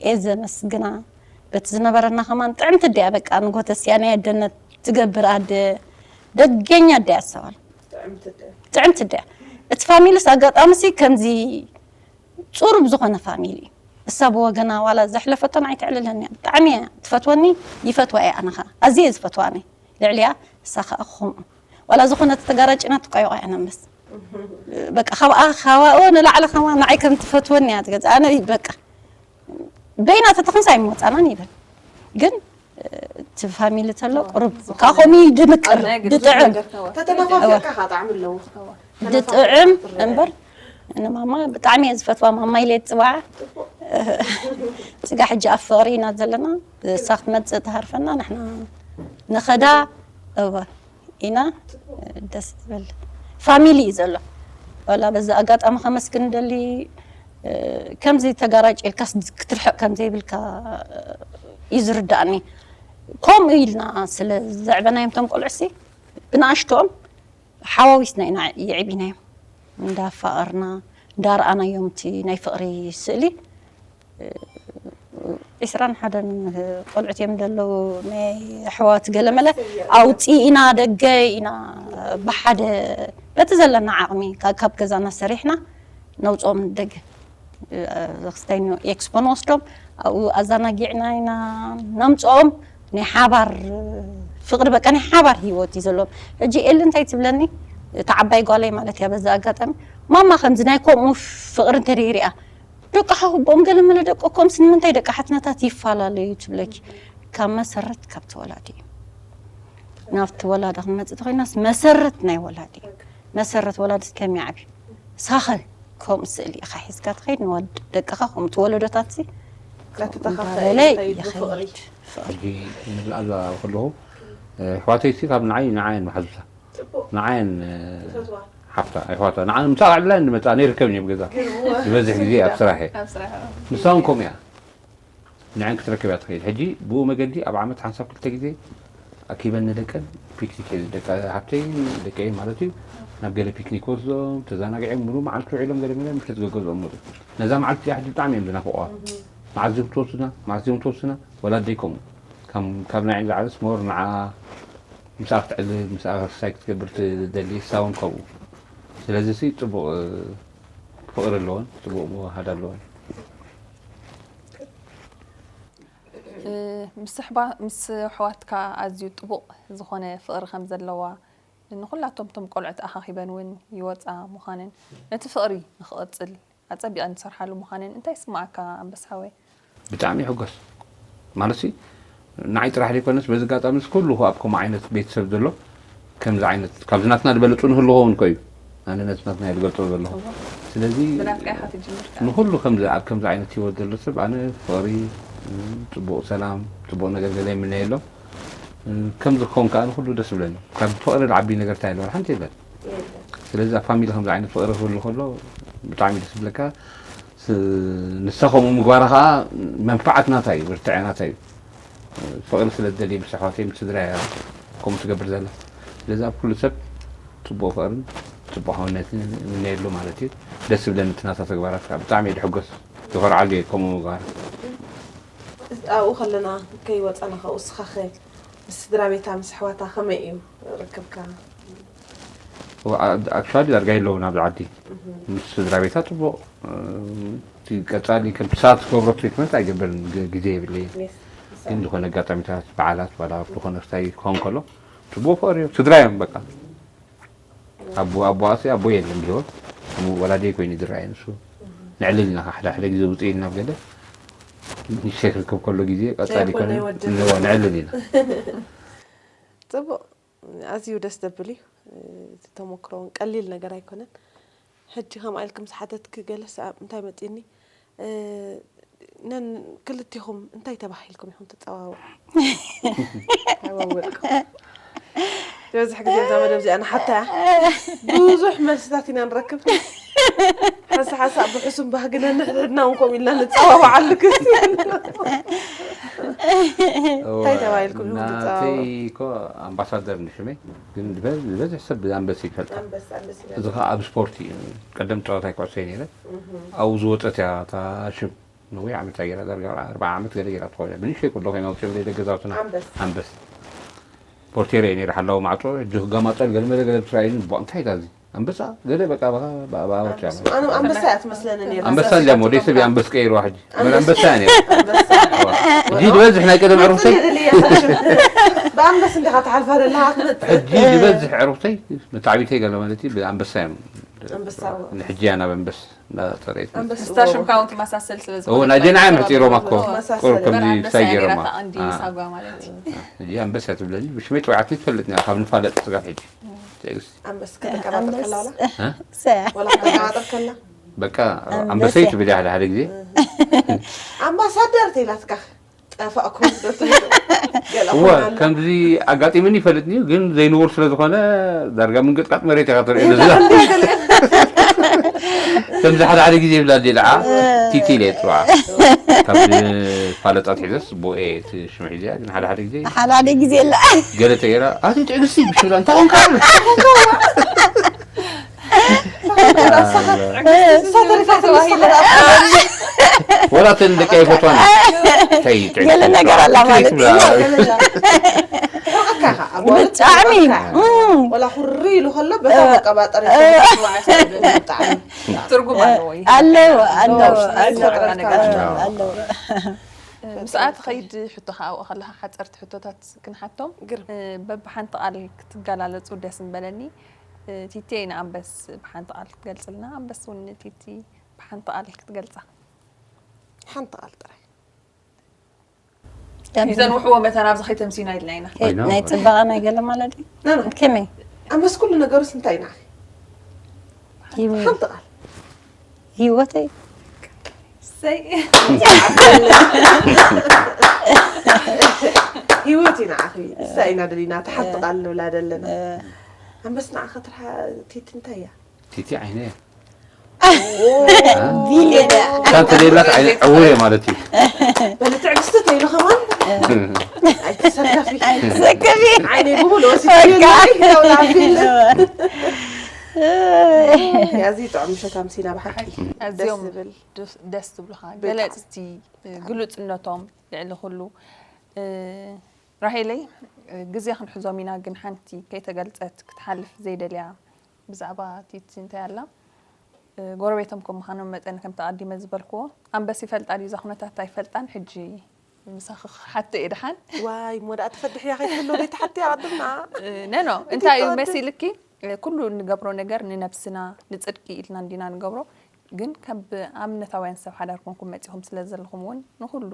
እየ ዘመስግና። በቲ ዝነበረና ከማን ጥዕምቲ ኣደያ፣ በቃ ንጎተስያ ናይ ኣደነት ትገብር ኣደ፣ ደገኛ ኣደያ ኣስተዋል። ጥዕምቲ ኣደያ። እቲ ፋሚሊስ ኣጋጣሚ ሲ ከምዚ ጽሩብ ዝኾነ ፋሚሊ እዩ። እሳ ብወገና ዋላ ዘሕለፈቶን ኣይተዕልለኒ እያ። ብጣዕሚ እያ ትፈትወኒ፣ ይፈትዋ እየ ኣነ ኸኣ። ኣዝየ እየ ዝፈትዋ ኣነ። ልዕሊያ እሳ ኸኣ ከምኡ። ዋላ ዝኾነ ተተጋራጭና ትቃየቆ እያ ነምስ። በቃ ካብኣ፣ ካብኣኡ ንላዕሊ ከማን ንዓይ ከም ትፈትወኒ እያ ትገልጽ። ኣነ በቃ በይና ተተኽንሳ ኣይመጻናን ይብል። ግን፣ እ፣ እቲ ፋሚሊ ተሎ ቁሩብ ካብ ከምኡ እዩ ድምቅር፣ ናይ ግድን ድጥዕም። ነገር ተዋ። ተተነፋፊቕካ ከዓ ጣዕሚ ኣለዎ። ድጥዕም እምበር፣ ንማማ ብጣዕሚ እየ ዝፈትዋ፣ ማማ ኢለ እየ ዝፅዋዓ። ስጋ ሕጂ ኣብ ፍቕሪ ኢና ዘለና፣ እሳ ክትመፅእ ትሃርፈና፣ ንሕና ንኸዳ፣ እወ፣ ኢና። ደስ ዝብል ፋሚሊ እዩ ዘሎ። ዋላ በዚ ኣጋጣሚ ከመስግን ደሊ፣ እ፣ ከምዚ ተጋራጭ ኢልካስ ክትርሕቕ ከም ዘይብልካ እዩ ዝርዳእኒ። ከምኡ ኢልና ስለ ዘዕበናዮም እቶም ቆልዑሲ፣ ብንኣሽቶኦም ሓዋዊስና ኢና የዕቢናዮም። እንዳፋቐርና፣ እንዳረኣናዮም እቲ ናይ ፍቕሪ ስእሊ፣ ዒስራን ሓደን ቆልዑት እዮም ዘለዉ፣ ናይ ኣሕዋት ገለመለ ኣውፂእና ደገ ኢና ብሓደ በቲ ዘለና ዓቕሚ ካብ፣ ካብ ገዛና ሰሪሕና ነውፅኦም ደገ። ክስታይ ኤክስፖ ንወስዶም፣ ኣብኡ ኣዘናጊዕና ኢና ነምፅኦም። ናይ ሓባር ፍቕሪ፣ በቃ ናይ ሓባር ህይወት እዩ ዘለዎም። ሕጂ ኤሊ እንታይ ትብለኒ፣ እታ ዓባይ ጓለይ ማለት እያ፣ በዛ ኣጋጣሚ፣ ማማ ከምዚ ናይ ከምኡ ፍቕሪ እንተደይ ሪኣ፣ ደቂ ሓወቦኦም ገለ መለ ደቂ ኮምስ ንምንታይ ደቂ ሓትነታት ይፈላለዩ ትብለኪ። ካብ መሰረት ካብ ተወላዲ እዩ። ናብቲ ወላዲ ክንመጽእ ተኾይናስ መሰረት ናይ ወላዲ እዩ። መሰረት ወላዲ እስከም ይዓብዩ። ሳኸ ከምኡ ስእሊ ኢኻ ሒዝካ ትኸይድ፣ ንወድ-፣ ደቅኻ ከምኡ እቲ ወለዶታት ሲ እንዳበለ ይኸይድ። ፍቕሪ። ሕጂ ንብልኣላ ከለኹ፣ እ፣ ኣሕዋተይ ሲ ካብ ንዓይ፣ ንዓየን መሓዙታ። ንዓየን፣ እ፣ ሓፍታ፣ ኣሕዋታ። ንዓን ምሳቕ ዕላን ዝመጻ ነይርከብን እየ ብገዛ። ዝበዝሕ ግዜ ኣብ ስራሕ እየ። ኣብ ስራሕ፣ ኣዎ። ንሳ እውን ከምኡ እያ። ንዐን ክትረክብ እያ ትኸይድ። ሕጂ ብኡ መገዲ ኣብ ዓመት ሓንሳብ ክልተ ግዜ ኣኪበን ንደቀን ፒክኒክ እየ፣ ደቂ ሓፍተይን ደቀይን ማለት እዩ። ናብ ገለ ፒክኒክ ወስዶም፣ ተዘናጊዖም፣ ሙሉ መዓልቲ ውዒሎም ገለ መለ ምሸት ገገዝኦም መጹ። ነዛ መዓልቲ እዚኣ ሕጂ ብጣዕሚ እዮም ዝናፍቑዋ። መዓዝ እዮም ትወስዱና? መዓዝ እዮም ትወስዱና? ወላ ኣደይ ከምኡ። ካብ፣ ካብ ናይ ዝዓበስ ሞር ንዓ ምስኣ ክትዕልል፣ ምስኣ ሳይ ክትገብር ትደሊ፣ እሳ እውን ከምኡ። ስለዚ ሲ ጽቡቕ፣ እ፣ ፍቕሪ ኣለወን፣ ጽቡቕ ምውሃድ ኣለወን። እ፣ ምስ ኣሕባ-፣ ምስ ኣሕዋትካ ኣዝዩ ጥቡቕ ዝኾነ ፍቕሪ ከም ዘለዋ፣ ንኹላቶም እቶም ቆልዑት ኣኻኺበን እውን ይወጻ ምዃነን፣ ነቲ ፍቕሪ ንኽቕጽል ኣጸቢቐን ዝሰርሓሉ ምዃነን እንታይ ይስምዓካ ኣንበሳ ሓወይ? ብጣዕሚ ይሕጎስ። ማለት ሲ፣ ንዓይ ጥራሕ ዘይኮነስ፣ በዚ ኣጋጣሚ ሲ ኩሉ ኣብ ከምኡ ዓይነት ቤተሰብ ዘሎ፣ ከምዚ ዓይነት፣ ካብዚ ናትና ዝበለጹ ንህልዎ እውን እኮ እዩ። ኣነ ነቲ ናትና እየ ዝገልጾ ዘለኹ። እዎ። ስለዚ፣ ብናትካ ኢኻ ትጅምር ከኣ። ንኹሉ ከምዚ፣ ኣብ ከምዚ ዓይነት ህይወት ዘሎ ሰብ፣ ኣነ ፍቕሪ፣ ጽቡቕ ሰላም፣ ጽቡቕ ነገር ገለ ይምነየሎም። ከምዚ ክኸውን ከኣ ንኹሉ ደስ ይብለኒ። ካብ ፍቕሪ ዝዓቢ ነገር እንታይ ኣለዎ? ሓንቲ የለን። የለን። ስለዚ ኣብ ፋሚሊ ከምዚ ዓይነት ፍቕሪ ክህሉ ከሎ ብጣዕሚ ደስ ይብለካ። ስ-፣ ንሳ ከምኡ ምግባራ ከኣ መንፍዓት ናታ እዩ፣ ብርትዐ ናታ እዩ። ፍቕሪ ስለ ዝደሊ ምስ ኣሕዋተይ፣ ምስ ስድራይ እያ ከምኡ ትገብር ዘላ። ስለዚ ኣብ ኩሉ ሰብ ጽቡቕ ፍቕርን ጽቡቕ ሓውነትን ይምነየሉ ማለት እዩ። ደስ ይብለኒ እቲ ናታ ተግባራት ከኣ። ብጣዕሚ እየ ዝሕጎስ፣ ዝኾርዓሉ እየ ከምኡ ምግባራ። ኣብኡ ከለና ከይወጻና ካብኡ እስኻኸ ምስ ስድራ ቤታ ምስ ኣሕዋታ ከመይ እዩ ርክብካ? ዋ-፣ ኣ-፣ ኣክቹዋሊ ዳርጋ የለውን ኣብዚ ዓዲ። እህ። ምስ ስድራ ቤታ ጽቡቕ፣ እ፣ እቲ ቀጻሊ ከምቲ ሰባት ዝገብሮ ትሪትመንት ኣይገብርን፣ ግ-፣ ግዜ የብለይን። የስ። ግን ዝኾነ ኣጋጣሚታት፣ በዓላት፣ ዋላ ዝኾነ ክስታይ ክኸውን ከሎ ጽቡቕ ፍቕሪ እዮም። ስድራ እዮም በቃ። ኣቦ፣ ኣቦኣሲ ኣቦ የለን ብህይወት። እሞ ወላዲይ ኮይኑ ዝረኣየ ንሱ። ነዕልል ኢና፣ ሓደ ሓደ ግዜ ውፅእ ኢልና ኣብ ገለ ንእሽተይ ክርከብ ከሎ ግዜ ቀጻሊ ዘይኮነ ይኮነ ናይ ወዲ። ንዎ፣ ነዕልል ኢና። ጽቡቕ፣ ኣዝዩ ደስ ዘብል እዩ። እቲ ተመክሮ እውን ቀሊል ነገር ኣይኮነን። ሕጂ ከምኣ ኢልኪ ምስ ሓተትኪ ገለስ ኣብ እንታይ መጺእኒ? ነን ክልቲኹም እንታይ ተባሂልኩም ኢኹም ትጸዋወዑ? ተዋወቅኩም ዝበዝሕ ግዜ እዛ መደብ እዚኣ ንሓታ እያ። ብዙሕ መልስታት ኢና ንረክብ። ሓንሳ ሓንሳ ብሕሱም ባህግና ንሕድሕድና እውን ከምኡ ኢልና ንጸዋወዓሉ ግዜ ኣሎ። እንታይ ተባሂልኩም ኢኹም ናተይ ትጸዋወዑ? እኮ ኣምባሳደር ንሽመይ ግን ዝበ- ዝበዝሕ ሰብ ብኣንበሲ ይፈልጣ። ኣንበሳ ኣንበሲ እዚ ከዓ ኣብ ስፖርት እዩ። ቀደም ጨዋታ ኩዕሶ ነይረ ኣብኡ ዝወፀት እያ እታ ሽም። ነዊሕ ዓመት ገይራ ዳርጋ ኣርባዓ ዓመት ገለ ገይራ ትኸውን እያ። ብንእሽተይ ከለኹ እዮም ኣውፅኦም ደይ ደገዛውትና ኣንበስ ኣንበስ ፖርቴር እየ ነይረ ሓላዊ ማዕፆ። ሕጂ ክጋማጠል ገለ መለ ገለ ብስራኤልን ቦ እንታይ ታዚ ኣንበሳ ገለ በቃ በቃ ብኣባዎች ኣነ ኣንበሳ እያ ትመስለኒ ነይራ። ኣንበሳ እንዲያ ሞ ደይ ሰብ ኣንበስ ቀይርዋ ሕጂ መን ኣንበሳ እያ ነይራ። ሕጂ ዝበዝሕ ናይ ቀደም ዕሩኽተይ ብኣንበስ እንዲኻ ትሓልፋ ዘለኻ ክትመፅእ ሕጂ ዝበዝሕ ዕሩኽተይ መታዕቢተይ ገለ ማለት እዩ ብኣንበሳ እዮም። ኣንበሳ ንሕጂ እያ ናብ ኣንበስ እንዳፀረየት ኣንበሳ ስታ ሽምካ እውን ትመሳሰል ስለ እዎ ናይ ጀናዓ መሕፂሮማ እኮ ቁሩብ ከምዚ በራንበሳ ክሳይ እያ ገይሮማ ነይራታ እንዲ ሳጓ ማለት እዩ። ሕጂ ኣንበሳ ትብለኒ ብሽመይ ፀውዓትኒ ትፈልጥኒ ካብ ንፋለጥ ስጋብ ሕጂ ኣንበስ ከተቀባጥር ከላ ዋላ ሰያ ዋላ ከተቀባጥር ከላ በቃ ኣንበሰይ ትብል ሓደ ሓደ ግዜ ኣምባሳደር ተይላትካ ጠፋእኩም ዶ ትብል ገለ እወ ኾናሉ ከምዚ ኣጋጢምኒ ይፈልጥኒ እዩ ግን ዘይንቡር ስለ ዝኾነ ዳርጋ ምንቅጥቃጥ መሬት ኢኻ ትርእዮ ነዚ ከምዚ ሓደ ሓደ ግዜ ይብላ ኣዴ ደዓ ቲቲ ኢለ እየ ፅዋዓ ካብ ፋለጣ ትሒዘስ ቦኤ እቲ ሽም ሒዘ እያ ግን ሓደ ሓደ ግዜ ሓደ ሓደ ግዜ ላ ገለ ተገይራ ኣቲ ትዕግስቲ ብሽብላ እንታይ ኾንካ ተሪፋ ተባሂለ ወላ እተን ደቂ ኣይፈትዋን እንታይ እዩ ትዕግስቲ ገለ ነገር ኣላ ማለት እዩ። ሕርቀካ ኢኻ ኣብ ብጣዕሚ ወላ ኩሪ ኢሉ ከሎ በታ መቀባጠሪ ብጣዕሚ ትርጉም ኣለዎ እዩ። ኣለዎ ኣለዎ ዝፈጥረ ነገር ኣሎ። ኣለዎ ምስኣ ትኸይድ ሕቶ ከኣውኦ ከለካ ሓፀርቲ ሕቶታት ክንሓቶም ግርም በብሓንቲ ቃል ክትገላለፁ ደስ ምበለኒ። ቲቲ ንኣንበስ ብሓንቲ ቃል ክትገልፅልና ኣንበስ እውን ንቲቲ ብሓንቲ ቃል ክትገልፃ። ሓንቲ ቃል ጥራይ ይዘንውሕዎ መታን ኣብዚ ከይተምሲና ኢልና ኢና። ከይ- ናይ ፅባቐ ናይ ገለ ማለት እዩ ናና ከመይ ኣንበስ ኩሉ ነገሩስ እንታይ ኢና ሂወ- ሓንቲ ቃል ሂወተይ ሰይ ህይወት ኢና ዓኺ እሳ ኢና ደሊና ተሓቲ ቃል ንብላ ዘለና ኣንበስ ንዓኸ ትርሓ ቲቲ እንታይ እያ ቲቲ ዓይነ እያ ቢልየዳ እታ እንተዘየላት ዓይነ ዕውር እየ ማለት እዩ በሊ ትዕግስቲ ተይሉ ከማን ኣይትሰከፊ ሰከፊ ዓይነ ብሙሉ ወሲድናይ ተውላፊል ያዚ ጥዑም ምሸት ኣምሲና ብሓቂ ደስ ኣዝዮም ዝብል ደስ- ደስ ትብሉኻ ብጣዕሚ። ገለፅቲ ግሉፅነቶም ልዕሊ ኩሉ እ፣ ራሄለይ እ፣ ግዜ ክንሕዞም ኢና ግን ሓንቲ ከይተገልፀት ክትሓልፍ ዘይደልያ ብዛዕባ ቲቲ እንታይ ኣላ እ፣ ጎረቤቶም ከም ምዃኖም መጠን ከምቲ ኣቐዲመ ዝበልክዎ ኣንበስ ይፈልጣ ድዩ እዛ ኩነታት ኣይፈልጣን ሕጂ ምሳኺ ክሓቶ እየ ድሓን ዋይ እሞ ደኣ ትፈድሕያ ከይትህሎ ዘይትሓትያ ቅድምና እ፣ ነኖ እንታይ እዩ ተወዲ- መሲልኪ እ፣ ኩሉ እንገብሮ ነገር ንነብስና ንፅድቂ ኢልና እንዲና ንገብሮ ግን ከም ብኣብነታውያን ሰብ ሓዳር ኮንኩም መፂኹም ስለ ዘለኹም እውን ንኩሉ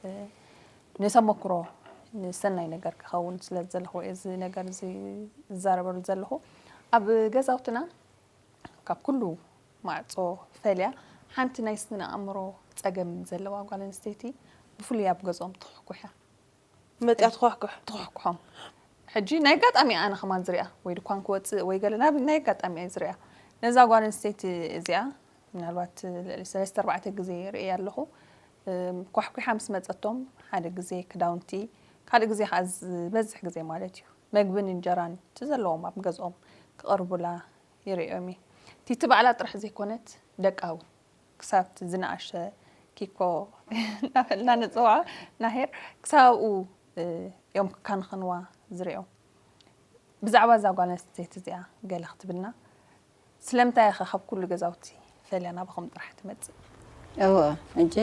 እ፣ ንተመክሮ ንሰናይ ነገር ክኸውን ስለ ዘለኹ እዚ ነገር እዚ ዝዛረበሉ ዘለኹ ኣብ ገዛውትና ካብ ኩሉ ማዕፆ ፈልያ ሓንቲ ናይ ስነ ኣእምሮ ፀገም ዘለዋ ጓል ኣንስተይቲ ብፍሉይ ኣብ ገዝኦም ትኹሕኩሕ እያ መፅያ ትኳሕኩሕ ትኹሕኩሖም ሕጂ ናይ ኣጋጣሚ ኣነ ከማን ዝሪኣ ወይ ድኳን ክወፅእ ወይ ገለ ናብ ናይ ኣጋጣሚ እየ ዝሪኣ ነዛ ጓል ኣንስተይቲ እዚኣ ምናልባት ልዕሊ ሰለስተ ኣርባዕተ ግዜ ርእየ ኣለኹ ኳሕኩሓ ምስ መፀቶም ሓደ ግዜ ክዳውንቲ ካልእ ግዜ ከዓ ዝበዝሕ ግዜ ማለት እዩ መግብን እንጀራን እቲ ዘለዎም ኣብ ገዝኦም ክቐርቡላ ይርእዮም እየ ቲቲ ባዕላ ጥራሕ ዘይኮነት ደቃ እውን ክሳብ እቲ ዝነኣሸ ኪኮ እናበልና ንፅውዖ ናሄር ክሳብ ኣብኡ እዮም ክካንኸንዋ ዝርእዮም ብዛዕባ እዛ ጓል ኣንስተይቲ እዚኣ ገለ ክትብልና ስለምንታይ ኢኸ ካብ ኩሉ ገዛውቲ ፈልያ ናባኹም ጥራሕ ትመፅእ እወ ሕጂ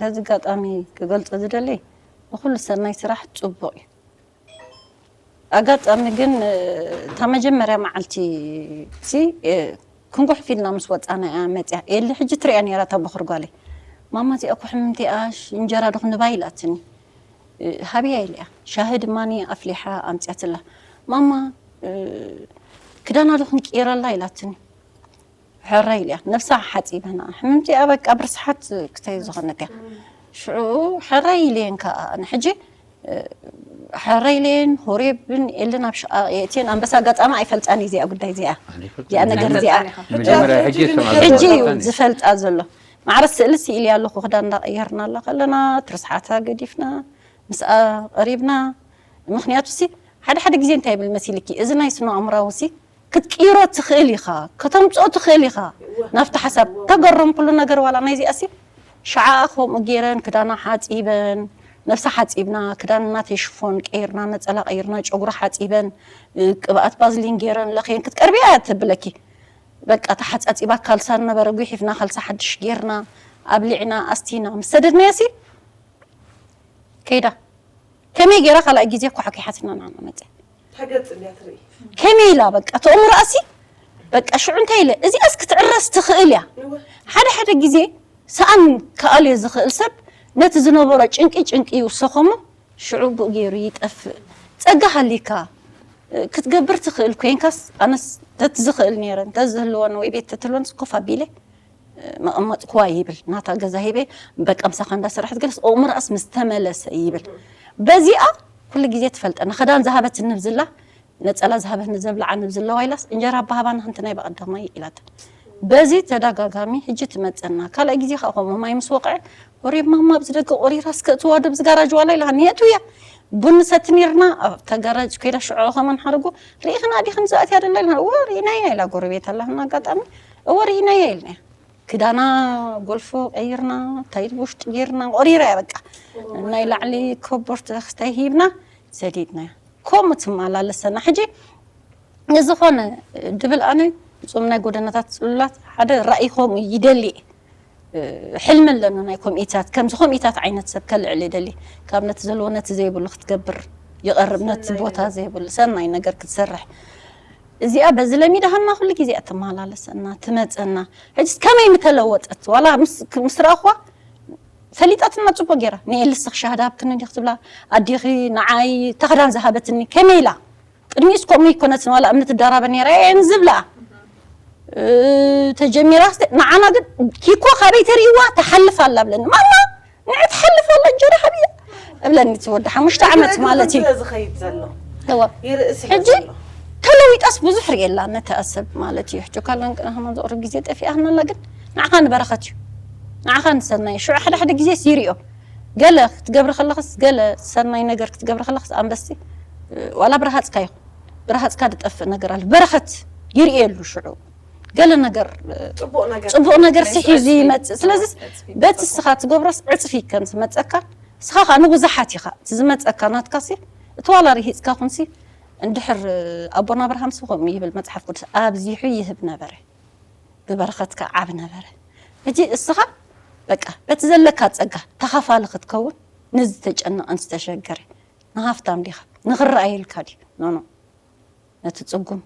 ነዚ ኣጋጣሚ ክገልፆ ዝደሊ ንኩሉ ሰናይ ስራሕ ፅቡቅ እዩ ኣጋጣሚ ግን እታ መጀመርያ መዓልቲ ሲ ክንጉሕፍ ኢልና ምስ ወፃና እያ መፅያ ኤሊ ሕጂ ትሪኣ ነይራ እታ በኹር ጓለይ ማማ እዚኣ ኩሕምምቲ እያ እንጀራ ዶ ክንባ ኢላትኒ ሃብያ ኢለ እያ ሻሂ ድማ ኣፍሊሓ ኣምፅያትላ ማማ ክዳና ዶ ክንቅይረላ ኢላትኒ ሕራይ ኢልያ ነብሳ ሓፂበና ሕምምቲኣ በቃ ብርስሓት ክታይ ዝኾነት እያ። ሽዑ ሕራይ ኢልየን ከዓ ኣነ ሕጂ ሕራይ ኢልየን ሆሬብን ኤልን ኣብ ሽቓ የእትየን። ኣንበሳ ኣጋጣሚ ኣይፈልጣን እዩ እዚኣ ጉዳይ እዚኣ እዚኣ ነገር እዚኣ መጀመርያ ሕጂ ሕጂ እዩ ዝፈልጣ ዘሎ። ማዕረ ስእሊ ስኢል ኣለኹ ክዳን እንዳቀየርና ኣላ ከለና ትርስሓታ ገዲፍና ምስኣ ቀሪብና። ምክንያቱ ሲ ሓደ ሓደ ግዜ እንታይ ይብል መሲልኪ እዚ ናይ ስነ ኣእምራዊ ሲ ክትቅይሮ ትኽእል ኢኻ፣ ከተምፅኦ ትኽእል ኢኻ ናብቲ ሓሳብ። ተገረምኩሉ ነገር ዋላ ናይዚኣ ሲ ሽዓ ከምኡ ገይረን ክዳና ሓፂበን ነብሳ ሓፂብና ክዳንና ተሽፎን ቀይርና ነፀላ ቀይርና ጨጉሪ ሓፂበን ቅብኣት ባዝሊን ገይረን ለኽየን ክትቀርብያ እያ ተብለኪ። በቃ ተሓፃፂባ ካልሳ ነበረ ጉሒፍና ካልሳ ሓድሽ ገይርና ኣብሊዕና ኣስቲና ምስ ሰደድናያ ሲ ከይዳ ከመይ ገይራ ካልኣይ ግዜ እኳ ሓኪሓትና ንዓና መፀ ተገጽ እያ ትርኢ ከመይ ኢላ በቃ ተእምሮኣሲ በቃ ሽዑ እንታይ ኢለ እዚኣስ ክትዕረስ ትኽእል እያ። ሓደ ሓደ ግዜ ሰኣን ክኣልዮ ዝኽእል ሰብ ነቲ ዝነበሮ ጭንቂ ጭንቂ ይውሰኾሞ ሽዑ ብኡ ገይሩ ይጠፍእ። ፀጋ ሃሊካ ክትገብር ትኽእል ኮይንካስ ኣነስ ተትዝኽእል ነይረ እንተዝህልወን ወይ ቤት ተትህልወን ስኮፍ ኣቢለ መቐመጥኩዋ ይብል ናታ ገዛ ሂበ በቃ ምሳኻ እንዳሰራሕት ገለስ ኣእምሮኣስ ምስ ተመለሰ ይብል። በዚኣ ኩሉ ግዜ ትፈልጠና ክዳን ዝሃበትኒ ብዝላ ነፀላ ዝሃበትኒ ዘብልዓኒ ብዝለዋ ኢላስ እንጀራ ኣባሃባና ሓንቲ ናይ በቐዳማይ ኢላታ። በዚ ተደጋጋሚ ሕጂ ትመፀና ካልኣይ ግዜ ከዓ ከምኡ ማይ ምስ ወቕዐ ወሬ ማማ ኣብዚ ደገ ቆሪራ እስከ እትዋ ዶ ብዚ ጋራጅ ዋላ ኢላ ንየእትውያ ቡን ሰቲ ነርና ኣብታ ጋራጅ ኮይዳ ሽዑ ከመን ሓርጎ ርኢኽና ዲኽን ዝኣትያ ደላ ኢልና እወ ርኢናያ ኢላ ጎረቤት ኣላ ኣጋጣሚ እወ ርኢናያ ኢልናያ ክዳና ጎልፎ ቀይርና ታይት ውሽጢ ጌርና ቆሪራ እያ በቃ ናይ ላዕሊ ኮቦርት ክስታይ ሂብና ሰዲድና ከምኡ ትመላለሰና ሕጂ ንዝኾነ ድብል ኣነ እዞም ናይ ጎደናታት ፅሉላት ሓደ ራእይ ከምኡ ይደሊ ሕልሚ ኣለኒ ናይ ኮምኢታት ከምዚ ኮምኢታት ዓይነት ሰብ ከልዕል ይደሊ ካብ ነቲ ዘለዎ ነቲ ዘይብሉ ክትገብር ይቐርብ ነቲ ቦታ ዘይብሉ ሰናይ ነገር ክትሰርሕ እዚኣ በዚ ለሚዳሃና ኩሉ ግዜ እያ ትመላለሰና ትመፀና ሕጅስ ከመይ ምተለወጠት ዋላ ምስ ረኣኹዋ ፈሊጣትና ፅቡቅ ገይራ ንኤልስኽ ሻህዳ ሃብክኒ ዲኽ ትብላ ኣዲኺ ንዓይ ተኽዳን ዝሃበትኒ ከመይ ኢላ ቅድሚኡስ ከምኡ ይኮነትን ዋላ እምኒ ትዳራበ ነይራ እየን ዝብላ ተጀሚራ ንዓና ግን ኪኮ ካበይ ተርእይዋ ተሓልፍ ኣላ ብለኒ ማማ ንዕ ትሓልፍ ኣላ እንጀራ ሓብያ እብለኒ እቲ ወዲ ሓሙሽተ ዓመት ማለት እዩ ዝኸይድ ዘሎ ሕጂ ተለዊጣስ ብዙሕ ርእየላ ነታ ሰብ ማለት እዩ ሕጂ ካለን ቅናህማ ዘቕርብ ግዜ ጠፊኣህናላ ግን ንዓኻ ንበረኸት እዩ ንዓኻ ንሰናይ ሽዑ ሓደ ሓደ ግዜ ሲሪዮ ገለ ክትገብሪ ከለኽስ ገለ ሰናይ ነገር ክትገብሪ ከለኽስ ኣንበስቲ ዋላ ብረሃፅካ ይኹን ብረሃፅካ ዝጠፍእ ነገር ኣሎ በረኸት ይርእየሉ ሽዑ ገለ ነገር ጽቡቕ ነገር ስሒዙ ይመፅእ ስለዚ በቲ ስኻ ትገብሮስ ዕፅፊ ከም ዝመፀካ ስኻ ከዓ ንብዙሓት ኢኻ እቲ ዝመፀካ ናትካሲ እቲ ዋላ ርሂፅካ ኩንሲ እንድሕር ኣቦና ኣብርሃም ሲ ከምኡ ይብል መፅሓፍ ቅዱስ ኣብዚሑ ይህብ ነበረ ብበረኸትካ ዓብ ነበረ ሕጂ እስኻ በቃ በቲ ዘለካ ፀጋ ተኻፋሊ ክትከውን ንዝተጨነቐን ዝተሸገረ ንሃፍታም ዲኻ ንኽረኣየልካ ድዩ ኖኖ ነቲ ፅጉም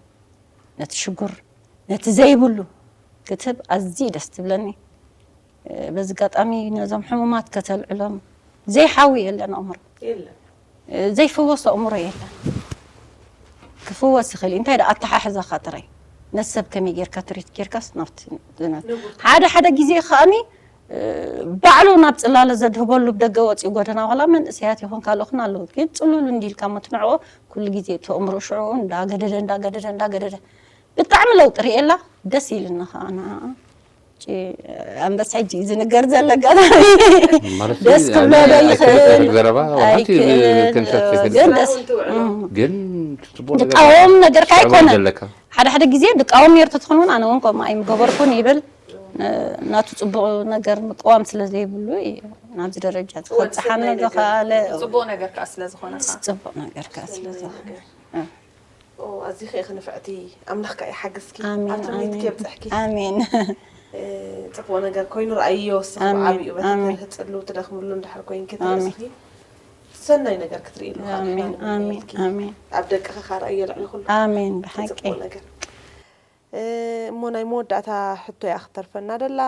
ነቲ ሽጉር ነቲ ዘይብሉ ክትህብ ኣዝዩ ደስ ትብለኒ በዚ ኣጋጣሚ ነዞም ሕሙማት ከተልዕሎም ዘይሓዊ የለን ኣእምሮ ዘይፍወስ ኣእምሮ የለን ክፍወስ ይኽእል እዩ እንታይ ኣተሓሕዛኻ ጥራይ ነቲ ሰብ ከመይ ጌርካ ትሪት ጌርካስ ናብቲ ሓደ ሓደ ግዜ ከኣኒ ባዕሉ ናብ ፅላለ ዘድህበሉ ብደገ ወፂኡ ጎደና ዋላ መንእሰያት ይኹን ካልኦኽን ኣለዉ ግን ፅሉል እንዲልካ ሞ ትንዕኦ ኩሉ ግዜ እቲ ኣእምሮ ሽዑ እንዳገደደ እንዳገደደ እንዳገደደ ብጣዕሚ ለውጢ ርእየላ ደስ ኢልና ከዓ ንዓ ኣንበስ ሕጂ እዩ ዝንገር ዘሎ ኣጋጣሚ ደስ ክብሎ ዶ ይኽእል ዘረባ ሓንቲ ኣይክእል ክንሰፍ ግን ደስ ግን ጽቡቅ ነገር ድቃወም ነገርካ ሽዕቦ ኣይኮነን ዘለካ ሓደ ሓደ ግዜ ድቃወም ነርቶ ትኾን እውን ኣነ እውን ከምኡ ኣይምገበርኩን ይብል ናቱ ፅቡቅ ነገር ምቅዋም ስለ ዘይብሉ እዩ ናብዚ ደረጃ ዝበፅሓኒ ዝኸኣለ ፅቡቅ ነገር ከዓ ስለ ዝኾነ ከዓ ፅቡቅ ነገር ከዓ ስለ ዝኾነ ኣዚኺ ኢኺ ንፍዕቲ ኣምላኽ ከዓ ይሓግዝኪ ኣሜን ኣብ ትምኒትኪ ኣሜን የብፅሕኪ ኣሜን እ፣ ፅቡቅ ነገር ኮይኑ ረኣይዮ ወስኺ ኣሜን፣ ዓብዩ በቲ ኣሜን። ትህፅሉ ትደኽምሉ እንዳሕር ኮይንኪ ኣሜን። ትርእስኺ ሰናይ ነገር ክትርኢ ኣለካ ኣሜን ኣሜን ኣሜን ኣብ ደቅኺ ከዓ ረኣዮ ልዕሊ ኩሉ ኣሜን ብሓቂ ፅቡቅ ነገር እ፣ እሞ ናይ መወዳእታ ሕቶ እያ ክትተርፈና ደላ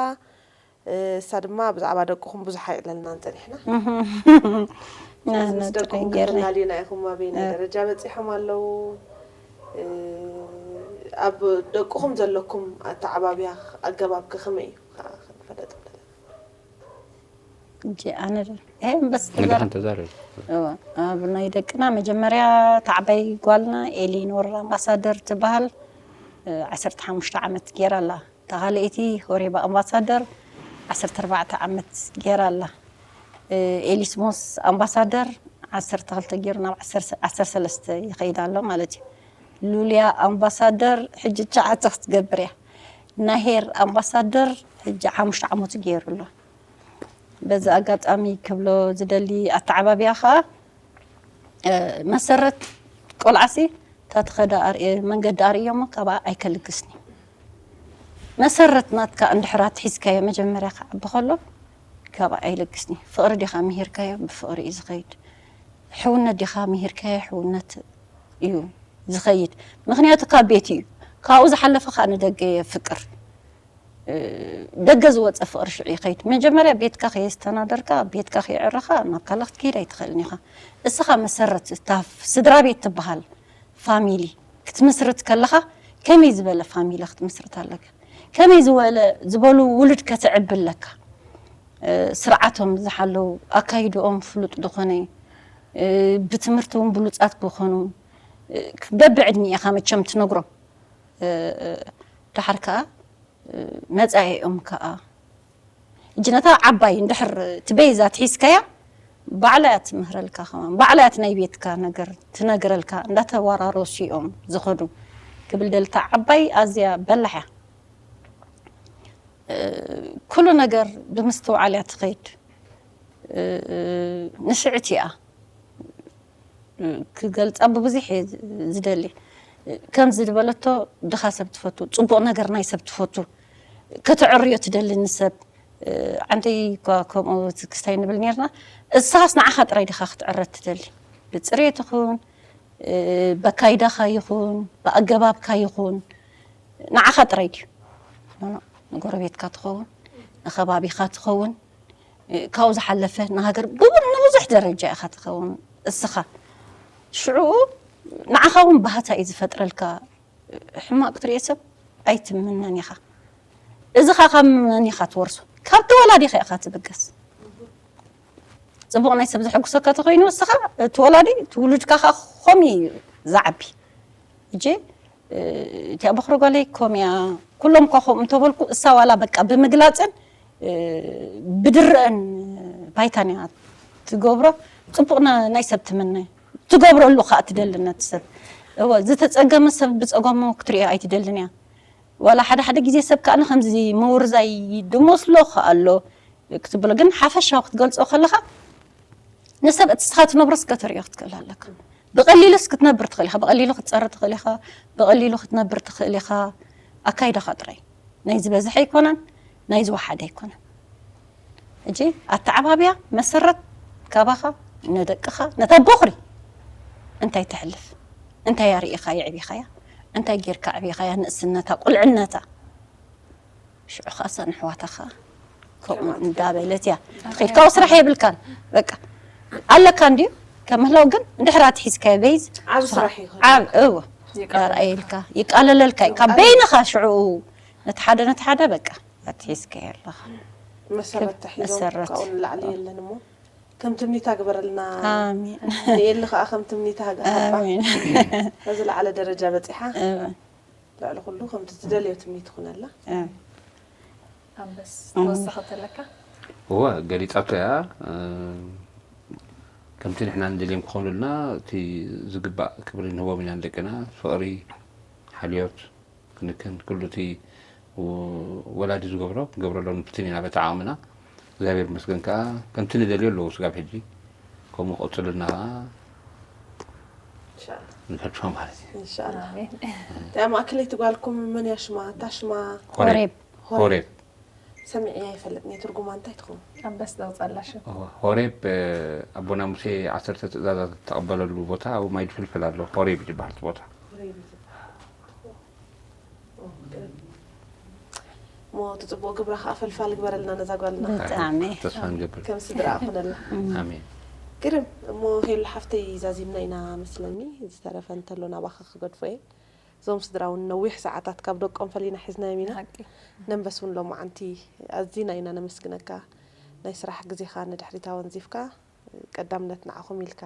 እ፣ እሳ ድማ ብዛዕባ ደቅኹም ብዙሕ ኣይዕለልናን ፀኒሕና ምስ ደቅኹም ገረ ከተላልዩና ኢኹም ኣበይ ናይ ደረጃ በፂሖም ኣለዉ እ፣ ኣብ ደቅኹም ዘለኩም ኣተዓባብያ ኣገባብ ከ ከመይ እዩ? ከ-፣ ክንፈለጥ ኣለና። እንጂ ኣነ ዶ-፣ ኤ፣ በስ ንድሓን ተዛረብ። እወ፣ ኣብ ናይ ደቅና መጀመርያ ታዕባይ ጓልና ኤሊኖር ኣምባሳደር ትበሃል፣ እ፣ ዓሰርተ ሓሙሽተ ዓመት ገይራ ኣላ። እታ ካልኣይቲ ሆሬባ ኣምባሳደር ዓሰርተ ኣርባዕተ ዓመት ገይራ ኣላ። እ፣ ኤሊስሞስ ኣምባሳደር ዓሰርተ ክልተ ገይሩ ናብ ዓሰርተ፣ ዓሰርተ ሰለስተ ይኸይድ ኣሎ ማለት እዩ። ሉልያ ኣምባሳደር ሕጂ ትሽዓተ ክትገብር እያ። ናሄር ኣምባሳደር ሕጂ ሓሙሽተ ዓመቱ ገይሩ ኣሎ። በዚ ኣጋጣሚ ክብሎ ዝደሊ ኣተዓባብያ ኸኣ፣ እ፣ መሰረት ቆልዓሲ እታ ትኸዳ ኣርእየ-፣ መንገዲ ኣርእዮ እሞ ካብኣ ኣይከልግስን እዩ። መሰረት ናትካ እንድሕር ኣትሒዝካዮ መጀመርያ ክዓቢ ከሎ ካብኣ ኣይለግስን እዩ። ፍቕሪ ዲኻ ምሂርካዮ ብፍቕሪ እዩ ዝኸይድ። ሕውነት ዲኻ ምሂርካዮ ሕውነት እዩ ዝኸይድ። ምኽንያቱ ካብ ቤት እዩ። ካብኡ ዝሓለፈ ኸኣ ንደገ የፍቅር። እ፣ ደገ ዝወፀ ፍቕሪ ሽዑ ይኸይድ። መጀመርያ ቤትካ ከየስተናደርካ፣ ቤትካ ከየዕረኻ ናብ ካልእ ክትከይድ ኣይትኽእልን ኢኻ። እስኻ መሰረት እታ ስድራ ቤት ትበሃል ፋሚሊ ክትምስርት ከለኻ ከመይ ዝበለ ፋሚሊ ክትምስርት ኣለካ? ከመይ ዝበለ ዝበሉ ውሉድ ከተዕቢ ኣለካ? እ፣ ስርዓቶም ዝሓለዉ፣ ኣካይድኦም ፍሉጥ ዝኾነ፣ እ፣ ብትምህርቲ እውን ብሉጻት ክኾኑ፣ እ፣ በብዕድሚኡ ኢኻ መቸም ትነግሮም። እ፣ እ፣ ደሓር ከኣ፣ እ፣ መጻኢኦም ከኣ። ሕጂ ነታ ዓባይ እንድሕር እቲ ቤዛ ትሒዝካያ፣ ባዕላ እያ ትምህረልካ ከማን፣ ባዕላ እያ እቲ ናይ ቤትካ ነገር ትነግረልካ፣ እንዳተወራረሱ እዮም ዝኸዱ ክብል ደልታ ዓባይ ኣዝያ በላሕ እያ። እ፣ ኩሉ ነገር ብምስትውዓል እያ ትኸይድ። እ፣ ንፍዕቲ እያ። ክገልጻ ብብዙሕ እየ ዝደሊ። ከምዚ ዝበለቶ፣ ድኻ ሰብ ትፈቱ፣ ጽቡቕ ነገር ናይ ሰብ ትፈቱ፣ ከተዕርዮ ትደሊ ንሰብ። ዓንተይ እኳ ከምኡ ክስታይ ንብል ኔርና። እስኻስ ንዓኻ ጥራይ ዲኻ ክትዕረ ትደሊ? ብጽሬት ይኹን፣ ብኣካይዳኻ ይኹን፣ ብኣገባብካ ይኹን፣ ንዓኻ ጥራይ ድዩ? ኖ፣ ኖ፣ ንጎረቤትካ ትኸውን፣ ንኸባቢኻ ትኸውን፣ ካብኡ ዝሓለፈ ንሃገር ብቡ-፣ ንብዙሕ ደረጃ ኢኻ ትኸውን እስኻ። ሽዑ ንዓኻ እውን ባህታ እዩ ዝፈጥረልካ። ሕማቕ ክትሪኦ ሰብ ኣይትምነን ኢኻ። እዚ ኸኣ ካብ መን ኢኻ ትወርሶ? ካብ ተወላዲኻ ኢኻ ትብገስ። ጽቡቕ ናይ ሰብ ዘሐጉሰካ ተኾይኑ፣ እስኻ እቲ ወላዲ፣ እቲ ውሉድካ ኸኣ ኸም እዩ ዝዓቢ። ሕጂ፣ እ፣ እቲኣ በኹሪ ጓለይ ከም እያ፣ ኩሎም እኳ ከምኡ እንተበልኩ፣ እሳ ዋላ በቃ ብምግላጽን፣ እ፣ ብድረአን ባይታን እያ ትገብሮ። ጽቡቕ ና-፣ ናይ ሰብ ትምነ። ትገብረሉ ኸኣ ትደሊ ነቲ ሰብ። እወ፣ ዝተጸገመ ሰብ ብጸገሙ ክትሪኦ ኣይትደልን እያ። ዋላ ሓደ ሓደ ግዜ ሰብ ከኣ ንኸምዚ ምውርዛይ ድመስሎ ኸኣ ኣሎ ክትብሎ፣ ግን ሓፈሻዊ ክትገልጾ ከለኻ፣ ንሰብ እቲ ንስኻ ትነብሮስ ከተርእዮ ክትክእል ኣለካ። ብቐሊሉስ ክትነብር ትኽእል ኢኻ፣ ብቐሊሉ ክትጸሪ ትኽእል ኢኻ፣ ብቐሊሉ ክትነብር ትኽእል ኢኻ። ኣካይዳኻ ጥራይ ናይ ዝበዝሐ ኣይኮነን፣ ናይ ዝወሓደ ኣይኮነን። ሕጂ ኣተዓባብያ መሰረት ካባኻ ንደቅኻ፣ ነታ በኹሪ እንታይ ተሕልፍ፣ እንታይ ኣርኢኻ የዕቢኻያ፣ እንታይ ጌርካ ኣዕቢኻያ፣ ንእስነታ፣ ቁልዕነታ። ሽዑ ኸኣ እሳ ንሕዋታ ኸኣ ከምኡ እንዳበለት እያ። ትኸይድ ካብኡ ስራሕ የብልካን። በቃ ኣለካ እንድዩ ከም ምህላው ግን እንድሕር ኣትሒዝካዮ በይዝ ዓብ ስራሕ እዩ። ዓብ እዎ ይቃለለልካ። ኣርኣየልካ፣ ይቃለለልካ እዩ። ካብ በይንኻ ሽዑ ነቲ ሓደ ነቲ ሓደ በቃ ኣትሒዝካዮ ኣለኻ። መሰረት ተሒዞም መሰረት። ካብኡ ንላዕሊ የለን እሞ ከም ትምኒታ ግበረልና። ኣሜን። ንኤሊ ኸኣ ከም ትምኒታ ሃገር ሃባ። ኣሜን። ኣብ ዝለዓለ ደረጃ በጺሓ እወ። ልዕሊ ኩሉ ከምቲ ትደልዮ ትምኒት ይኹነላ። እወ። ኣንበስ ተወሰኸ ተለካ? እወ፣ ገሊጻቶ እያ። እ፣ ከምቲ ንሕና ንደልዮም ክኾኑልና እቲ ዝግባእ ክብሪ ንህቦም ኢና ንደቅና። ፍቕሪ፣ ሓልዮት፣ ክንክን፣ ኩሉ እቲ ወ-፣ ወላዲ ዝገብሮ ክንገብረሎም ንፍትን ኢና በቲ ዓቕምና። እግዚኣብሔር ይመስገን ከኣ ከምቲ ንደልዮ ኣለዉ ስጋብ ሕጂ። ከምኡ ክቕጽሉልና ከኣ ኢንሻኣላህ። ንፈትሖ ማለት እዩ። ኢንሻኣላህ። ኣሜን። እታ ማእከለይቲ ጓልኩም መን እያ ሽማ? እታ ሽማ ሆሬብ። ሆሬብ። ሆሬብ። ሰሚዐያ ኣይፈልጥን እየ። ትርጉማ እንታይ ትኸውን? ኣንበስ ዘውጻላ ሽም። ሆ-፣ ሆሬብ፣ እ፣ ኣቦና ሙሴ ዓሰርተ ትእዛዛት እተቐበለሉ ቦታ ኣብኡ ማይ ድፍልፍል ኣሎ። ሆሬብ እዩ ዝበሃል እቲ ቦታ። ሆሬብ እዩ ዝበሃል። እሞ እቲ ጽቡቕ ግብራ ኸኣ ፈልፋል ግበረልና ነዛ ጓልና። ብጣዕሚ። ተስፋ ንገብር። ከም ስድራ ኹነልና። ኣሜን። ግርም። እሞ ሄሉ ሓፍተይ ዛዚምና ኢና መስለኒ። ዝተረፈ እንተሎ ናባኻ ክገድፎ እየ። እዞም ስድራ እውን ነዊሕ ሰዓታት ካብ ደቆም ፈሊና ሒዝናዮም ኢና። ሓቂ ነንበስ እውን ሎማዓንቲ ኣዚና ኢና ነመስግነካ። ናይ ስራሕ ግዜኻ ንድሕሪት ኣወንዚፍካ ቀዳምነት ንዓኹም ኢልካ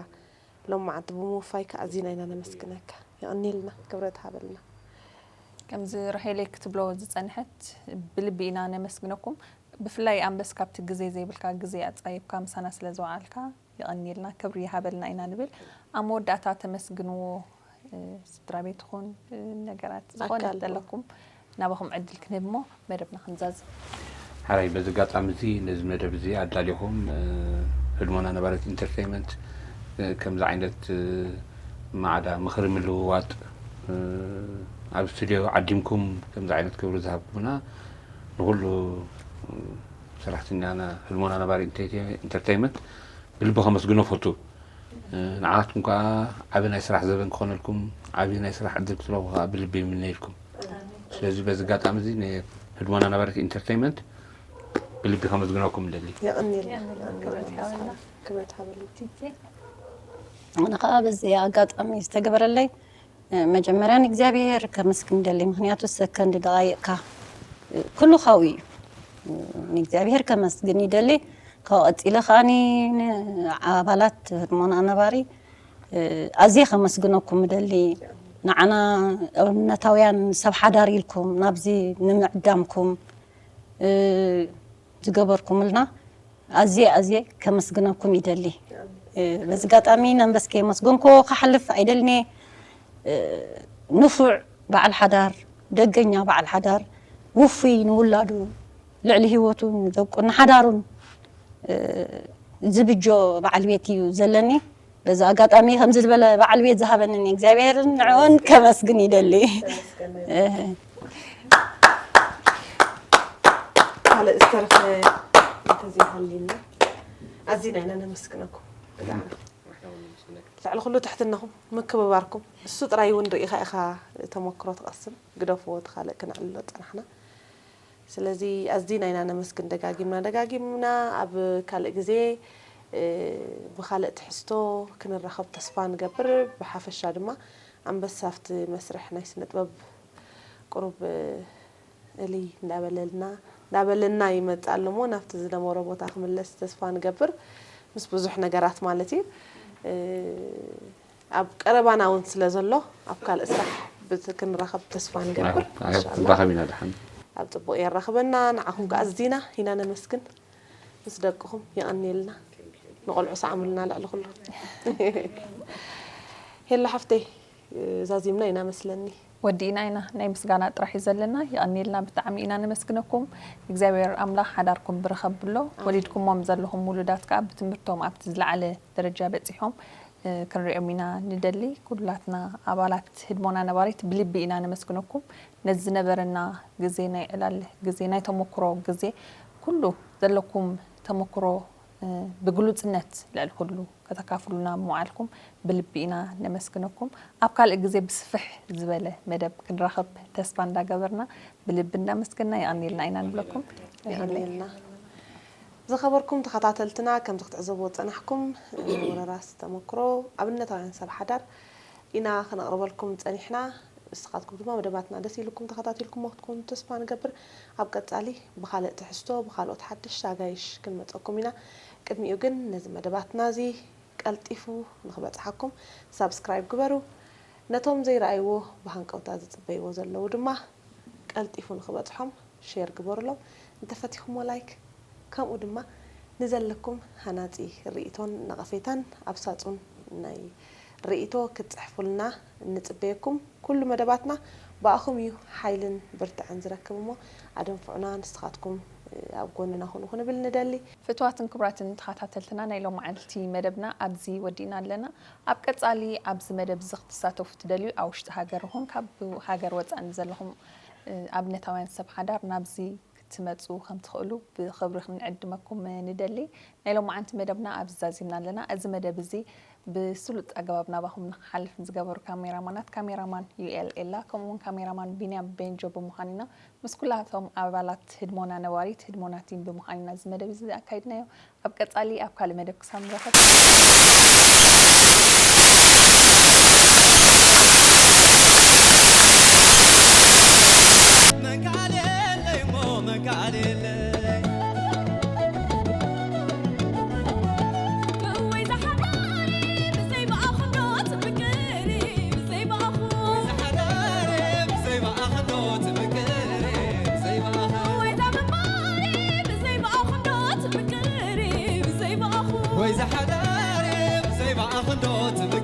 ሎማዓንቲ ብምውፋይካ ኣዚና ኢና ነመስግነካ። የቐንየልና፣ ክብረት ሃበልና። ከምዚ ራሄለይ ክትብሎ ዝጸንሐት ብልቢ ኢና ነመስግነኩም። ብፍላይ ኣንበስ ካብቲ ግዜ ዘይብልካ ግዜ ኣጻይብካ ምሳና ስለ ዝወዓልካ የቐንየልና፣ ክብሪ ይሃበልና ኢና ንብል። ኣብ መወዳእታ ተመስግንዎ እ፣ ስድራ ቤትኹን እ፣ ነገራት ዝኾነ ኣካል ዘለኩም ናባኹም ዕድል ክንህብ እሞ መደብና ክንዛዝም። ሓራይ በዚ ኣጋጣሚ እዚ ነዚ መደብ እዚ ኣዳሊኹም እ፣ ህድሞና ነባሪት ኢንተርቴይመንት እ፣ ከምዚ ዓይነት እ፣ ማዕዳ ምኽሪ ምልውዋጥ እ፣ ኣብ ስቱዲዮ ዓዲምኩም ከምዚ ዓይነት ክብሪ ዝሃብኩምና ንኩሉ እ፣ ሰራሕተኛና ህድሞና ነባሪ ኢንተርቴ- ኢንተርቴይመንት ብልቢ ከመስግኖ ፈቱ። እ፣ ንዓኻትኩም ከዓ ዓቢ ናይ ስራሕ ዘበን ክኾነልኩም፣ ዓቢ ናይ ስራሕ ዕድል ክትረኽቡ ከዓ ብልቢ ይምነየልኩም። ስለዚ በዚ ኣጋጣሚ እዚ ንህድሞና ነባሪት ኢንተርቴይመንት ብልቢ ከመስግነኩም እደሊ። የቐንየልና። ክብረት ይሃበልና። ክብረት ሃበልና። ኣነ ከዓ በዚ ኣጋጣሚ ዝተገበረለይ እ፣ መጀመርያ ንእግዚኣብሔር ከመስግን ይደሊ። ምክንያቱ ሰከንድ ደቃይቕካ እ፣ ኩሉ ካብኡ እዩ። እ፣ ንእግዚኣብሔር ከመስግን ይደሊ። ካብኡ ቀፂለ ከዓኒ ንኣባላት ህድሞና ነባሪ እ፣ ኣዝየ ከመስግነኩም እደሊ። ንዓና ኣብነታውያን ሰብ ሓዳር ኢልኩም ናብዚ ንምዕዳምኩም እ፣ ዝገበርኩምልና ኣዝየ ኣዝየ ከመስግነኩም ይደሊ። እ፣ በዚ ኣጋጣሚ ነንበስ ከየመስገንኩዎ ክሓልፍ ኣይደልንየ። እ፣ ንፉዕ በዓል ሓዳር፣ ደገኛ በዓል ሓዳር፣ ውፉይ ንውላዱ፣ ልዕሊ ህይወቱን ደቁን ንሓዳሩን እ፣ ዝብጆ በዓል ቤት እዩ ዘለኒ። በዚ ኣጋጣሚ ከምዚ ዝበለ በዓል ቤት ዝሃበንን እግዚኣብሔርን ንዕኡን ከመስግን ይደሊ። እ፣ ካልእ ዝተረፈ እንተዘይሃልዩና ኣዚና ኢና ነመስግነኩም። ብጣዕሚ ልዕሊ ኩሉ ትሕትናኹም፣ ምክብባርኩም፣ እሱ ጥራይ እውን ርኢኻ ኢኻ ተመክሮ ትቐስም። ግደፍዎ፣ እቲ ካልእ ክነዕልሎ ጸናሕና። ስለዚ ኣዚና ኢና ነመስግን ደጋጊምና ደጋጊምና። ኣብ ካልእ ግዜ እ፣ ብኻልእ ትሕዝቶ ክንራኸብ ተስፋ ንገብር። ብሓፈሻ ድማ ኣንበሳ ኣብቲ መስርሕ ናይ ስነ ጥበብ ቁሩብ እ፣ እልይ እንዳበለልና እንዳበለና ይመጽእ ኣሎ እሞ ናብቲ ዝነበሮ ቦታ ክምለስ ተስፋ ንገብር፣ ምስ ብዙሕ ነገራት ማለት እዩ። እ፣ ኣብ ቀረባና እውን ስለ ዘሎ ኣብ ካልእ ስራሕ ብት- ክንራኸብ ተስፋ ንገብር። ክንራኸብ ኢና ደሓን። ኣብ ጽቡቕ የራኽበና። ንዓኹም ከኣ ኣዚና ኢና ነመስግን። ምስ ደቅኹም የቐንየልና። ንቆልዑ ሰዓሙልና ልዕሊ ኩሉ። ሄሎ ሓፍተይ፣ ዛዚምና ኢና መስለኒ። ወዲእና ኢና፣ ናይ ምስጋና ጥራሕ እዩ ዘለና። የቐንየልና፣ ብጣዕሚ ኢና ነመስግነኩም። እግዚኣብሔር ኣምላኽ ሓዳርኩም ብርኸ ብሎ፣ ወሊድኩሞም ዘለኹም ውሉዳት ከኣ ብትምህርቶም ኣብቲ ዝለዓለ ደረጃ በጺሖም እ፣ ክንሪኦም ኢና ንደሊ። ኩላትና ኣባላት ህድሞና ነባሪት ብልቢ ኢና ነመስግነኩም። ነዚ ዝነበረና ግዜ ናይ ዕላል ግዜ፣ ናይ ተመክሮ ግዜ፣ ኩሉ ዘለኩም ተመክሮ እ፣ ብግሉጽነት ልዕሊ ኩሉ ከተካፍሉና ምውዓልኩም ብልቢ ኢና ነመስግነኩም። ኣብ ካልእ ግዜ ብስፍሕ ዝበለ መደብ ክንራኸብ ተስፋ እንዳገበርና ብልቢ እንዳመስገና የቐንየልና ኢና ንብለኩም። የቐንየልና። ዝኸበርኩም ተኸታተልትና፣ ከምዚ ክትዕዘብዎ ዝጸናሕኩም፣ ወረራስ ተመክሮ ኣብነታውያን ሰብ ሓዳር ኢና ከነቕርበልኩም ጸኒሕና። ንስኻትኩም ድማ መደባትና ደስ ኢልኩም ተኸታቲልኩሞ ክትኮኑ ተስፋ ንገብር። ኣብ ቀጻሊ ብኻልእ ትሕዝቶ፣ ብኻልኦት ሓደሽቲ ኣጋይሽ ክንመጸኩም ኢና። ቅድሚኡ ግን ነዚ መደባትና እዚ ቀልጢፉ ንኽበጽሓኩም ሳብስክራይብ ግበሩ። ነቶም ዘይረኣይዎ ብሃንቀውታ ዝጽበይዎ ዘለዉ ድማ ቀልጢፉ ንኽበጽሖም ሼር ግበሩሎም። እንተፈቲኹሞ ላይክ፣ ከምኡ ድማ ንዘለኩም ሃናጺ ርእይቶን ነቐፌታን ኣብ ሳጹን ናይ ርእይቶ ክትጽሕፉልና ንጽበየኩም። ኩሉ መደባትና ብኣኹም እዩ ሓይልን ብርትዐን ዝረክብ እሞ ኣደንፍዑና፣ ንስኻትኩም ኣብ ጎንና ኩኑ ክንብል ንደሊ። ፍትዋትን ክቡራትን ተኸታተልትና ናይ ሎማዓንቲ መደብና ኣብዚ ወዲእና ኣለና። ኣብ ቀጻሊ ኣብዚ መደብ እዚ ክትሳተፉ ትደልዩ ኣብ ውሽጢ ሃገር ይኹን ካብ ሃገር ወጻኢ ንዘለኹም ኣብነታውያን ሰብ ሓዳር ናብዚ ክትመጹ ከም ትኽእሉ ብኽብሪ ክንዕድመኩም ንደሊ። ናይ ሎማዓንቲ መደብና ኣብዚ ዛዚምና ኣለና። እዚ መደብ እዚ ብስሉጥ ኣገባብ ናባኹም ንክሓልፍ ንዝገበሩ ካሜራማናት ካሜራማን ዩኤል ኤላ ከምኡ እውን ካሜራማን ቢንያም ቤንጆ ብምዃን ኢና ምስ ኩላቶም ኣባላት ህድሞና ነባሪት ህድሞና ቲም ብምዃን ኢና እዚ መደብ እዚ ኣካይድናዮ። ኣብ ቀጻሊ ኣብ ካልእ መደብ ክሳብ ንራኸብ። ክንዶ ትብል